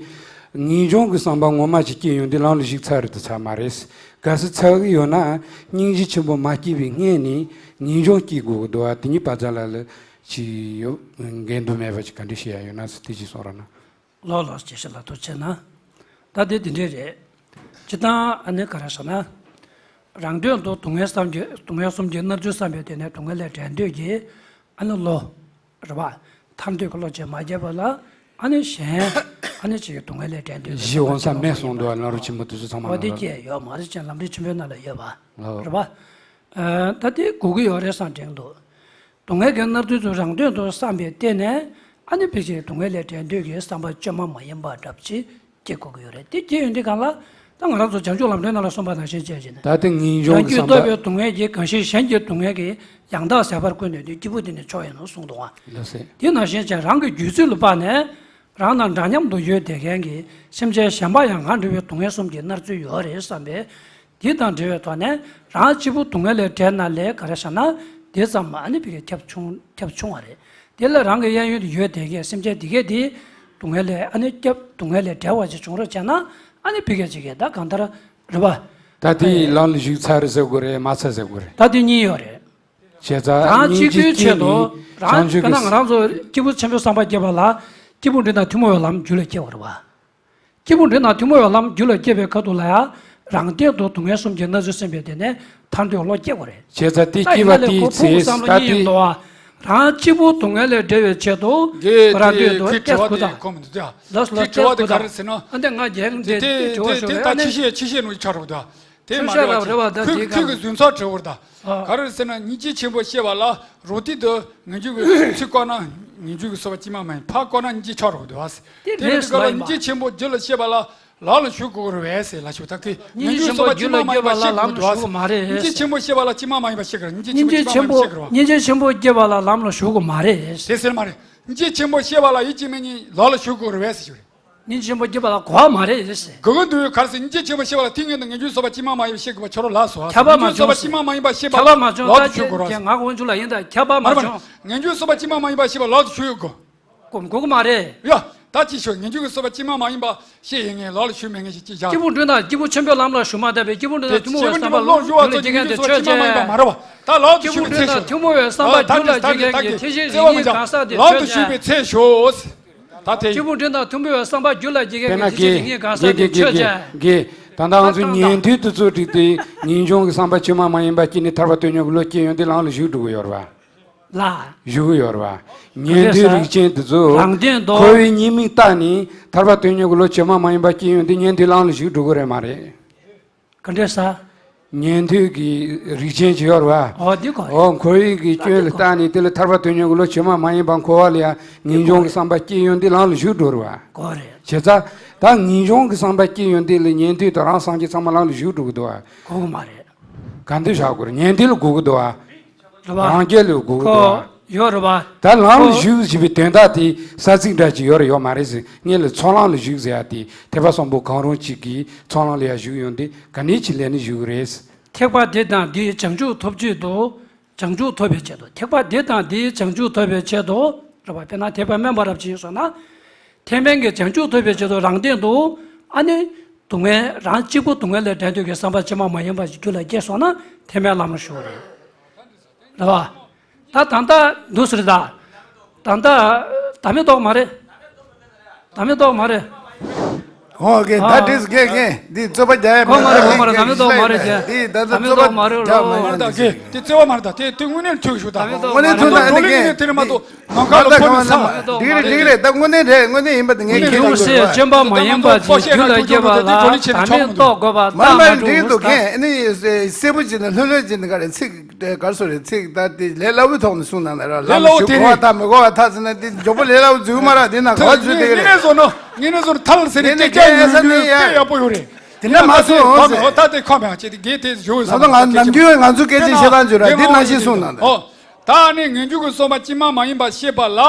ངེས་འབྱུང་གི་བསམ་པ་ངོ་མ་ཅིག་སྐྱེས་ཡོང་དུས་ལམ་ལ་ཞུགས་ཚར་རེད་དུ་ཚར་མ་རེད། གལ་སྲིད་ཚར་གི་ཡོད་ན་སྙིང་རྗེ་ཆེན་པོ་མ་སྐྱེས་པའི་སྔོན་ནས་ངེས་འབྱུང་སྐྱེ་དགོས་ཀྱི་འདུག་བ། དེ་གཉིས་བར་མཚམས་ལ་ལ་ཅིག་ཡོད་འགལ་འདུ་མེད་པ་ཅིག་ག་འདྲ་བཤད་ཡ་ཡོད་ན་ཟེར་དེ་ཅིག་གསུང་རོགས་གནང་། ལགས་ལགས། དགེ་བཤེས་ལགས་ཐུགས་རྗེ་གནང་། ད་དེ་དེ་འདྲས་རེད། སྤྱིར་བཏང་ཨ་ནི་ག་རེ་ཟེར་ན། རང་དོན་དུ་སྡུག་བསྔལ་བསམ་གྱི་སྡུག་བསྔལ་གསུམ་གྱི་མནར་གཅོད་བསམ་པའི་སྟེང་ནས་སྡུག་བསྔལ་ལས་བྲལ་འདོད་ཀྱི་ཨ་ནི་བློ། རེད་པ། ཐར་འདོད་ཀྱི་བློ་ཅིག་མ་སྐྱེས་པ་ལ་ཨ་ནི་གཞན་ཨ་ནི་ཅིག་གི་སྡུག་བསྔལ་ལས་འབྲལ་འདོད་ཀྱི་བཞི་འོང་ས་མེད་གསུངས་འདུག་ལམ་རིམ་ཆེན་པོ་དེ་ཚོ་ཚང་མ་ལ། འོ་དེ་སྐྱེས་ཡོད་མ་རེད་ཅེས་ལམ་རིམ་ཆེན་པོའི་ནང་ལ་ཡོད་པ། ལགས། རེད་པ། ཨ། ད་དེ་དགོས་ཀྱི་ཡོད་རེད་བསམ་དྲན་འདུག་སྡུག་བསྔལ་གྱི་མནར་གདུང་ཚོ་རང་དོན་དུ་བསམ་པའི་སྟེང་ནས་ཨ་ནི་ཕལ་ཆེར་སྡུག་བསྔལ་ལས་འབྲལ་འདོད་ཀྱི་བསམ་པ་བཅོས་མ་མ་ཡིན་པ་འདྲ་པོ་ཅིག་སྐྱེ་དགོས་ཀྱི་ཡོད་རེད། དེ་སྐྱེ་ཡོང་དུས་སྒང་ལ་ད་ང་རང་ཚོ་བྱང་ཆུབ་ལམ་སྒྲོན་ནང་ལ་གསུངས་པ་ནང་བཞིན་བྱས་བྱས་ནས། ད་དེ་ངེས་འབྱུང་རང་གི་རྒྱུད་བསམ་པ། བརྟགས་པའི་སྡུག་བསྔལ་གྱིས་གང་ཞིག་གཞན་གྱི་སྡུག་བསྔལ་གྱིས་ཡང་དག་ཟད་པར་ཀུན་ནས་འདུལ། སྐྱེས་བུ་དེ་ནི་མཆོག་ཡིན་ནོ་གསུངས་འདུག་ཨ། ལགས་སེ། དེ་ནང་བཞིན་བྱས་རང་གི་རྒྱུད་ཚོད་ལ་དཔག་ནས། རང་དང་འདྲ་མཉམ་དུ་ཡོད་བསྡད་མཁན་གྱི་སེམས་ཅན་གཞན་པ་ཡང་ང་འདྲ་བའི་སྡུག་བསྔལ་གསུམ་གྱིས་མནར་ཚུལ་ཡོད་རེད་བསམ་པས། དེ་དང་འབྲེལ་བའི་ཐོག་ནས་རང་གཅིག་པུ་སྡུག་བསྔལ་ལས་བྲལ་ན་ལས་ག་རེ་བྱ་ན་དེ་ཙམ་ཨ་ནི་ཕ་གིར་ཁྱབ་ཆུང་ཁྱབ་ཆུང་བ་རེད། དེ་ལས་རང་གི་གཡས་གཡོན་དུ་ཡོད་བསྡད་མཁན་སེམས་ཅན་དེ་གས་དེ་སྡུག་བསྔལ་ལས་ཨ་ནི་སྐྱབས་སྡུག་བསྔལ་ལས་བྲལ་བ་ཞིག་བྱུང་རོགས་བྱས་ན་ཨ་ནི་ཕ་གིར་ཅིག་གིས་ད་གང་ལྟར་རེད་པ། ད་དེ་ལམ་ལ་ཞུགས་ཚར་རེད་ཟེར་དགོས་རེད་མ་ཚར་ཟེར་དགོས་རེད། ད་དེ་གཉིས་ཡོད་རེད། བྱས་ཙང་རང་སྙིང་གཅིག་པུའི་རྗེ་ཆེད་དུ་བསྐྱེད་ནས་རང་བྱང་ཆུབ་ཀྱི། དཔེར་ན་ང་རང་ཚོ་སྐྱེས་བུ་ཆེན་པོའི་བསམ་པ་སྐྱེས་པ་ལ་སྐྱེས་བུ་འབྲིང་དང་ཐུན་མོང་བའི་ལམ་རྒྱུད་ལ་སྐྱེ་བ་རེད་པ། སྐྱེས་བུ་འབྲིང་དང་ཐུན་མོང་བའི་ལམ་རྒྱུད་ལ་སྐྱེས་པའི་ཁ་ཐུག་ལ་ཡང་རང་སྟེང་དུ་སྡུག་བསྔལ་གསུམ་གྱི་མནར་གཅོད་སེམས་པས་དེ་ནས་ཐར་འདོད་བློ་སྐྱེ་དགོས་རེད། བྱས་ཙང་དེ་ད་སྐྱེས་ཡིན་པ་ན་ལས་དེའི་ཁོ་ཕུགས་ཚེ་བསམ་བློ་ད་གཉིས་ཡིན་དེ། འདུག་ཨ། རང་གཅིག་པུ་སྡུག་བསྔལ་ལས་བསྒྲལ་བའི་ཆེད་དུ་དེ་རང་དེ་འདོད་དུ་ཁོའི་སྐྱེས་དྲི་བ་དེ་ཁོ་མི་འདུག་ད། ལགས་སོ་ལགས་ཁོའི་དྲི་བ་དེ་ག་རེ་ཟེར་ན། ཨ་འདི་ང་རྒན་འདི་དེ་དྲི་བ་དེ་ཞུ་དེ་རེད། ད་ཨ་ནི་ཆེ་ཤེས་ཆེ་ཤེས་ནོ་ཆགས་རོགས་ད། དེ་མ་ཆོས་ཤ་རེད་བ། རབ་རེད་བ་ད། ཁོས་དེ་ཁོས་གང་གི་རྫུན་ཚ་བྲི་བར་ད། ཨ། ག་རེ་ཟེར་ན་སྙིང་རྗེ་ཆེན་པོ་བཤད་པ་ལ་རོ་ཏི་དུ་ངན་ཇུས་ཀྱི་ཚིག་བཀོད་ན་ངན་ཇུས་ཀྱི་སོ་པ་ཅི་མ་མ་ཡིན་ཕ་བཀོད་ན་སྙིང་རྗེ་ཆགས་རོགས་འདུག་ཨ། དེ་དེ་རེད་ལ་སྙིང་རྗེ་ཆེན་པོ་རྒྱུད་ལ་བཤད་པ་ལ་ལག་ལ་ཞུགས་དགོས་རེད་བས་ཟེར་ལ་ཞུ་ད་ཁོས་ངན་ཇུས་ཀྱི་སོ་པ་ཅི་མ་མ་ཡིན་པ་བཤད་དགོས་འདུག་ཨ་ཟེར། སྙིང་རྗེ་ཆེན་པོ་བཤད་པ་ལ་ཅི་མ་མ་ཡིན་པ་བཤད་དགོས་རེད། སྙིང་རྗེ་ཆེན་པོ་ཅི་མ་མ་ཡིན་པ་བཤད་དགོས་རེད་བ། སྙིང་རྗེ་ཆེན་པོ་བཤད་པ་ལ་ལམ་ལ་ཞུགས་དགོས་མ་རེད། དེ་ཟེར་མ་རེད། སྙིང་རྗེ་ཆེན་པོ་བཤད་པ་ལ་ཡིད་ཀྱིས་མི་མཉེས་ལག་ལ་ཞུགས་དགོས་རེད་བས་ཟེར་ཞུ་རེད། སྙིང་རྗེ་ཆེན་པོ་བསྐྱེད་པ་ལ་གོ་བ་མ་རེད་ཟེར། གོ་གི་འདུག་ག་རེ་ཟེར། སྙིང་རྗེ་ཆེན་པོ་བསྐྱེད་པ་ལ་ཏིང་ངེ་དང་ངེས་འབྱུང་སོགས་པ་ཅི་མ་མ་ཡིན་པ་ཤེས་དགོས་པ་ཁྱོད་རང་ལ་སོ། ཁྱབ་པ་མ་བྱུང་། སོགས་པ་ཅི་མ་མ་ཡིན་པ་ཤེས་པ་ཁྱབ་པ་མ་བྱུང་ལ་ཏུ་ཆོས་གོ་ར། ང་གོང་ཆུ་ལ་ཡིན་ད་ཁྱབ་པ་མ་བྱུང་། ངེས་འབྱུང་སོགས་པ་ཅི་མ་མ་ཡིན་པ་ཤེས་པ་ལ་ཏུ་ཆོས་གོ། གོ་གོ་གི་མ་རེད། ཡ། ད་ཅི་ཤོད། ངེས་འབྱུང་གི་སོགས་པ་ཅི་མ་མ་ཡིན་པ་ཤེས་ཡིན་ངེས་ལག་ལ་ཞུགས་མེད་ངེས་ཤེས་ཅི་བཞག་སྐྱེས་བུ་འབྲིང་དང་སྐྱེས་བུ་ཆེན་པོའི་ལམ་ལ་ཞུགས་མ་ཐུབ་པས་སྐྱེས་བུ་འབྲིང་དང་ཐུན་མོང་བའི་བསམ་པ་ལོག་ཞུགས་པ་ལ་སྐྱེ་མཁན་དེ་ཆོས་ཅན། སྐྱེས་བུ་འབྲིང་དང་ཐུན་མོང་བའི་བསམ་པ་རྒྱུད་ལ་སྐྱེ་མཁན་གྱི་ཐེག་ཆེན་གྱི་སྙིང་གང་ཟག་དེ་ཆོས་ཅན། སྐྱེས་བུ་འབྲིང་དང་ཐུན་མོང་བའི་བསམ་པ་རྒྱུད་ལ་སྐྱེ་མཁན་གྱི་ཐེག་ཆེན་གྱི་སྙིང་གང་ཟག་དེ་ཆོས་ཅན། དཔེར་ན་དགེ་དགེ་དགེ་དགེ་དགེ་དགེ། ད་ལྟ་ང་ཚོ་ཉན་ཐོས་དེ་ཚོ་བསྒྲིགས་ཏེ་ངེས་འབྱུང་གི་བསམ་པ་ཕྱི་མ་མ་ཡིན་པ་སྐྱེས་ནས་ཐར་པ་དོན་གཉེར་གྱི་བློ་སྐྱེ་ཡོང་དུས་ལམ་ལ་ཞུགས་འགྲོ་གི་ཡོད་རེད་བ། ལ། ཞུགས་ཡོད་རེད་བ། ཉན་ཐོས་རིགས་ཅན་དེ་ཚོ་རང་དོན་དུ་འཁོར་བའི་ཉེས་དམིགས་བལྟས་ནས་ཐར་པ་དོན་གཉེར་གྱི་བློ་ཕྱི་མ་མ་ཡིན་པ་སྐྱེ་ཡོང་དུས་ཉན་ཐོས་ལམ་ལ་ཞུགས་འགྲོ་གི་རེད་མ་རེད། ག་འདྲས་ས། ཉན་ཐོས་ཀྱི་རིགས་ཅན་ཅིག་ཡོད་རེད་བ། ཨོ་འདི་གོ་རེད། ཨོ་འཁོར་བའི་གི་སྐྱོན་ལ་བལྟས་ནས་དེ་ལ་ཐར་པ་དོན་གཉེར་གྱི་བློ་ཕྱི་མ་མ་ཡིན་པ་འཁོར་བ་ལ་ཡང་ངེས་འབྱུང་གི་བསམ་པ་སྐྱེ་ཡོང་དུས་ལམ་ལ་ཞུགས་འགྲོ་རེད་བ། གོ་རེད། བྱས་ཙང་ད་ངེས་འབྱུང་གི་བསམ་པ་སྐྱེ་ཡོང་དུས་ལ་ཉན་ཐོས་དང་རང་སངས་རྒྱས་ཚང་མ་ལམ་ལ་ཞུགས་འགྲོ་གི་འདུག་བ། གོ་གི་མ་རེད། ག་འདི་བཞག་དགོས་རེད། ཉན་ཐོས་ལ་དགོས་ཀྱི་འདུག་བ། རེད་བ། རང་རྒྱལ་ལ་དགོས་ཀྱི་འདུག་བ། ཁོ་ཡོད་རེད་བ། ད་ལམ་ལ་ཞུགས་ཟེར་བའི་དོན་དག་དེ་ས་ཚིགས་འདྲ་ཅིག་ཡོད་རེད་ཡོད་མ་རེད་ཟེར། ངེད་ལ་ཚོགས་ལམ་ལ་ཞུགས་ཟེར་ཡ་དེ་ཐེག་པ་གསུམ་པོ་གང་རུང་གཅིག་གིས་ཚོགས་ལམ་ལ་ཡ་ཞུགས་ཡོང་དུས་ག་ནས་ཅིག་ལས་ནས་ཞུགས་རེད། ཐེག་པ་འདི་དང་འདིའི་བྱང་ཆུབ་ཐོབ་ཆེད་དུ། བྱང་ཆུབ་ཐོབ་པའི་ཆེད་དུ། ཐེག་པ་འདི་དང་འདིའི་བྱང་ཆུབ་ཐོབ་པའི་ཆེད་དུ། རེད་བ། དཔེར་ན་ཐེག་པ་དམན་པ་རབ་ཅིག་ཡིན་སོང་ན། ཐེག་དམན་གྱི་བྱང་ཆུབ་ཐོབ་པའི་ཆེད་དུ་རང་སྟེང་དུ་ཨ་ནི་སྡུག་བསྔལ་རང་གཅིག་པུ་སྡུག་བསྔལ་ལས་འབྲལ་འདོད་ཀྱི་བསམ་པ་ཕྱི་མ་མ་ཡིན་པ་ཞིག་རྒྱུད་ལ་སྐྱེས་སོང་ན་ཐེག་དམན་ལམ་ལ་ཞུགས་རེད། རེད་བ། ད་ད་ལྟ་འདུག་ཟེར་ད། ད་ལྟ་ད་མི་ཐོག་མ་རེད། ད་མི་ཐོག་མ་རེད། ཨོ་ཀེ། ད་འགྲིག་སོང་། ཀེ་ཀེ། འདི་རྩོད་པ་རྒྱག་ཡ་གོ་མ་རེད། གོ་མ་རེད། ད་མི་ཐོག་མ་རེད། ད་འདི་ད་ད་རྩོད་པ་རྒྱག་མ་ཡོང་། ད་ཀེ་དེ་རྩོད་པ་མ་རེད། ད་དེ་དེ་དངོས་གནས་ཐུག་ཞུ་ད། ད་མི་ཐོག་མ་རེད། དངོས་གནས་ཐུག་ན་འདི་ཀེ་དེ་རེད་མ་གཏོགས་ནམ་མཁའ་ལ་འཕོ་མི་ས། འགྲིག་རེད་འགྲིག་རེད། ད་དངོས་གནས་རེད། དངོས་གནས་ཡིན་པ་དེ་ངས་ཁྱེད་ལ་ཡོད་སེ་སྐྱོན་པ་མ་ཡིན་པ་ཅིག་རྒྱུད་ལ་སྐྱེས་པ་ལ་ད་མི་ཐོག་དགོས་པ་མ་ད་མ་འགྲོ་འདུག་ཀེ། ཨ་ནི་གསལ་པོ་བྱས་ནས་ལྷོད་ལྷོད་བྱས་ནས་ག་རེ་ཚིག་ག་རེ་ཟེར་རེད། ཚིག་ད་དེ་ལས་སླ་བོའི་ཐོག་ནས་གསུངས་གནང་ན་ར། ལས་སླ་བོ་དེ་རེད། ལམ་ཞུགས་གོ་བ་ད་མི་གོ་བ་ད་ཟེར་ན་དེ་མགྱོགས་པོ་ལས་སླ་བོ་འཛུལ་མ་ར། དེ་ན་གོ་བ་འཛུལ་དེ་གི་རེད། ངེས་ནས་བཟོ་ནོ། ངེས་ནས་བཟོ་ནོ་ཐལ་ཟེར་ནས་དེ་སྐད་ཆ་ཡིན་ས་ནི་ཡ་དེ་ཡག་པོ་ཡོད་རེད། དེ་ན་མ་གསུངས་ད་ཟེར། ད་དེ་ཁ་མེད་ཅེས་དེ་དགེ་དེ་ཞུ་ཡོད་ས་ད་ང་ནམ་རྒྱུན་ང་ཚོ་སྐད་ཆ་བཤད་སྟངས་བརྗོད་ར་དེ་ནང་བཞིན་གསུངས་གནང་ད། ཨོ། ད་ནི་ངེས་འབྱུང་གི་སོ་པ་ཅི་མ་མ་ཡིན་པ་ཤེས་པ་ལ་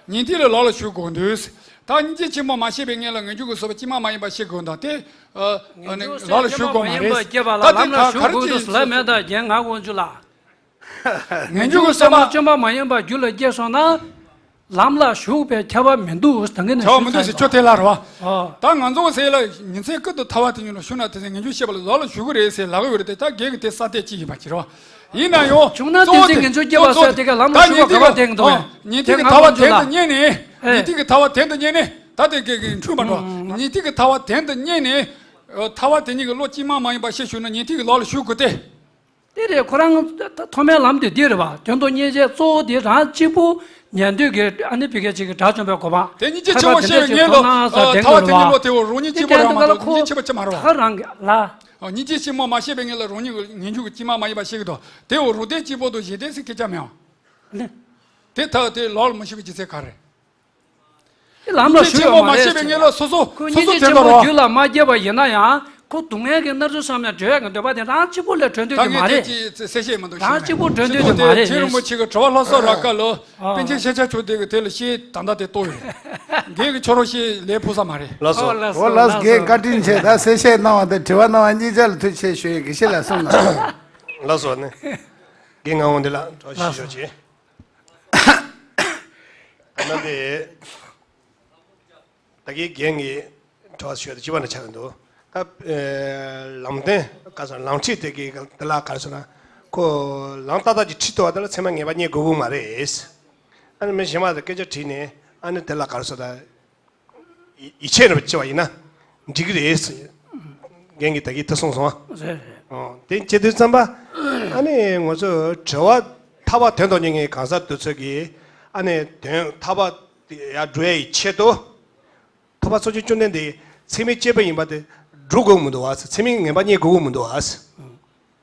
ཉན་ཐོས་ལ་ལག་ལ་ཞུགས་དགོས་འདུག་ད་སྙིང་རྗེ་ཆེན་པོ་མ་ཤེས་པའི་ངེད་ལ་ངེས་འབྱུང་གི་སོ་པ་ཅི་མ་མ་ཡིན་པ་ཤེས་དགོས་འདུག་དེ་ཨ་ནི་ལག་ལ་ཞུགས་དགོས་མ་རེད། ད་དེ་ག་ག་རེ་ཅི་ལ་མེད་ད་རྒན་ང་དགོངས་རྒྱུ་ལ། ངེས་འབྱུང་གི་སོ་པ་སྐྱོན་པ་མ་ཡིན་པ་རྒྱུད་ལ་སྐྱེས་སོང་ན། ལམ་ལ་ཞུགས་པའི་ཁྱབ་པ་མི་འདུག་ད་གིན་ཁྱབ་པ་མི་འདུག་ཟེར་ཁྱོད་དེ་ལ་རེད་བ། ད་ང་ཚོ་ཟེར་ལ་ཉིན་མཚན་ཀུན་ཏུ་ཐར་པ་དེ་ཉིད་ལ་ཞུགས་ན་དེ་ཚེ་ངེས་འབྱུང་ཤེས་པ་ལ་ལག་ལ་ཞུགས་ཀྱི་རེད་ཟེར་ལབ་ཀྱི་ཡོད་རེད་དེ། ད་རྒན་གྱི་དེ་ས་དེ་ཅི་ཡིན་པ་ཅི་རེད་བ། ཡིན་ན་ཡང་བྱུང་ན་དེ་ཚེ་ངེས་འབྱུང་སྐྱེ་བ་ཟེར་དེ་ག་ལམ་ལ་ཞུགས་པ་ག་བ་དེང་དུ་ཉིན་མཐའི་གི་ཐར་པ་དེང་དུ་རྙེད་ནས། ཉིན་མཐའི་གི་ཐར་པ་དེང་དུ་རྙེད་ནས་ད་དེ་གི་འཁྲུལ་མ་འགྲོ། ཉིན་མཐའི་གི་ཐར་པ་དེང་དུ་རྙེད་ནས་ཐར་པ་དེ་ཉིད་ཀྱི་བློ་ཅི་མ་མ་ཡིན་པ་ཤེས་ཞུགས་ན་ཉིན་མཐའི་གི་ལག་ལ་ཞུགས་དགོས་ཏེ། དེ་རེད། ཁོ་རང་ཐོག་མའི་ལམ་དེ་འདི་རེད་པ། དོན་དུ་སྙིང་རྗེ་གཙོ་བོ་དེ་རང་གཅིག་པུ་ཉན་ཐོས་ཀྱི་ཨ་ནི་བི་ཀའི་ཅིག་གི་དགྲ་བཅོམ་པའི་གོ་འཕང་། དེ་སྙིང་རྗེ་ཆེན་པོ་བཤད་པའི་ངེས་ལ་ཐར་པ་དོན་གཉེར་ལ་དེ་འོ་རང་ཉིད་གཅིག་པོ་རང་མ་གཏོགས་སྙིང་རྗེ་ཆེན་པོ་ཅིག་མ་རེད་པ། ད་ག་རང་གི་ལ། སྙིང་རྗེ་ཆེན་པོ་མ་བཤད་པའི་ངེས་ལ་རང་ཉིད་ཀྱི་ངེས་འབྱུང་གི་དཀྱིལ་མ་མ་ཡིན་པ་ཤེས་ཀྱི་འདུག་དེ་འོ་རང་སྡེ་གཅིག་པོ་དང་གཞན་སྡེ་ཟེར་སྐད་ཆ་མེད་པ། དེ་ཐག་དེ་ལོག་ལ་མི་ཤོད་པའི་རྒྱུ་མཚན་ག་རེ། དེ་ལམ་ལ་ཞུགས་ཡོད་མ་རེད། སྙིང་རྗེ་ཆེན་པོ་མ་བཤད་པའི་ངེས་ལ་སོ་སོ་ཁོས་སོ་སྙིང་རྗེ་སོ་ཆེན་པོ་དོན་དག་རེད་པ། རྒྱུད་ལ་མ་སྐྱེས་པ་ཡིན་ན་ཡང་ཁོ་སྡུག་བསྔལ་གྱི་མནར་གཅོད་བསམ་ཡང་འབྲལ་ཡག་གི་འདོད་པ་དེ་རང་གཅིག་པུ་ལས་གྲོལ་འདོད་དེ་མ་རེད། ད་ངས་དེ་གསལ་བཤད་མ་གཏོགས་ཤེས་མེད། རང་གཅིག་པུ་གྲོལ་འདོད་དེ་མ་རེད། རྗེ་རིན་པོ་ཆེ་གི་དྲི་བ་ལྷ་ས་ར་ཀ་ལ་པཎ་ཆེན་ཤཱཀྱ་མཆོག་དེ་གི་དེ་ལ་བཤད་ད་ལྟ་དེ་གཏོགས་ཡོད། རྒན་གྱི་ཁྱོད་རང་བཤད་ལས་ཕུག་ས་མ་རེད། ལགས་སོ། ཨོ་ལགས་སོ། ཨོ་ལགས་སོ། རྒན་བཀའ་དྲིན་ཆེ། ད་གསལ་བཤད་གནང་བ་དང་དྲི་བ་གནང་བ་གཉིས་ཆ་ལ་ཐུགས་རྗེ་ཆེ་ཞུ་ཡི། དགེ་བཤེས་ལགས་གསུངས་གནང་། ལགས་སོ་ནི། རྒན་ངག་དབང་འདི་ལ་འགྲོ་ཞུ་ཞུ་བྱེད། ད་ནི་དེ། ད་གིན་རྒན་གྱིས་དྲི་བ་ཞུས་ཏེ་སྤྱི་པ་འདྲ་ཆགས་ཀྱི་འདུག་ད་ལམ་སྟོན་ག་ས་ལམ་ཁྲིད་དེ་གི་དེ་ལ་ག་རེ་ཟེར་ན། ཁོ་ལམ་ཏག་ཏག་ཅིག་ཁྲིད་ཐུབ་པ་དེ་ལ་མཚན་མ་ངེས་པ་རྙེད་དགོས་ཀྱི་མ་རེད། ཨ་ནི་མི་གཞན་མ་དང་སྐད་ཆ་དྲིས་ནས་ཨ་ནི་དེ་ལ་ག་རེ་ཟེར་ད། ཡིད་ཆེས་རེ་བ་བྱེད་པ་ཡིན་ན་འགྲིག་གི་རེད། རྒན་གྱིས་ད་གིན་དེ་གསུངས་སོང་ཨ། རེད་རེད། དེ་བྱེད་དུས་ཙམ་པ་ཨ་ནི་ང་ཚོ་དྲི་བ་ཐར་པ་དོན་དུ་གཉེར་མཁན་གང་ཟག་དེ་ཚོ་གིས་ཨ་ནི་དོན་ཐར་པ་ཡར་འགྲོ་ཡའི་ཆེད་དུ་ཐར་པ་སངས་རྒྱས་བཅོམ་ལྡན་འདས་མཚན་མའི་དཔྱད་པ་ཡིན་པ་དེ་སྒྲུབ་དགོས་མི་འདུག་བ། མཚན་མའི་ངེས་པ་རྙེད་དགོས་མི་འདུག་བ།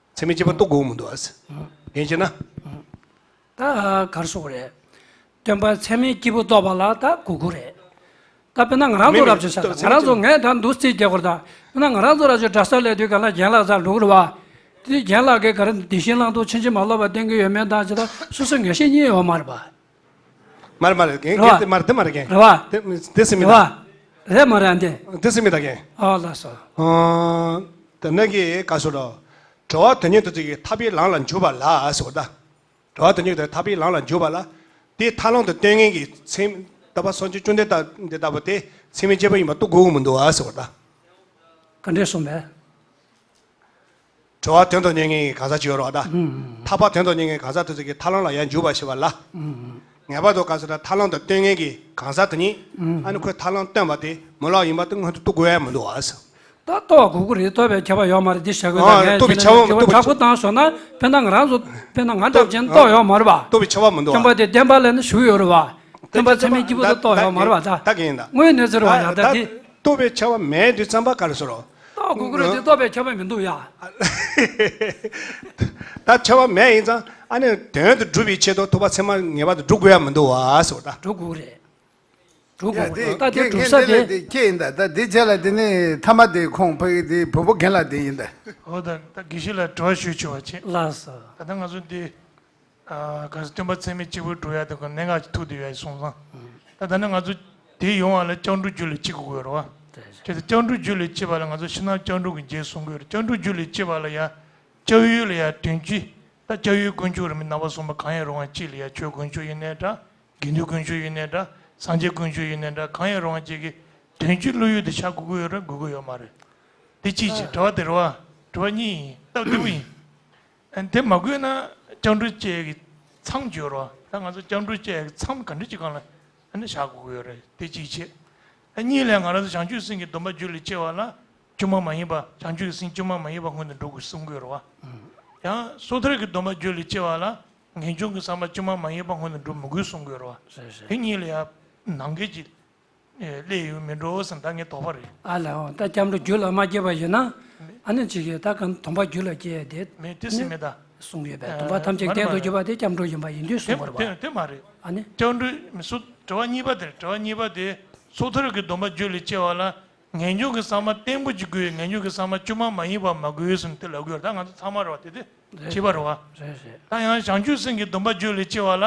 མཚན་མའི་དཔྱད་པ་རྟོགས་དགོས་མི་འདུག་བ། རྒན་བྱས་ན། ད་ག་རེ་ཟེར་དགོས་རེད། སྟོན་པ་ཚད་མའི་སྐྱེས་བུ་རྟོགས་པ་ལ་ད་གོ་དགོས་རེད། ད་དཔེར་ན་ང་རང་ཚོ་རབ་ཅིག་བཞག་ད་ང་རང་ཚོ་ངས་ད་འདུག་རྩིས་རྒྱག་དགོས་རེད། ད་དཔེར་ན་ང་རང་ཚོ་རབ་ཅིག་གྲྭ་སར་སླེབས་དུས་ག་ལ་རྒན་ལགས་ཚར་ལུག་རེད་བ། དེ་རྒན་ལགས་ཀྱིས་ག་རེ་བདེ་གཤེགས་གླང་དར་ཕྱིན་ཅི་མ་ལོག་པར་བསྟན་གྱི་ཡོད་མེད་དང་ཅི་ད་སོ་སོའི་ངེས་ཤེས་རྙེད་ཡོད་མ་རེད་པ། མ་རེད་མ་རེད་རྒན། རེད་བ། རྒན་དེ་མ་རེད། དེ་མ་རེད་རྒན། རེད་བ། དེ་དེ་སེམས་མི་རེད་ད། བ། རེད་མ་རེད་ཨ་འདི། དེ་སེམས་མི་ད་རྒན། ཨ་ལགས་སོ། ཨ། དེ་ནས་ཀྱི་ག་ཟེར་རོ། དྲི་བ་དོན་གཉེར་དེ་ཚོ་གི་ཐར་པའི་ལམ་ལ་འཇུག་པ་ལ་ཟེར་བ་ད། དྲི་བ་དོན་གཉེར་དེ་ཐར་པའི་ལམ་ལ་འཇུག་པ་ལ། དེ་ཐར་ལམ་དུ་སྟོན་མཁན་གྱི་མཚན་ད་པ་སངས་རྒྱས་བཅོམ་ལྡན་འདས་འདི་ལྟ་བུ་དེ་མཚན་མའི་དཔྱད་པ་ཡིན་པ་རྟོགས་དགོས་མི་འདུག་ཨ་ཟེར་བ་ད། ག་འདྲས་གསུངས་པས། དྲི་བ་དོན་དུ་གཉེར་མཁན་གྱི་གང་ཟག་ཅིག་ཡོད་རེད་བ་ད། ཐར་པ་དོན་དུ་གཉེར་མཁན་གང་ཟག་དེ་ཚོ་གིས་ཐར་ལམ་ལ་ཡར་འཇུག་པ་ཞེས་པ་ལ། ངེས་པར་དུ་ག་ཟེར་ན་ཐར་ལམ་དུ་སྟོན་མཁན་གྱི་གང་ཟག་དེ་ཉིད། ཨ་ནི་ཁོས་ཐར་ལམ་སྟོན་པ་དེ་མི་ལོག་ཡིན་པ་དེ་སྔོན་དུ་རྟོགས་དགོས་ཡ་མི་འདུག་བ། ད་རྟོགས་པ་དགོས་ཀྱི་རེད། རྟོགས་པའི་ཁྱབ་པ་ཡོད་མ་རེད། འདི་བྱ་དགོས་ད། ཨ་ངས་རྟོགས་པའི་ཁྱབ་པ་མི་འདུག་པ་དྲག་པོ་བཏང་སོང་ན་དཔེར་ན་ང་རང་ཚོ་དཔེར་ན་ང་འདྲ་ཅན་རྟོགས་ཡོད་མ་རེད་པ། རྟོགས་པའི་ཁྱབ་པ་མི་འདུག་བ། སྟོན་པ་དེ་བསྟན་པ་ལས་ནི་ཞུགས་ཡོད་རེད་པ། སྟོན་པ་ཚད་མའི་སྐྱེས་བུ་དེ་རྟོགས་ཡོད་མ་རེད་པ་ད། ད་གིན་ད། དངོས་གནས་ཟེར་བ་ཡང་ད་དེ། རྟོགས་པའི་ཁྱབ་པ་མེད་དུས་ཙམ་པ་ག་རེ་ཟེར་རོ། རྟོགས་དགོས་ཀྱི་རེད་དེ་རྟོགས་པའི་ཁྱབ་པ་མི་འདུག་ཡ། ད་ཁྱབ་པ་མེད་ཡིན་ཙང་ཨ་ནི་དོན་དུ་སྒྲུབ་པའི་ཆེད་དུ་ཐར་པ་ཚད་མ་ངེས་པར་དུ་སྒྲུབ་དགོས་ཡ་མི་འདུག་བ་ཟེར་བ་ད། སྒྲུབ་དགོས་ཀྱི་རེད། སྒྲུག་དགོས་ཀྱི་འདུག་ད་དེ་སྒྲུག་ས་དེ། ཁྱེད་ཡིན་ད། ད་དེ་རྗེས་ལ་དེ་ནི་ཐ་མ་དེ་ཁོང་ཕ་གི་དེ་བུ་མོ་རྒན་ལགས་དེ་ཡིན་ད། འོ་ད་ད་དགེ་བཤེས་ལ་དྲི་བ་ཞུ་ཆོག་པ་བྱེད། ལགས་སོ། ད་ལྟ་ང་ཚོ་འདི་ག་ས་སྟོན་པ་ཚད་མའི་སྐྱེས་བུ་སྒྲུབ་ཡ་དེ་ཁོ་གནད་འགག་ཅིག་ཐུག་བསྡད་ཡོད་སོང་ཙང་། ད་ད་ནི་ང་ཚོ་དེ་ཡོང་བ་ལ་སྐྱབས་འགྲོ་རྒྱུད་ལ་སྐྱེ་དགོས་ཀྱི་རེད་བ། བྱས་ཙང་སྐྱབས་འགྲོ་རྒྱུད་ལ་སྐྱེ་བ་ལ་ང་ཚོ་ཕྱི་ནང་སྐྱབས་འགྲོ་གི་རྗེས་གསུང་དགོས་རེད། སྐྱབས་འགྲོ་རྒྱུད་ལ་སྐྱེ་བ་ལ་ཡ། སྐྱབས་ཡུལ་ལ་ཡ་དོན་སྤྱི། ད་སྐྱབས་ཡུལ་དཀོན་མཆོག་རིས་མེད་རྣམ་པ་གསུམ་པ་གང་ཡང་རུང་བ་གཅིག་ལ་ཡ་ཆོས་དཀོན་མཆོག་ཡིན་ནའི་འདྲ། དགེ་འདུན་དཀོན་མཆོག་ཡིན་ནའི་འདྲ། སངས་རྒྱས་དཀོན་མཆོག་ཡིན་ནའི་འདྲ། གང་ཡང་རུང་བ་གཅིག་གི་དོན་སྤྱི་བློ་ཡུལ་དུ་བཞག་དགོས་ཀྱི་ཡོད་རེད་དགོས་ཀྱི་ཡོད་མ་རེད། དེ་གཅིག་བྱས། དྲི་བ་དེ་རེད་བ། དྲི་བ་གཉིས་ཡིན། སྟབས་བདེ་པོ་ཡིན། ཨ་ནི་དེ་མ་དགོས་ན་སྐྱབས་འགྲོ་བཅས་ཀྱི་མཚམས་བརྗོད་རོགས། ད་ང་ཚོ་སྐྱབས་འགྲོ་བཅས་ཀྱི་མཚམས་ག་འདྲ་ཅིག་སྒང་ལ་ཨ་ནི་བཞག་དགོས་ཀྱི་ཡོད་རེད། དེ་གཅིག་བྱས། ཨ་གཉིས་ལ་ང་རང་ཚོ་བྱང་ཆུབ་སེམས་ཀྱི་སྡོམ་པ་རྒྱུད་ལ་སྐྱེ་བ་ལ་བཅོས་མ་མ་ཡིན་པ། བྱང་ཆུབ་ཀྱི་སེམས་བཅོས་མ་མ་ཡིན་པ་སྔོན་དུ་འགྲོ་དགོས་གསུང་གི་ཡོད་རེད་བ། ཡང་སོ་ཐར་གྱི་སྡོམ་པ་རྒྱུད་ལ་སྐྱེ་བ་ལ་ངེས་འབྱུང་གི་བསམ་པ་བཅོས་མ་མ་ཡིན་པ་སྔོན་དུ་འགྲོ་མི་དགོས་གསུང་གི་ཡོད་རེད་བ། རེད་རེད། དེ་གཉིས་ལ་ཡང་ནང་འགལ་གྱི་ཨེ་སླེབས་ཡོད་མི་འགྲོ་བསམ་ད་ངའི་དོགས་པ་རེད། ཨ་ལས་འོ་ད་སྐྱབས་འགྲོ་རྒྱུད་ལ་མ་སྐྱེས་པ་ཡིན་ན། ཨ་ནི་ཅིག་གིས་ད་གང་སྡོམ་པ་རྒྱུད་ལ་སྐྱེ་ཡ་དེ། མེད་དེ་སེམས་མེད་ད། གསུངས་ཡོད་པས། སྡོམ་པ་ཐམས་ཅད་སྟོན་དུ་གྱུར་པ་དེ་སྐྱབས་འགྲོ་ཡིན་པ་ཡིན་དུས་གསུངས་པ་རེད་བ། དེ་དེ་མ་རེད། ཨ་ནི། སྐྱབས་འགྲོ་མི་སོ་དྲི་བ་གཉིས་པ་དེ་རེད། དྲི་བ་གཉིས་པ་དེ་སོ་ཐར་གྱི་སྡོམ་པ་རྒྱུད་ལ་སྐྱེ་བ་ལ་ངེས་འབྱུང་གི་བསམ་པ་བརྟན་པོ་ཅིག་དགོས། ངེས་འབྱུང་གི་བསམ་པ་བཅོས་མ་མ་ཡིན་པ་མ་དགོས་གསུངས་དེ་ལབ་དགོས་རེད། ད་ང་ཚོ་ཚང་མ་རེད་བ། དེ་དེ་རེད། བྱས་པ་རེད་བ། རེད་རེད། ད་ཡང་བྱང་ཆུབ་སེམས་ཀྱི་སྡོམ་པ་རྒྱུད་ལ་སྐྱེ་བ་ལ་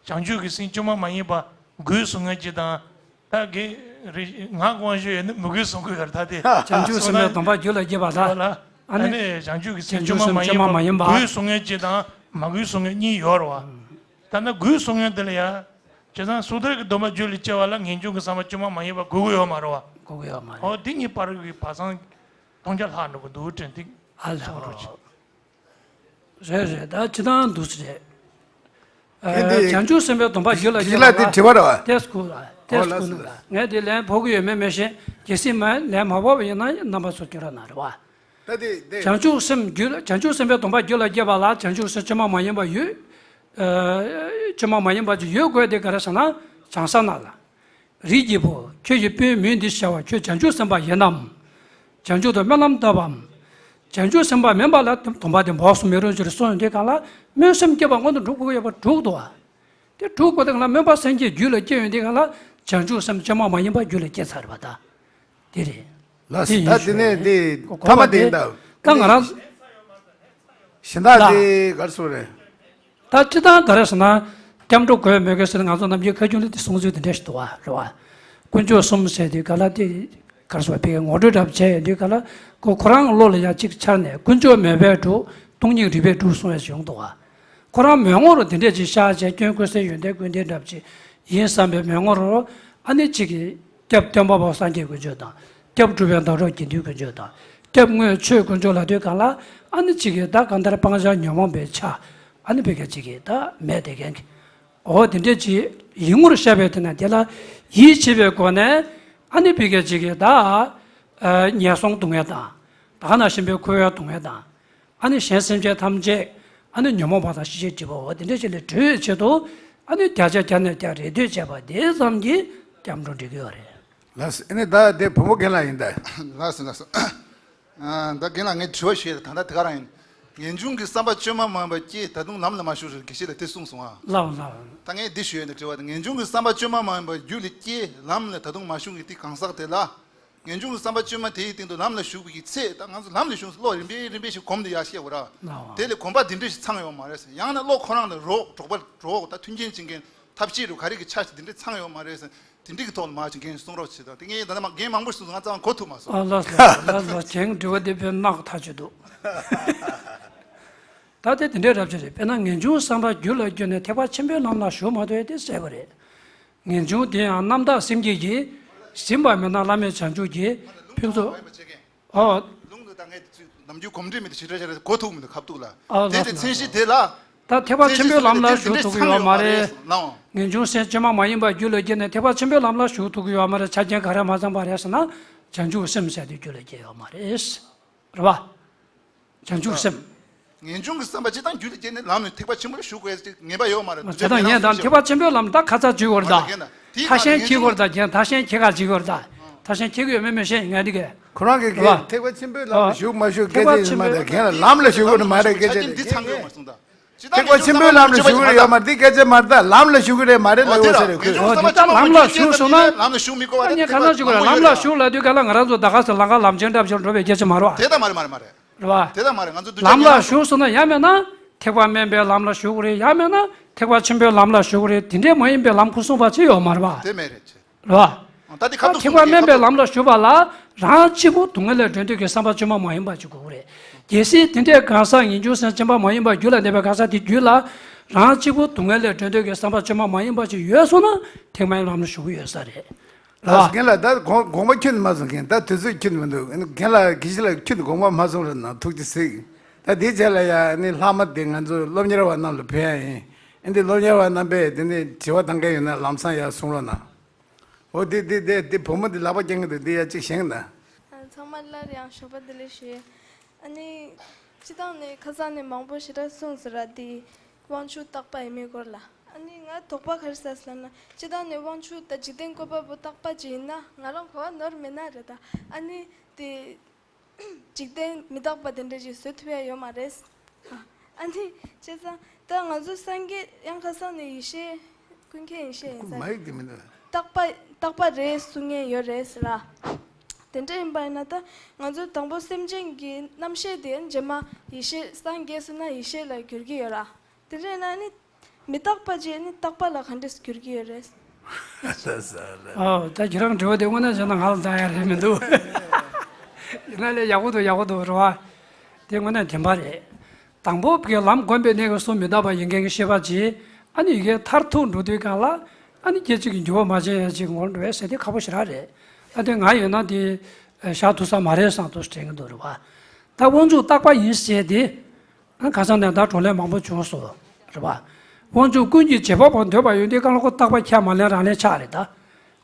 བྱང་ཆུབ་ཀྱི་སེམས་བཅོས་མ་མ་ཡིན་པ་དགོས་གསུང་མཁན་ཅིག་དང་། ད་གི་རེ་ང་དགོངས་ཞུ་ཡོད་ན་མི་དགོས་གསུང་གི་ཡོད་རེད། ད་དེ་བྱང་ཆུབ་སེམས་དཔའི་སྡོམ་པ་རྒྱུད་ལ་སྐྱེས་པ་ལ། ཨ་ནི། བྱང་ཆུབ་ཀྱི་སེམས་བཅོས་མ་མ་ཡིན་པ་བྱང་ཆུབ་སེམས་བཅོས་མ་མ་ཡིན་པ་དགོས་གསུང་མཁན་ཅིག་དང་མ་དགོས་གསུང་མཁན་གཉིས་ཡོད་རེད་བ། ད་ནི་དགོས་གསུང་མཁན་དེ་ལ་ཡ། བྱས་ཙང་སོ་ཐར་གྱི་སྡོམ་པ་རྒྱུད་ལ་སྐྱེ་བ་ལ་ངེས་འབྱུང་གི་བསམ་པ་བཅོས་མ་མ་ཡིན་པ་དགོས་ཀྱི་ཡོད་མ་རེད་བ། དགོས་ཀྱི་ཡོད་མ་རེད། འོ་དེ་གཉིས་བར་གྱི་བར་མཚམས་སྟོང་ཆ་ལྷག་འགྲོ་གི་འདུག་དྲན་ཏེ། ཨ་ལས། རེད་རེད། ད་ཇི་ལྟར་འདུག་ཟེར། ཨ་ནི། བྱང་ཆུབ་སེམས་དཔའི་སྡོམ་པ་རྒྱུད་ལ་སྐྱེས་པ་ལ། དེ་སྐུ་ལ་དེ་སྐུ་ན་ལ་ངས་དེ་ལན་ཕོག་གི་ཡོད་མེད་མི་ཤེས། གལ་སྲིད་མ་ལན་མ་ཕོག་པ་ཡིན་ན་རྣམ་པ་ཚོ་སྐྱོན་ར་ན་རེད་བ། ད་དེ་དེ། བྱང་ཆུབ་སེམས་རྒྱུད་ལ། བྱང་ཆུབ་སེམས་དཔའི་སྡོམ་པ་རྒྱུད་ལ་སྐྱེས་པ་ལ་བྱང་ཆུབ་སེམས་བཅོས་མ་མ་ཡིན་པ་ཡོད། ཨ། བཅོས་མ་མ་ཡིན་པ་ཅིག་ཡོད་དགོས་དེ་ག་རེ་ཟེར་ན། བྱང་ས་ན་ལ། རིགས་ཀྱི་བུ། ཁྱོད་ཀྱི་དཔོན་མིང་འདི་ཞེས་བྱ་བ་ཁྱོད་བྱང་ཆུབ་སེམས་དཔའ་ཡིན་ནམ། བྱང་ཆུབ་ཏུ་སྨོན་ལམ་བཏབ་བམ། བྱང་ཆུབ་སེམས་དཔའ་མིན་པ་ལ་སྡོམ་པ་དེ་འབོགས་སུ་མི་རུང་ཞེས་གསུངས་ཡོང་དུས་གང་ལ། སྨོན་སེམས་སྐྱེས་པ་སྔོན་དུ་འགྲོ་དགོས་ཡོད་པ་དྲུག་འདུག་བ། དེ་དྲུག་པོ་དེ་གང་ལ་སྨོན་པ་སེམས་བསྐྱེད་རྒྱུད་ལ་སྐྱེ་ཡོང་དུས་གང་ལ། བྱང་ཆུབ་སེམས་བཅོས་མ་མ་ཡིན་པ་རྒྱུད་ལ་སྐྱེས་ཚར་བ་ད། དེ་རེད། ལགས་སོ། ད་དེ་ནས་དེ་ཐ་མ་དེ་ཡིན་ད། ད་ང་རང་གཞན་དག་དེ་ག་རེ་ཟེར་རེད། ད་སྤྱིར་བཏང་ག་རེ་ཟེར་ན། སྐྱབས་འགྲོ་དགོས་མེད་དགོས་ཟེར་ན། ང་ཚོ་ནམ་རྒྱུན་ཁ་རྒྱུན་ལ་དེ་གསུང་ཚུལ་དེ་འདྲ་ཞིག་འདུག་བ། རེད་བ། དཀོན་མཆོག་གསུམ་ཟེར་དུས་ག་ལ་དེ་ག་རེ་ཟེར་བ། ངོ་སྤྲོད་འདྲ་བྱས་ཡོང་དུས་ག་ལ། ཁོ་ཁོ་རང་བློ་ལ་ཡ་གཅིག་འཆར་ནས། དཀོན་མཆོག་མོས་པས་འགྲུབ། སྟོང་ཉིད་རིག་པས་འགྲུབ་གསུང་བའི་ཞིག་ཡོང་འདུག་བ། ཁོ་རང་མོས་ངོར་དེ་འདྲས་ཅིག་ཤར་བྱས། སྐྱོན་ཀུན་ཟད་ཡོན་ཏན་ཀུན་ལྡན་འདྲ་ཅིག་ཡིན་བསམ་པའི་མོས་ངོར། ཨ་ནི་གཅིག་གིས་སྐྱབས་སྟོན་པ་པོ་སངས་རྒྱས་དཀོན་མཆོག་དང་། སྐྱབས་སྒྲུབ་པའི་བདག་སྒྲུབ་དགེ་འདུན་དཀོན་མཆོག་དང་། སྐྱབས་དངོས་ཆོས་དཀོན་མཆོག་ལབ་དུས་གང་ལ། ཨ་ནི་གཅིག་གིས་ད་གང་ལྟར་སྤང་བྱ་ཉོན་མོངས་པའི་ཆ། ཨ་ནི་བོད་སྐད་ཅིག་གིས་ད་མེད་དེ་མཁན་གྱི། འོ་དེ་འདྲས་ཅིག་ཡིན་ངོར་ཤར་བའི་དེ་ན། དེ་ལ་ཡིད་ཆེས་པའི་སྒོ་ནས། ཨ་ནི་བོད་སྐད་ཅིག་གིས་ད་ཨ་ངན་སོང་སྡུག་བསྔལ་དང་། ད་ག་ནང་བཞིན་པའི་འཁོར་བའི་སྡུག་བསྔལ་དང་། ཨ་ནི་གཞན་སེམས་ཅན་ཐམས་ཅད་ཨ་ནི་ཉོན་མོངས་པ་དང་ཤེས་བྱའི་སྒྲིབ་པ། འོ་དེ་འདྲ་ཅིག་ལས་གྲོལ་བའི་ཆེད་དུ། ཨ་ནི་བརྒྱ་ཆ་བརྒྱ་ནས་བརྒྱ་རེ་ལྟོས་བྱས་པ་དེ་ཙམ་གྱིས་སྐྱབས་འགྲོ་འགྲིག་གི་ཡོད་རེད། ལགས་སོ། ཨ་ནི་ད་དེ་བུ་མོ་རྒན་ལགས་ཡིན་ད། ལགས་སོ་ལགས་སོ། ཨ། ད་རྒན་ལགས་ངས་དྲི་བ་ཞུ་ཡས་ད་ལྟ་དེ་ག་རང་ཡིན། ངེས་འབྱུང་གི་བསམ་པ་བཅོས་མ་མ་ཡིན་པ་སྐྱེས། ད་དུང་ལམ་ལ་མ་ཞུགས་ཟེར་དགེ་བཤེས་ལགས་དེ་གསུངས་སོང་ཨ། ལགས་ལགས། ད་ངས་འདི་ཞུ་ཡས་ད། དྲི་བ་དེ། ངེས་འབྱུང་གི་བསམ་པ་བཅོས་མ་མ་ཡིན་པ་རྒྱུད་ལ་སྐྱེས། ལམ་ལ་ད་དུང་མ་ཞུགས་ཀྱི་དེ་གང་ཟག་དེ་ལ། ངེས་འབྱུང་གི་བསམ་པ་བཅོས་མ་དེའི་སྟེང་དུ་ལམ་ལ་ཞུགས་པའི་ཚེ། ད་ང་ཚོ་ལམ་ལ་ཞུགས་བློ་རིམ་པས་རིམ་པས་ཤིག་གོམས་ཏེ་ཡར་བཤད་དགོས་ར། ལགས། དེ་ལས་གོམས་པ་འདི་འདྲ་ཞིག་ཚང་ཡོད་མ་རེད་ཟེར། ཡང་ན་བློ་ཁོ་རང་ལ་རོགས་གྲོགས་པ་རོགས་ད་མཐུན་རྐྱེན་བྱེད་མཁན་ཐབས་ཤེས་རུ་ག་རེ་གི་ཆ་ཞིག་འདི་འདྲ་ཚང་ཡོད་མ་རེད་ཟེར། དེ་འདྲ་གི་ཐོག་ལ་མ་ཅིག་རྒན་གསུང་རོགས་བྱེད་དང་། དེ་ངས་ད་ལྟ་མ་རྒན་མང་པོ་ཞིག་གསུངས་སོང་། ང་ཚང་གོ་ཐུབ་མ་སོང་། ཨ་ལགས་སོ་ལགས་སོ། རྒན་དྲི་བ་དེ་དཔེ་རྣག་ཐག་ཆོད་འདུག་ད་དེ་དེ་འདྲའི་རབ་ཅིག་རེད། དཔེར་ན་ངེས་འབྱུང་བསམ་པ་རྒྱུད་ལ་སྐྱེས་ནས་ཐེག་པ་ཆེན་པོའི་ལམ་ལ་ཞུགས་མ་ཐུབ་ཡས་དེ་གསལ་པོ་རེད། ངེས་འབྱུང་དེ་ཡང་རྣམ་དག་སེམས་བསྐྱེད་ཀྱིས། ཟིན་པ་མེད་ན་བླ་མེད་བྱང་ཆུབ་ཀྱི་ཕུན་ཚོགས། ཨོ། ལུང་དུ་ད་ངས་ནམ་རྒྱུན་གོམས་འདྲིས་མེད་དུ་ཞེ་དྲག་ཞེ་དྲག་གོ་ཐུབ་མི་འདུག་ཁ་ཐུག་ལ། ཨོ་དེ་ལགས་དེ་མཚན་གཞི་དེ་ལ། ད་ཐེག་པ་ཆེན་པོའི་ལམ་ལ་ཞུགས་ཐུབ་ཀྱི་ཡོད་མ་རེད། ངེས་འབྱུང་སེམས་བཅོས་མ་མ་ཡིན་པ་རྒྱུད་ལ་སྐྱེས་ནས་ཐེག་པ་ཆེན་པོའི་ལམ་ལ་ཞུགས་ཐུབ་ཀྱི་ཡོད་མ་རེད། ཆ་རྐྱེན་ག་རེ་མ་ཚང་པ་རེད་ཟེར་ན། བྱང་ཆུབ་སེམས་ཟེར་དེ་རྒྱུད་ལ་སྐྱེས་ཡོད་མ་རེད། རེད་པ། བྱང་ཆུབ་སེམས། ངེས་འབྱུང་གི་བསམ་པ་སྤྱིར་བཏང་རྒྱུད་ལ་སྐྱེས་ནས་ལམ་ནས་ཐེག་པ་ཆེན་པོ་ལ་ཞུགས་དགོས་ཟེར་ངེས་པ་ཡོད་མ་རེད། བྱས་ཙང་ངས་ད་ཐེག་པ་ཆེན་པོའི་ལམ་ད་ཁ་ཚ་བྱེད་དགོས་རེད་ད། ཁ་ཤས་འཁྱེར་དགོས་རེད་ད། རྒན་ཁ་ཤས་འཁྱེར་ག་བྱེད་དགོས་རེད་ད། ཁ་ཤས་འཁྱེར་གི་ཡོད་མེད་མི་ཤེས། ངས་འདི་གས། ཁོ་རང་གི་རེད་པ། ཐེག་པ་ཆེན་པོའི་ལམ་ལ་ཞུགས་མ་ཞུགས་སྐད་ཆ་ཡིན་མ་རེད། རྒན་ལ་ལམ་ལ་ཞུགས་དགོས་ནི་མ་རེད་སྐད་ཆ་རེད། ཐེག་པ་ཆེན་པོའི་ལམ་ལ་ཞུགས་ཀྱི་ཡོད་མ་རེད། འདི་སྐད་ཆ་མ་རེད་ད། ལམ་ལ་ཞུགས་ཀྱི་རེད་མ་རེད་ལབ་ཡོད་ས་རེད་ཁོས། འོ་དེ་ད་ལམ་ལ་ཞུགས་སོང་ན། ལམ་ལ་ཞུགས་མི་དགོས་པ་ད་ངས་ཁ་སང་ཞུ་གི་རེད། ལམ་ལ་ཞུགས་ལབ་དུས་ག་ལ་ང་རང་ཚོ་ད་ག་ཟེ་ལམ་ཁ་ལམ་ཆེན་འདྲ་བྱས་འགྲོ་བའི་སྐད་ཆ་མ་རེད་པ། དེ་ད་མ་རེད་མ་རེད་མ་རེད། རེད་པ། དེ་ད་མ་རེད། ང་ཚོ་གདུལ་བྱ་ལམ་ལ་ཞུགས་སོང་ན་ཡང་མིན་ན་ཐེག་པ་དམན་པའི་ལམ་ལ་ཞུགས་ཀྱི་རེད། ཡང་མིན་ན་ཐེག་པ་ཆེན་པོའི་ལམ་ལ་ཞུགས་ཀྱི་རེད། དེ་འདྲས་མ་ཡིན་པའི་ལམ་ཁུ་སོང་བ་ཅི་ཡོད་མ་རེད་པ། དེ་མེད་རེད། རེད་པ། ད་དེ་ཁ་ཐུག་ཐེག་པ་དམན་པའི་ལམ་ལ་ཞུགས་པ་ལ་རང་གཅིག་པུ་སྡུག་བསྔལ་ལས་སྒྲོལ་འདོད་ཀྱི་བསམ་པ་བཅོས་མ་མ་ཡིན་པ་ཅིག་དགོས་ཀྱི་རེད། གལ་སྲིད་དེ་འདྲའི་གང་ཟག་ངེས་འབྱུང་སེམས་བཅོས་མ་མ་ཡིན་པ་རྒྱུད་ལ་གནས་པའི་གང་ཟག་དེ་རྒྱུད་ལ་རང་གཅིག་པུ་སྡུག་བསྔལ་ལས་སྒྲོལ་འདོད་ཀྱི་བསམ་པ་བཅོས་མ་མ་ཡིན་པ་ཅིག་ཡོད་སོང་ན་ཐེག་པའི་ལམ་ལ་ཞུགས་ཀྱི་ཡོད་ས་རེད། ལགས། རྒན་ལགས་ད་དགོངས་དགོངས་པ་ཁྱོན་ནས་མ་ཚོམ་མཁན། ད་དུས་ཚོད་ཁྱོན་ནས་མི་འདུག་རྒན་ལགས་དགེ་བཤེས་ལགས་ཁྱོན་ནས་དགོངས་པ་མ་ཚོམ་རོགས་གནང་། ཐུགས་རྗེ་གཟིགས། ད་དེའི་རྗེས་ལ་ཡ་ནི་ལྷག་མ་དེ་ང་ཚོ་སློབ་གཉེར་བ་རྣམས་ལ་ཕུལ་ཡ་ཡིན། ཨ་འདི་སློབ་གཉེར་བ་རྣམ་པས་དེ་ནས་དྲི་བ་གཏང་མཁན་ཡོད་ན་ལམ་སང་ཡ་གསུང་རོགས་གནང་། འོ་དེ་དེ་དེ་དེ་བུ་མོ་དེ་ལག་པ་བརྐྱངས་ཀྱི་འདུག་དེ་ཡ་གཅིག་བཞེངས་དང་། ཚང་མ་སླར་ཡང་ཞོགས་པ་བདེ་ལེགས་ཞུ། ཨ་ནི། སྤྱི་བཏང་ནས་ཁ་སང་ནས་མང་པོ་ཞེ་དྲག་གསུངས་ཟེར་ར་དེ། དབང་ཕྱུག་རྟག་པ་ཡིན་མིན་སྐོར་ལ། ཨ་ནི་ང་དོགས་པ་ག་རེ་ཟ་ཟེར་ན། སྤྱི་བཏང་ནས་དབང་ཕྱུག་དང་འཇིག་རྟེན་བཀོད་པ་པོ་རྟག་པ་ཅིག་ཡིན་ན་ང་རང་གོ་བ་ནོར་མེད་ན་རེད་ད། ཨ་ནི་དེ། འཇིག་རྟེན་མི་རྟག་པ་དེ་འདྲ་ཅིག་བཟོ་ཐུབ་ཡ་ཡོད་མ་རེད། ཨ་ནི་བྱས་ཙང་ད་ང་ཚོ་སངས་རྒྱས་ཡང་ཁ་སང་ནས་ཡེ་ཤེས་ཀུན་མཁྱེན་ཡེ་ཤེས་ཡིན་ས་མ་ཡིག་དེ་མི་འདུག་རྟག་པ་རྟག་པ་རེད་གསུང་མཁན་ཡོད་རེད་ཟེར་ར། དེ་འདྲ་ཡིན་པ་ཡིན་ན་ད་ང་ཚོ་དང་པོ་སེམས་ཅན་གྱི་རྣམ་ཤེས་དེ་རྗེས་མ་ཡེ་ཤེས་སངས་རྒྱས་སོང་ན་ཡེ་ཤེས་ལ་འགྱུར་གྱི་ཡོད་ར། དེ་འདྲ་ཡིན་ན་ནི་མི་རྟག་པ་ཅིག་ནི་རྟག་པ་ལ་ག་འདྲས་འགྱུར་གྱི་ཡོད་རེད། ཨོ་ད་ཁྱེད་རང་དྲི་བ་དེ་དངོས་གནས་བྱས་ན་ང་ལ་འདང་ཡ་རེད་མི་འདུག་ཡིན་ན་ལས་ཡག་པོ་འདུག་ཡག་པོ་འདུག་རེད་བ། དེ་དངོས་གནས་བདེན་པ་རེད། དང་པོ་གི་ལམ་བསྒོམས་པའི་གནས་སྐབས་སུ་མི་རྟག་པ་ཡིན་མཁན་གྱི་ཤེས་པ་ཅིག་ཨ་ནི་ཡི་གེ་མཐར་ཐུག་འགྲོ་དུས་སྒང་ལ་ཨ་ནི་སྐད་ཅིག་གི་འགྱུར་བ་མ་བྱས་ཡ་ཅིག་ངོར་འགྲོ་བས་ཟེར་དེ་ཁག་པོ་ཞེ་དྲག་རེད། ཨ་དེ་ང་ཡོད་ན་དེ་བཞག་ཐུབ་ས་མ་རེད་བསམ་དུ་དྲན་གྱི་འདུག་རེད་བ། ད་དབང་ཕྱུག་རྟག་པ་ཡིན་ཟེར་དེ། ཨ་ཁ་སང་ནས་ད་བགྲོ་གླེང་མང་པོ་བྱུང་སོང་རེད་བ། དབང་ཕྱུག་ཀུན་གྱི་རྗེས་དཔག་པ་འདོད་པ་ཡོད་དུས་སྒང་ལ་ཁོ་རྟག་པ་ཁས་མ་ལེན་རང་ལེན་ཆགས་རེད་ད།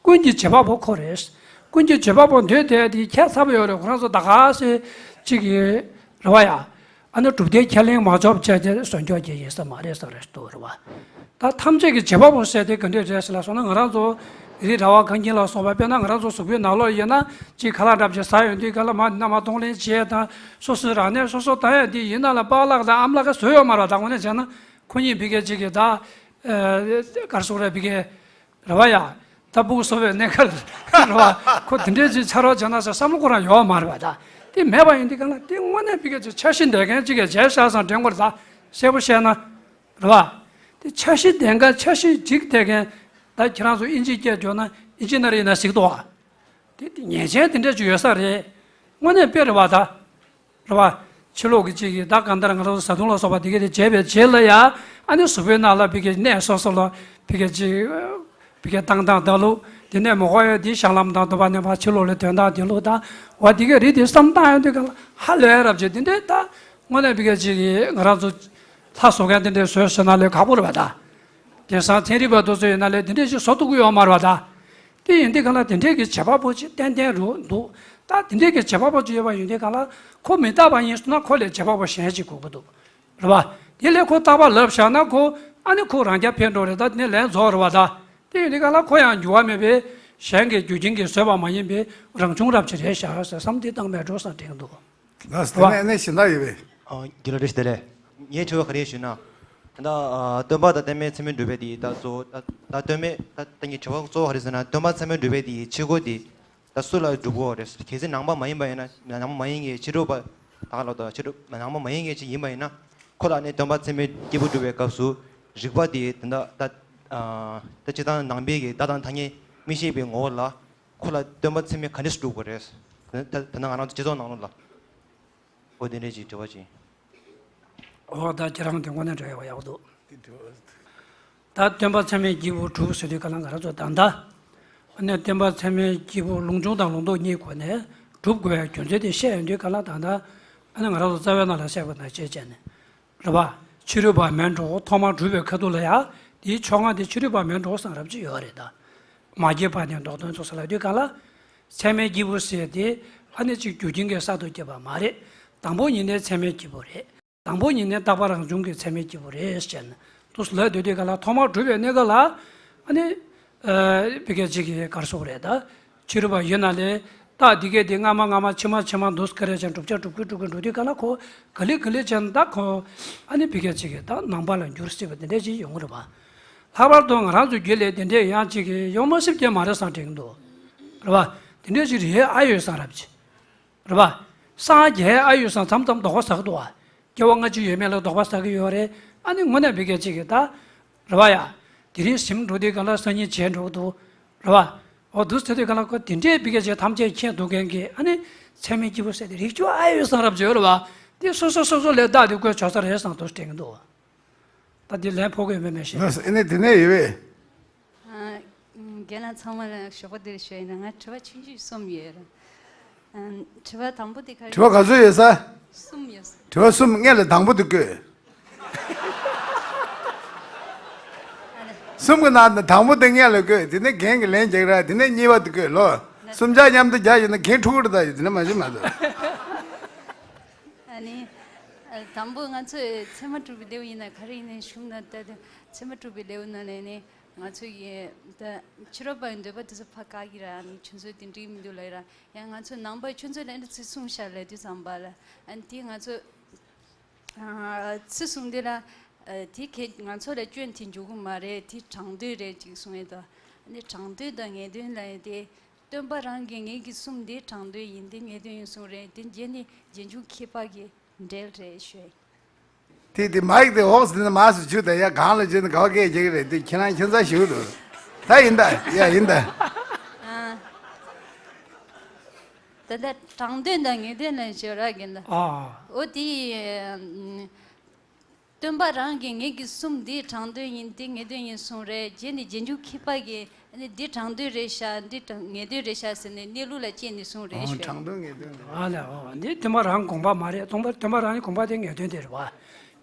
ཀུན་གྱི་རྗེས་དཔག་པ་ཁོ་རེད། ཀུན་གྱི་རྗེས་དཔག་པ་འདོད་དེ་དེ་ཁྱད་མཚར་པོ་ཡོད་རེད། ཁོ་རང་ཚོ་ད་ག་སེ་ གཅིག་གིས་རེད་བ་ཡ། ཨ་ནི་གྲུབ་མཐའི་ཁས་ལེན་མ་ཆོག་བྱས་ཏེ་བཟོ་འཇོག་བྱེད་ཡིན་ས་མ་རེད་ཟེར་རེད་འདུག་རེད་བ། ད་ཐམས་ཅད་ཀྱི་བྱེད་པ་པོ་ཟེར་དེ་ག་འདྲས་རེད་ཟེར་ལ་སོང་ན། ང་རང་ཚོ་རི་ར་བ་གངས་སྐྱིད་ལ་སོགས་པ། དཔེར་ན་ང་རང་ཚོ་གཟུགས་པོའི་ནང་ལོགས་ཡིན་ན་གཅིག་ཁ་ལག་འདྲ་པོ་ཅིག་ཟ་ཡོང་དུས་ག་ལ་མ་ནི་མནའ་མ་གདོང་ལེན་བྱས་དང་། སོ་སོའི་རང་ནད་སོ་སོ་ད་ཡ་འདི་ཡིན་ན་ལ་པཱ་ལགས་དང་ཨ་མ་ལགས་ཀྱིས་བཟོས་ཡོད་མ་རེད་བ། ད་དངོས་གནས་བྱས་ན་ཁོ་གཉིས་བི་གས་གཅིག་གིས་ད་གར་སོང་རེད་བི་གས། རེད་བ་ཡ། ད་ཕྲུ་གུ་གསོ་བའི་གནས་སྐབས་རེད་བ། ཁོ་དེ་འདྲས་ཅིག་ཕྱག་རོགས་བྱས་ན་ཟེར་བསམ་བློ་ཁོ་རང་ཡོད་མ་རེད་བ། ད་དེ་མེད་པ་ཡིན་དུས་ག་ལ་དེ་དངོས་གནས་བི་གས་ཅིག་འཆར་གཞི་འདོན་མཁན་ཅིག་གིས་བྱས་བཞག་ཙང་དྲན་དགོས་རེད། ད་གསལ་པོ་བཤད་ན་རེད་བ། དེ་འཆར་གཞི་འདོན་མཁན་འཆར་གཞི་སྒྲིག་བསྡད་མཁན། ད་ཁྱེད་རང་ཚོ་ཨིན་ཇི་སྐད་བརྗོད་ན་ཨིན་ཇི་ནི་ཡར་ཡིན་ན་གཟིགས་འདུག་བ། དེ་དེ་ཉེས་ཅན་དེ་འདྲས་ཅིག་ཡོད་ས་རེད། དངོས་གནས་དཔེ་རེད་བ་ད། རེད་བ། ཕྱི་ལོགས་ཀྱི་གཅིག་གིས་ད་གང་ལྟར་ང་རང་ཚོ་བཟའ་བཏུང་ལ་སོགས་པ་དེ་གས་དེ་བྱས་པའི་རྗེས་ལ་ཡ། ཨ་ནི་གཟུགས་པོའི་ནང་ལ་བི་གས་གནས་སོ་སོ་ལ་བི་གས་གཅིག་བི་གས་བཏང་སྟངས་ད་ལུགས། དེ་ནས་མོ་ཧོ་ཡ་དེའི་ཤ་ལམ་དང་དུ་བ་ནས་ཕར་ཕྱི་ལོགས་ལ་དོན་དག་དེ་ལུགས་དང་། འོ་དེ་གས་རིགས་དེ་བསམ་སྟངས་ཡོང་དུས་ག་ལ་ཧ་ལས་རབ་ཅིག་དེ་འདྲས་ད་དངོས་གནས་བི་གས་གཅིག་གིས་ང་རང་ཚོ་ལྷ་བཟོ་མཁན་དེ་འདྲས་བཟོས་ཟེར་ན་ལས་ཁག་པོ་རེད་བ་ད། དེང་སང་ཚན་རིག་པ་དེ་ཚོ་ཡིན་ན་ལས་དེ་འདྲས་ཅིག་བཟོ་ཐུབ་ཀྱི་ཡོད་མ་རེད་བ་ད། དེ་ཡིན་དུས་ག་ལ་དེ་འདྲས་ཀྱི་བྱེད་པ་པོ་ཅིག་ཏན་ཏན་རུ་འདུག་ད་དེ་འདྲས་ཀྱི་བྱེད་པ་པོ་ཅིག་ཡོད་པ་ཡིན་དུས་ག་ལ་ཁོ་མི་རྟག་པ་ཡིན་སོང་ན་ཁོ་ལས་བྱེད་པ་པོ་གཞན་ཅིག་དགོས་ཀྱི་འདུག་རེད་བ། དེ་ལས་ཁོ་རྟག་པ་ལབ་བཞག་ན་ཁོ་ཨ་ནི་ཁོ་རང་རྐྱ་འཕེན་འགྲོ་རེད། ད་དེ་ནས་ལན་རྫོགས་རེད་བ་ད། དེ་ཡིན་དུས་ག་ལ་ཁོ་ཡང་འགྱུར་བ་མེད་པའི་གཞན་གྱི་རྒྱུ་རྐྱེན་གྱིས་བཟོས་པ་མ་ཡིན་པའི་རང་བྱུང་རབ་ཅིག་རེད་བཞག་ཟེར་བསམ་དེ་བཏང་མེད་འགྲོ་བསམ་དྲན་གྱི་འདུག་ལགས་སོ། དེ་ནས་ཨ་ནི་གཞན་དག་ཡོད་པས། ཨ། རྒྱུན་ལ་བཀྲ་ཤིས་བདེ་ལེགས། ངའི་དྲི་བ་ག་རེ་ཞུས་ན། ད་ལྟ་ཨ་སྟོན་པ་དང་བསྟན་པའི་མཚན་མའི་སྒྲུབ་པ་དེ་ད་གཙོ་བོ་ད་ད་སྟོན་པའི་ད་ད་ངའི་དྲི་བ་གཙོ་བོ་ག་རེ་ཟེར་ན། སྟོན་པ་མཚན་མའི་སྒྲུབ་པ་དེ་ཡི་ཆོས་སྐོར་དེ་ད་སུ་ལ་སྒྲུབ་དགོས་རེད། གལ་སྲིད་ནང་པ་མ་ཡིན་པ་ཡིན་ན། ནང་པ་མ་ཡིན་མཁན་ཕྱི་རོལ་པ་དག་ལ་ད་ཕྱི་རོལ་ནང་པ་མ་ཡིན་མཁན་ཅིག་ཡིན་པ་ཡིན་ན། ཁོ་ལ་ནི་སྟོན་པ་མཚན་མའི་སྐྱེས་བུ་སྒྲུབ་པའི་སྐབས་སུ་རིགས་པ་དེ་ད་ད་ད་ཨ་ད་སྤྱིར་བཏང་ནང་པའི་གི་བདག་དང་ཐ་སྙད་མི་ཤེས་པའི་ངོ་བོ་ལ་ཁོ་ལ་སྟོན་པ་མཚན་མའི་ག་འདྲས་སུ་སྒྲུབ་དགོས་རེད། ད་ད་ད་ང་རང་ཚོ་སྤྱི་ཚོགས་ནང་ལོགས་ལ། འོ་དེ་འདྲས་ཅིག་དྲི་བ་ཅིག་འོ་ད་ཁྱེད་རང་དེ་དངོས་གནས་འདྲ་ཡག་པོ་འདུག་ད་སྟོན་པ་མཚན་མའི་སྐྱེས་བུ་སྒྲུབ་ཟེར་དུས་ག་ལ་ང་རང་ཚོ་ད་ལྟ་ཨ་ནི་སྟོན་པ་མཚན་མའི་སྐྱེས་བུ་ལུང་འབྱུང་དང་ལུང་རྟོགས་གཉིས་སྒོ་ནས་སྒྲུབ་དགོས་པའི་རྒྱུ་མཚན་དེ་བཤད་ཡོང་དུས་ག་ལ་ད་ལྟ་ཨ་ནི་ང་རང་ཚོ་རྩ་བའི་ནང་ལ་བཤད་པ་ནང་བཞིན་བྱས་ནས་རེད་བ། ཕྱི་རོལ་པ་མེད་འགྲོ། ཐོག་མར་སྒྲུབ་པའི་ཁ་ཐུག་ལ་ཡ་དེའི་ཕྱོགས་སྔ་དེ་ཕྱི་རོལ་པ་མེད་འགྲོ་བསམ་རབ་ཅིག་ཡོད་རེད་ད། མ་སྐྱེས་པ་ནས་མདོ་དོན་ཚོགས་ས་ལ་དུས་ག་ལ། མཚན་མའི་སྐྱེས་བུ་ཟེར་དེ་ཨ་ནི་གཅིག་རྒྱུ་རྐྱེན་གྱིས་གསར་དུ་སྐྱེས་པ་མ་རེད། དང་པོ་ཉིད་ནས་མཚན་མའི་སྐྱེས་བུ་རེད། དང་པོ་ཉིད་ནས་རྟག་པ་རང་བྱུང་གི་མཚན་མའི་སྐྱེས་བུ་རེད་ཟེར་ནས་དུ་ལབ་སྡོད་དུས་ག་ལ་ཐོག་མར་གྲུབ་པའི་གནས་སྐབས་ལ་ཨ་ནི་ཨ་བི་གས་གཅིག་གིས་གར་སོང་རེད་ད། ཕྱི་རོལ་པ་ཡོད་ན་ལས་རྟགས་འདི་གས་དེ་སྔ་མ་སྔ་མ་ཕྱི་མ་ཕྱི་མ་འདུག་ག་རེ་བྱས་བསྒྲུབ་བྱ་སྒྲུབ་ཀྱི་སྒྲུབ་ཀྱི་འགྲོ་དུས་ག་ལ་ཁོ་ག་ལེ་ག་ལེ་བྱས་ན་ད་ཁོ་ཨ་ནི་བི་གས་གཅིག་གིས་ད་ནང་པ་ལ་འགྱུར་སྲིད་པ་འདི་འདྲ་ཅིག་ཡོང་གི་རེད་པ། ལྷག་པར་དུ་ང་རང་ཚོ་རྒྱུད་ལ་དེ་འདྲས་ཡང་གཅིག་གིས་ཡོང་མ་སྲིད་ཀྱི་མ་རེད་བསམ་དྲན་གྱི་འདུག་རེད་པ། དེ་འདྲས་ཅིག་རེད་ཨ་ཡོད་བསམ་རབ་ཅིག་རེད་པ། སངས་རྒྱས་ཨ་ཡོད་བསམ་མཚམས་མཚམས་དོགས་པ་ཟ་གི་འདུག་པ། སྐྱེ་བ་སྔ་ཕྱི་ཡོད་མེད་ལ་དོགས་པ་ཟ་གི་ཡོད་རེད། ཨ་ནི་དངོས་གནས་བི་གས་གཅིག་གིས་ད་རེད་པ་ཡ། དེ་རིང་ཞིམ་འགྲོ་དུས་ག་ལ་སང་ཉིན་བརྗེད་འགྲོ་གི་འདུག་རེད་པ། འོ་འདུག་ཟེར་དུས་ག་ལ་ཁོ་དེ་འདྲས་བི་གས་གཅིག་ཐམས་ཅད་མཁྱེན་ཐུབ་མཁན་གྱི་ཨ་ནི་མཚན་མའི་སྐྱེས་བུ་ཟེར་དེ་རིགས་ཅོ་ཨ་ཡོད་བསམ་རབ་ཅིག་ཡོད་རེད་པ། དེ་སོ་སོ་སོ་སོ་ལས་བདག་དེ་བཀོད་ཆོག་ས་རེད་བསམ་འདུག་དྲན་གྱི་འདུག་ད་འདི་ལན་ཕོག་གི་ཡོད་མེད་མི་ཤེས། ལགས་སོ། ཨ་ནི་དེ་ནས་ཡོད་པས། ཨ། རྒན་ལགས་ཚང་མ་ལ་ཞོགས་པ་བདེ་ལེགས་ཞུ་ཡིན། ང་དྲི་བ་ཆུང་ཆུང་གསུམ་ཡོད་རེད། ཨ། དྲི་བ་དང་པོ་དེ་ག་རེ། དྲི་བ་ག་ཚོད་ཡོད་ས། གསུམ་ཡོད་ས། དྲི་བ་གསུམ་སྔོན་ལ་དང་པོ་དེ་བཀོད། གསུམ་གྱི་ནང་ནས་དང་པོ་དེ་སྔོན་ལ་བཀོད། དེ་ནས་རྒན་གྱིས་ལན་རྒྱག་ར། དེ་ནས་གཉིས་པ་དེ་བཀོད་ལོ། གསུམ་ཆ་མཉམ་དུ་རྒྱག་ཡོད་ན་རྒན་ཕྲུ་གུ་རེད་ད། ཡོད་དེ་ནས་མ་ཤེས་མ་གཏོགས། ཨ་ནི། ཨ། དང་པོ་ང་ཚོས་ཚད་མ་གྲུབ་པའི་ལེའུ་ཡིན་ན་ག་རེ་ཡིན་ནའི་གཞུང་ན་ལྟ་དུས་ཚད་མ་གྲུབ་པའི་ལེའུ་ནང་ནས་ནི་ང་ཚོ་ཡི་ད་ཕྱི་རོལ་པ་ཡི་འདོད་པ་དེ་ཚོ་ཕར་བཀག་གི་ར། ཨ་ནི་ཁྱོད་ཚོས་དེ་འགྲིག་མི་འདུག་ལབ་ཀྱི་ར། ཡང་ང་ཚོ་ནང་པ་ཁྱོད་ཚོས་ལན་དུ་ཚིག་གསུངས་ཤག་ལབ་དུས་ཙམ་པ་ལ། ཨ་ནི་དེ་ང་ཚོ་ཨ་ཚིག་གསུངས་དུས་ལ། ཨ། དེ་གས་ང་ཚོ་ལ་སྐྱོན་དེ་འཇུག་གི་མ་རེད། དེ་དྲང་དོན་རེད་ཅིག་གསུངས་ཡོད་དོ། ཨ་ནི་དྲང་དོན་དང་ངེས་དོན་ལབ་ཡ་དེ། སྟོན་པ་རང་གིས་ངེད་ཀྱི་གསུམ་འདི་དྲང་དོན་ཡིན། འདི་ངེས་དོན་ཡིན་གསུངས་རེད། འདི་རྗེས་ནི་རྗེས་འཇུག་མཁས་པ་གི་འགྲེལ་རེད་ཞུས། དེ་དེ་མ་ཡིག་དེ་འོག་ཟིན་ན་མ་སུ་ཆུ་ད་ཡ་གང་ལ་བྱོས་ན་ག་བ་སྐད་རྒྱག་གི་རེད། དེ་ཁྱེད་རང་ཁྱད་མཚར་ཞིག་འདུག་ད་ཡིན་ད་ཡ་ཡིན་ད། ཨ། ད་ལྟ་དྲང་དོན་དང་ངེས་དོན་ལ་ཞུ་ར་གིན་ད། ཨ། འོ་དེ། སྟོན་པ་རང་གིས་ངེད་ཀྱི་གསུམ་འདི་དྲང་དོན་ཡིན། འདི་ངེས་དོན་ཡིན་གསུངས་རེད། རྗེས་ནས་རྗེས་འཇུག་མཁས་པ་གིས་ནི་འདི་དྲང་དོན་རེད་ཤག་འདི་དྲང་ངེས་དོན་རེད་ཤག་ཟེར་ནས་གནས་ལུགས་ལ་དཔྱད་ནས་གསུངས་རེད་ཨོ། ཞུ། དྲང་དོན་ངེས་དོན་རེད། ཨ་ལས། ཨོ། འདི་སྟོན་པ་རང་དགོངས་པ་མ་རེད། སྟོན་པ་སྟོན་པ་རང་གི་དགོངས་པ་དེ་ངེས་དོན་དེ་རེད་བ།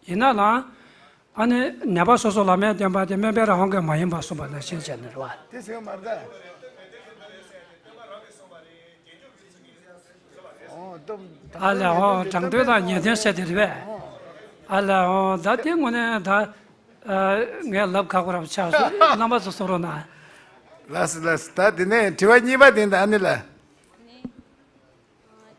ཡིན་ན་ལ། ཨ་ནི་ནད་པ་སོ་སོ་ལ་སྨན་བསྟེན་པ་དེ་སྨན་པའི་རང་དབང་གིས་མ་ཡིན་པར་གསུངས་པ་ནང་བཞིན་བྱས་ནས་རེད་བ། དེ་ཟེར་བ་མ་རེད་ད། ཨ་ལས་ཨོ་དྲང་དོན་དང་ཉེས་དོན་བཤད་དེ་རེད་པས། ཨ་ལས་ཨོ་ད་དེ་དངོས་གནས་ད་ངས་ལབ་ཁག་པོ་རང་ཆགས་སོང་། རྣམ་པ་ཚོ་གསུང་རོགས་གནང་། ལགས་སོ་ལགས་སོ། ད་དེ་ནས་དྲི་བ་གཉིས་པ་དེ་ད་ཨ་ནི་ལ།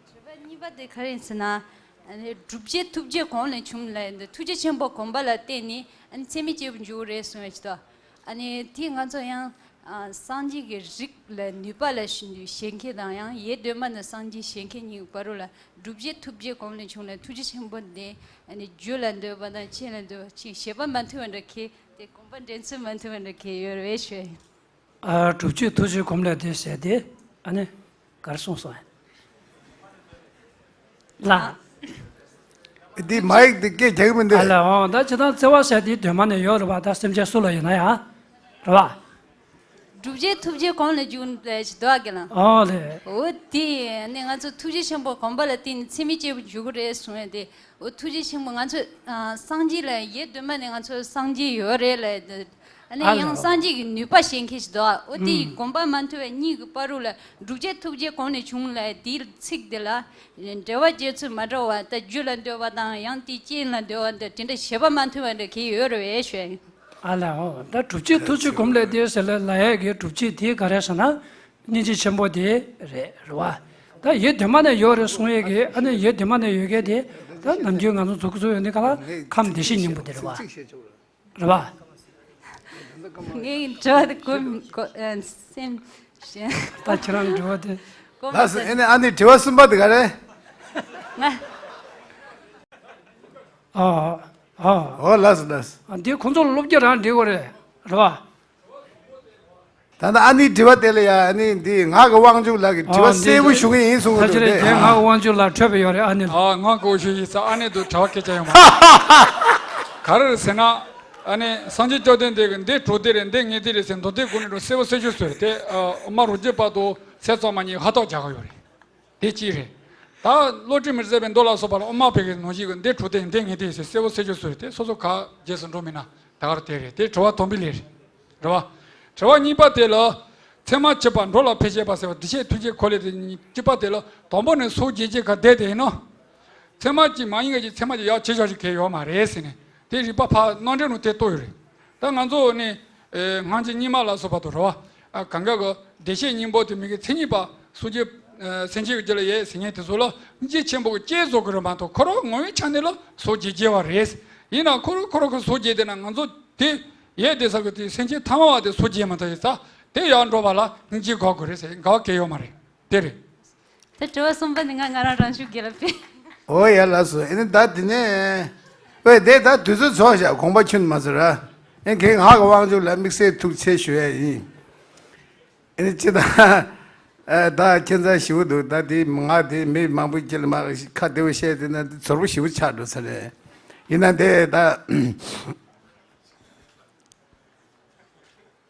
དྲི་བ་གཉིས་པ་དེ་ག་རེ་ཡིན་ཟེར་ན། ཨ་ནི་སྒྲུབ་བྱེད་ཐུགས་རྗེ་གོང་ལས་བྱུང་ལབ་འདི་ཐུགས་རྗེ་ཆེན་པོ་གོམས་པ་ལ་བརྟེན་ནས་ཨ་ནི་ཚད་མའི་སྐྱེས་བུ་འགྱུར་རེད་གསུངས་ཡོད་ཅི་ཏོ། ཨ་ནི་དེ་ང་ཚོ་ཡང་ཨ་སངས་རྒྱས་ཀྱི་རིགས་ལ་ནུས་པ་ལ་ཞེན་མཁན་དང་ཡང་ཡེ་གདོད་མ་ནས་སངས་རྒྱས་ཞེན་མཁན་གཉིས་ཀྱི་བར་ལ་སྒྲུབ་བྱེད་ཐུགས་རྗེ་གོང་ལས་བྱུང་ལ་ཐུགས་རྗེ་ཆེན་པོ་འདི་ཨ་ནི་རྒྱུ་ལ་འདོད་པ་དང་རྐྱེན་ལ་འདོད་པ་ཅིག་བྱེད་པ་མ་མཐུན་པ་འདྲ་ཁེ་དེ་གོམས་པ་འདྲེན་ཚུལ་མ་མཐུན་པ་འདྲ་ཁེ་ཡོད་རེད་ཞུ། ཨ་སྒྲུབ་བྱེད་ཐུགས་རྗེ་གོམས་ལས་དེ་ཟེར་ཏེ་ཨ་ནི་གར་གསུངས་སོང་ལ། འདི་མ་ཡིག་འདི་སྐད་རྒྱག་གི་མི་འདུག་ཨ་ལ་འོང་ད་ཇི་ལྟར་བརྩེ་བ་ཟེར་དེ་གདོད་མ་ནས་ཡོད་རེད་པ། ད་སེམས་ཅན་སུ་ལ་ཡིན་ན་ཡང་རེད་པ། སྒྲུབ་བྱེད་ཐུགས་རྗེ་གོང་ལས་བྱུང་ལས་ཞེས་འདུག་གི་ལ། ཨོ་ལེ། འོ་དེ་ནི་ང་ཚོ་ཐུགས་རྗེ་ཆེན་པོ་གོམས་པ་ལ་བརྟེན་ནས་ཚད་མའི་སྐྱེས་བུ་འགྱུར་གི་རེད་གསུངས་ཡོད་དེ། འོ་ཐུགས་རྗེ་ཆེན་པོ་ང་ཚོ་ཨ་སངས་རྒྱས་ལ་ཡེ་གདོད་མ་ནས་ང་ཚོ་སངས་རྒྱས་ཡོད་རེད་ལ། ཨ་ནི་ཨ་ཡང་ལེ། སངས་རྒྱས་ཀྱི་ནུས་པ་ཞེན་མཁན་ཞིག་འདུག་འོ་དེ་ཡི་གོམས་པ་མ་མཐུན་པའི་གཉིས་ཀྱི་བར་རུ་ལ་སྒྲུབ་བྱེད་ཐུགས་རྗེ་གོང་ནས་བྱུང་ལ་དེའི་ཚིག་དེ་ལ་འབྲེལ་བ་བྱེད་ཚུལ་མ་འདྲ་བ་ད་རྒྱུ་ལ་འདོད་པ་དང་ཡང་དེ་རྐྱེན་ལ་འདོད་པ་འདི་དེ་འདྲ་བྱེད་པ་མ་མཐུན་པ་འདྲ་གི་ཡོད་རེད་བས་ཞུ། ཨ་ལ་འོ་ད་སྒྲུབ་བྱེད་ཐུགས་རྗེ་གོམས་ལས་དེ་ཟེར་ལ་ལ་ཡས་ཀྱི་སྒྲུབ་བྱེད་དེ་ག་རེ་ཟེར་ན་སྙིང་རྗེ་ཆེན་པོ་དེ་རེད་རེད་བ། ད་ཡེ་གདོད་མ་ནས་ཡོད་རེད་གསུང་ཡས་ཀྱི་ཨ་ནི་ཡེ་གདོད་མ་ནས་ཡོད་མཁན་དེ་ད་ནམ་རྒྱུན་ང་ཚོ་འཛུགས་ཚུལ་ཡོད་ནི་ག་ལ་ཁམས་བདེ་གཤེགས་སྙིང་པོ་དེ་རེད་བ། རེད་བ། ངའི་དྲི་བ་དེ་གོ་གོ་ཨ་སེམས་ཞེ། ད་ཁྱེད་རང་དྲི་བ་དེ། གོ་མ་ལགས་སོ། ཨ་ནི་ཨ་ནི་དྲི་བ་གསུམ་པ་དེ་ག་རེ། ང་། ཨ་ཨ། ཨོ་ལགས་སོ་ལགས་སོ། ཨ་འདི་ཁོང་ཚོ་ལ་སློབ་སྦྱོང་རང་འབྲི་དགོས་རེད་རེད་བ། ད་ལྟ་ཨ་ནི་དྲི་བ་དེ་ལ་ཡ་ཨ་ནི་འདི་ངག་གི་དབང་ཕྱུག་ལགས་ཀྱི་དྲི་བ་ཨ་གསལ་པོ་ཞུ་གི་ཡིན་གསུང་གི་འདུག་སྟེ། ད་ཁྱེད་རང་རྒན་ངག་གི་དབང་ཕྱུག་ལགས་འཕྲོད་པ་ཡོད་རེད་ཨ་ནི་ལ། ཨ་ངག་གི་དབང་ཕྱུག་ཡིན་ས་ཨ་ནི་འདུག་དྲི་བ་སྐད་ཆ་ཡོང་མ་རེད། ག་རེ་རེད་ཟེར་ན། ཨ་ནི་སངས་རྒྱས་བཅོམ་ལྡན་འདས་ཀྱིས་འདི་དྲུག་སྡེ་རེད་འདི་ལྔ་སྡེ་རེད་ཟེར་མདོ་སྡེ་དགུ་ནས་འགྲོ་གསལ་པོ་གསལ་ཤོས་སུ་རེད་དེ། ཨ་དབུ་མ་རུ་སྐྱེས་བར་དུ་ཚེ་གཙང་མ་གཉིས་ཧ་ཐག་རྒྱག་གི་ཡོད་རེད། དེ་གཅིག་རེད། ད་བློ་གྲོས་མི་ཟད་པའི་མདོ་ལ་སོགས་པ་ལ་དབུ་མ་པའི་གི་ནང་བཞིན་གྱི་འདི་དྲུག་སྡེ་འདི་ལྔ་སྡེ་ཟེར་གསལ་པོ་གསལ་ཤོས་སུ་རེད་དེ། སོ་སོ་ག་རྗེས་སུ་འགྲོ་མིན་ན་ད་གར་དེ་རེད་དེ། དྲི་བ་དང་པོ་ལས་རེད། རེད་བ། དྲི་བ་གཉིས་པ་དེ་ལ། ཚད་མ་མཆིས་པ་འགྲོ་ལ་ཕན་བྱེད་པ་ཟེར་བ་བདེ་གཤེགས་ཐུགས་རྗེ་ཁོ་ལས་དེ་གཉིས་གཅིག་པ་དེ་ལ་དང་པོ་ནས་སོ་བརྒྱད་བརྒྱད་ག་བསྡད་དེ་ཡིན་ནོ། ཚད་མ་གཅིག་མ་ཡིན་ག་གཅིག་ཚད་མ་གཅིག་ཡག་ཆེ་ཤོས་ཤིག་གལ་ཡོད་མ་རེད་ཟེར་ནས་དེ་རིགས་པ་ཕ་རྣམ་འགྲེལ་ནང་དེ་གཏོགས་ཡོད་རེད། ད་ང་ཚོ་ནི་ཨེ་སྔ་ཕྱི་གཉིས་མ་ལ་སོགས་པ་དང་རེད་བ། ཨ་གང་ག་གི་བདེ་གཤེགས་སྙིང་པོ་དེ་མི་གི་མཚན་ཉིད་པ་སངས་རྒྱས་ཨ་སེམས་ཅན་གྱི་རྒྱུད་ལ་ཡོད་ཟེར་མཁན་དེ་ཚོ་ལ་སྙིང་རྗེ་ཆེན་པོ་གི་བསྐྱེད་རྫོགས་ཀྱི་རེད་མ་གཏོགས་ཁོ་རང་ངོ་བོའི་ཆ་ནས་ལ་སོ་བརྒྱད་བརྒྱད་པ་རེད། ཡིན་ན་ཁོ་རང་ཁོ་རང་གི་སོ་བརྒྱད་དེ་ན་ང་ཚོ་དེ་ཡོད་དེ་ས་གི་དེ་སེམས་ཅན་ཐ་མལ་པ་དེ་སོ་བརྒྱད་མ་ཐག་ཡིན་ཙང་དེ་ཡར་འགྲོ་བ་ལ་སྙིང་རྗེ་དགོས་དགོས་རེད་ཟེར་དགའ་བ་གལ་ཡོད་མ་རེད། དེ་རེད། ད་དྲི་བ་གསུམ་པ་ནི་ང་ང་རང་རང་ཤུགས་རྒྱལ་ལ་ཕེ། ཨོ་ཡ་ལགས་སོ། ཨེ་ནི་ད་དེ་ནས་ཨོ་དེ་ད་དུས་ཚོད་ཚོགས་བཞག་དགོངས་པ་ཁྱོན་མ་ཚོར་ར། ཨེ་ཁྱེད་ངག་གི་དབང་ཕྱུག་ལ་དམིགས་བསལ་ཐུགས་རྗེ་ཆེ་ཞུ་ཡ་ཡིན། ཨེ་ནི་ཅི་ད་ཨེ་ད་ཁྱེད་ཚ་ཞིབ་འདུག་ད་དེ་ང་དེ་མི་མང་པོ་སྐྱེལ་མ་ཁ་བདེ་བོ་བཤད་དེ་ན་དེ་ཚོར་བོ་ཞིབ་ཆགས་འགྲོ་ས་རེད། ཡིན་ན་དེ་ད།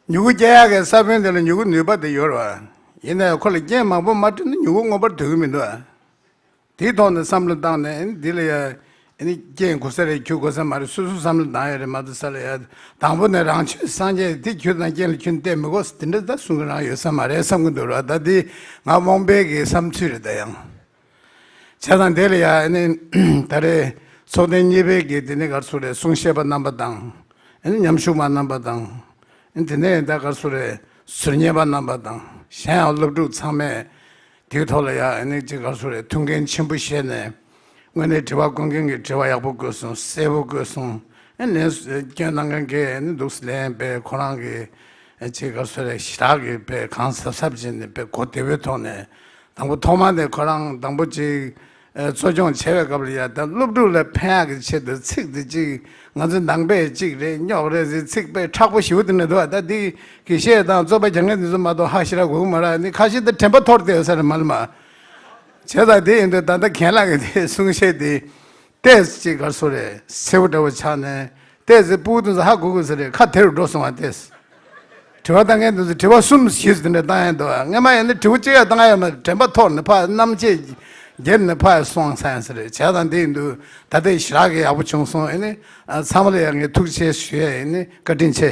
མྱུ་གུ་སྐྱེ་ཡག་གི་ས་བོན་དེ་ལ་མྱུ་གུ་ནུས་པ་དེ་ཡོད་རེད་བ། ཡིན་ནའི་ཁོ་ལ་རྐྱེན་མང་པོ་མ་བསྐྲུན་ན་མྱུ་གུ་མངོན་པར་འདོད་ཀྱི་མི་འདུག་བ། དེའི་ཐོག་ནས་བསམ་བློ་བཏང་ནས་འདི་ལ་ཡ་ཨ་ནི་རྐྱེན་དགོས་ས་རེད་རྒྱུ་དགོས་ས་མ་རེད། སོ་སོས་བསམ་བློ་བཏང་ཡ་རེད་མ་གཏོགས་ས་ལ་ཡ་དང་པོ་ནས་རང་ཆོས་སངས་རྒྱས་དེ་རྒྱུ་དང་རྐྱེན་ལ་ཁྱོན་བལྟས་མི་དགོས་དེ་འདྲ་ད་གསུང་གི་རང་ཡོད་ས་མ་རེད་བསམ་གྱི་འདུག་ར། ད་འདི་ང་རྨོངས་པའི་གི་བསམ་ཚུལ་རེད་ད་ཡང་། བྱས་ཙང་དེ་ལ་ཡ་ཨ་ནི་ད་རེས་ཚོགས་ཐེངས་གཉིས་པའི་གི་དེ་ནི་ག་རེ་ཟེར་རེད། གསུང་བཤད་པ་རྣམ་པ་དང་། ཨ་ནི་ཉམ་ཞུགས་པ་རྣམ་པ་དང་། ཨ་ནི་དེ་ནས་ད་ག་རེ་ཟེར་རེད། ཟུར་ཉན་པ་རྣམ་པ་དང་གཞན་ཡང་སློབ་ཕྲུག་ཚང་མས་དེའི་ཐོག་ལ་ཡ་ཨ་ནི་ཅིག་ག་རེ་ཟེར་རེད། ཐུགས་འགན་ཆེན་པོ་བཞེས་ནས་དངོས་གནས་དྲི་བ་བཀོད་མཁན་གྱིས་དྲི་བ་ཡག་པོ་བཀོད་སོང་། གསལ་པོ་བཀོད་སོང་། ཨ་ནི་ལན་སྐྱོན་གནང་མཁན་གྱིས་ཨ་ནི་འདུག་སེ་ལན་དཔེ་ཁོ་རང་གིས་ཅིག་ག་རེ་ཟེར་རེད། ཞེ་དྲག་གིས་དཔེ་གང་གཟབ་གཟབ་བྱས་ནས་དཔེ་གོ་བདེ་བོའི་ཐོག་ནས། དང་པོ་ཐོག་མ་དེ་ཁོ་རང་དང་པོ་ཅིག་ཨ་གཙོ་སྐྱོང་བྱེད་པའི་སྐབས་ལ་ཡ་ད་སློབ་ཕྲུག་ལ་ཕན་ཡག་གི་ཆེད་དུ་ཚིག་དེ་ཅིག་ང་ཚོ་ནང་པས་ཅིག་རེད་རྙོག་རེད་ཟེར་ཚིག་དཔེ་མཁྲེགས་པོ་ཞེ་པོ་དེ་འདྲ་འདུག་ད་འདི་དགེ་བཤེས་དང་རྩོད་པ་རྒྱག་མཁན་དེ་ཚོ་མ་གཏོགས་ཧ་ཤེས་ར་གོ་གི་མ་རེད། འདི་ཁ་ཤས་དེ་དྲན་པ་འཐོར་བསྡད་ཡོད་ས་རེད་མ་ལ་མ། བྱས་ཙང་དེ་ཡིན་དུས་ད་ལྟ་རྒན་ལགས་ཀྱི་དེ་གསུང་བཤད་དེ། ཏེས་ཅིག་ག་རེ་ཟེར་རེད། གསལ་པོ་འདྲ་བོ་ཆགས་ནས་ཏེས་ཟེར་སྤུ་གུ་དེ་ཚོ་ཧ་གོ་དགོས་ས་རེད། ཁ་དེ་རུ་འགྲོ་སོང་བ་ཏེས། དྲི་བ་བཏང་མཁན་དེ་ཚོ་དྲི་བ་གསུམ་བཞི་ཙམ་དེ་འདྲ་བཏང་ཡ་འདུག་སྔ་མ་ཡིན་ན་དྲི་བ་གཅིག་ཡང་བཏང་ཡ་མ་རེད། དྲན་པ་འཐོར་ནས་ཕར་རྣམ་དཔྱོད་རྒྱབ་ནས་ཕར་སོང་ཚར་ཡ་ས་རེད། བྱས་ཙང་དེ་ཡིན་དུས་ད་ལྟའི་ཞེ་དྲག་གི་ཡག་པོ་བྱུང་སོང་། ཨེ་ནི་ཚང་མ་ལ་ཡང་ངས་ཐུགས་རྗེ་ཆེ་ཞུ་ཡ་ཡིན། ཨེ་ནི་བཀའ་དྲིན་ཆེ།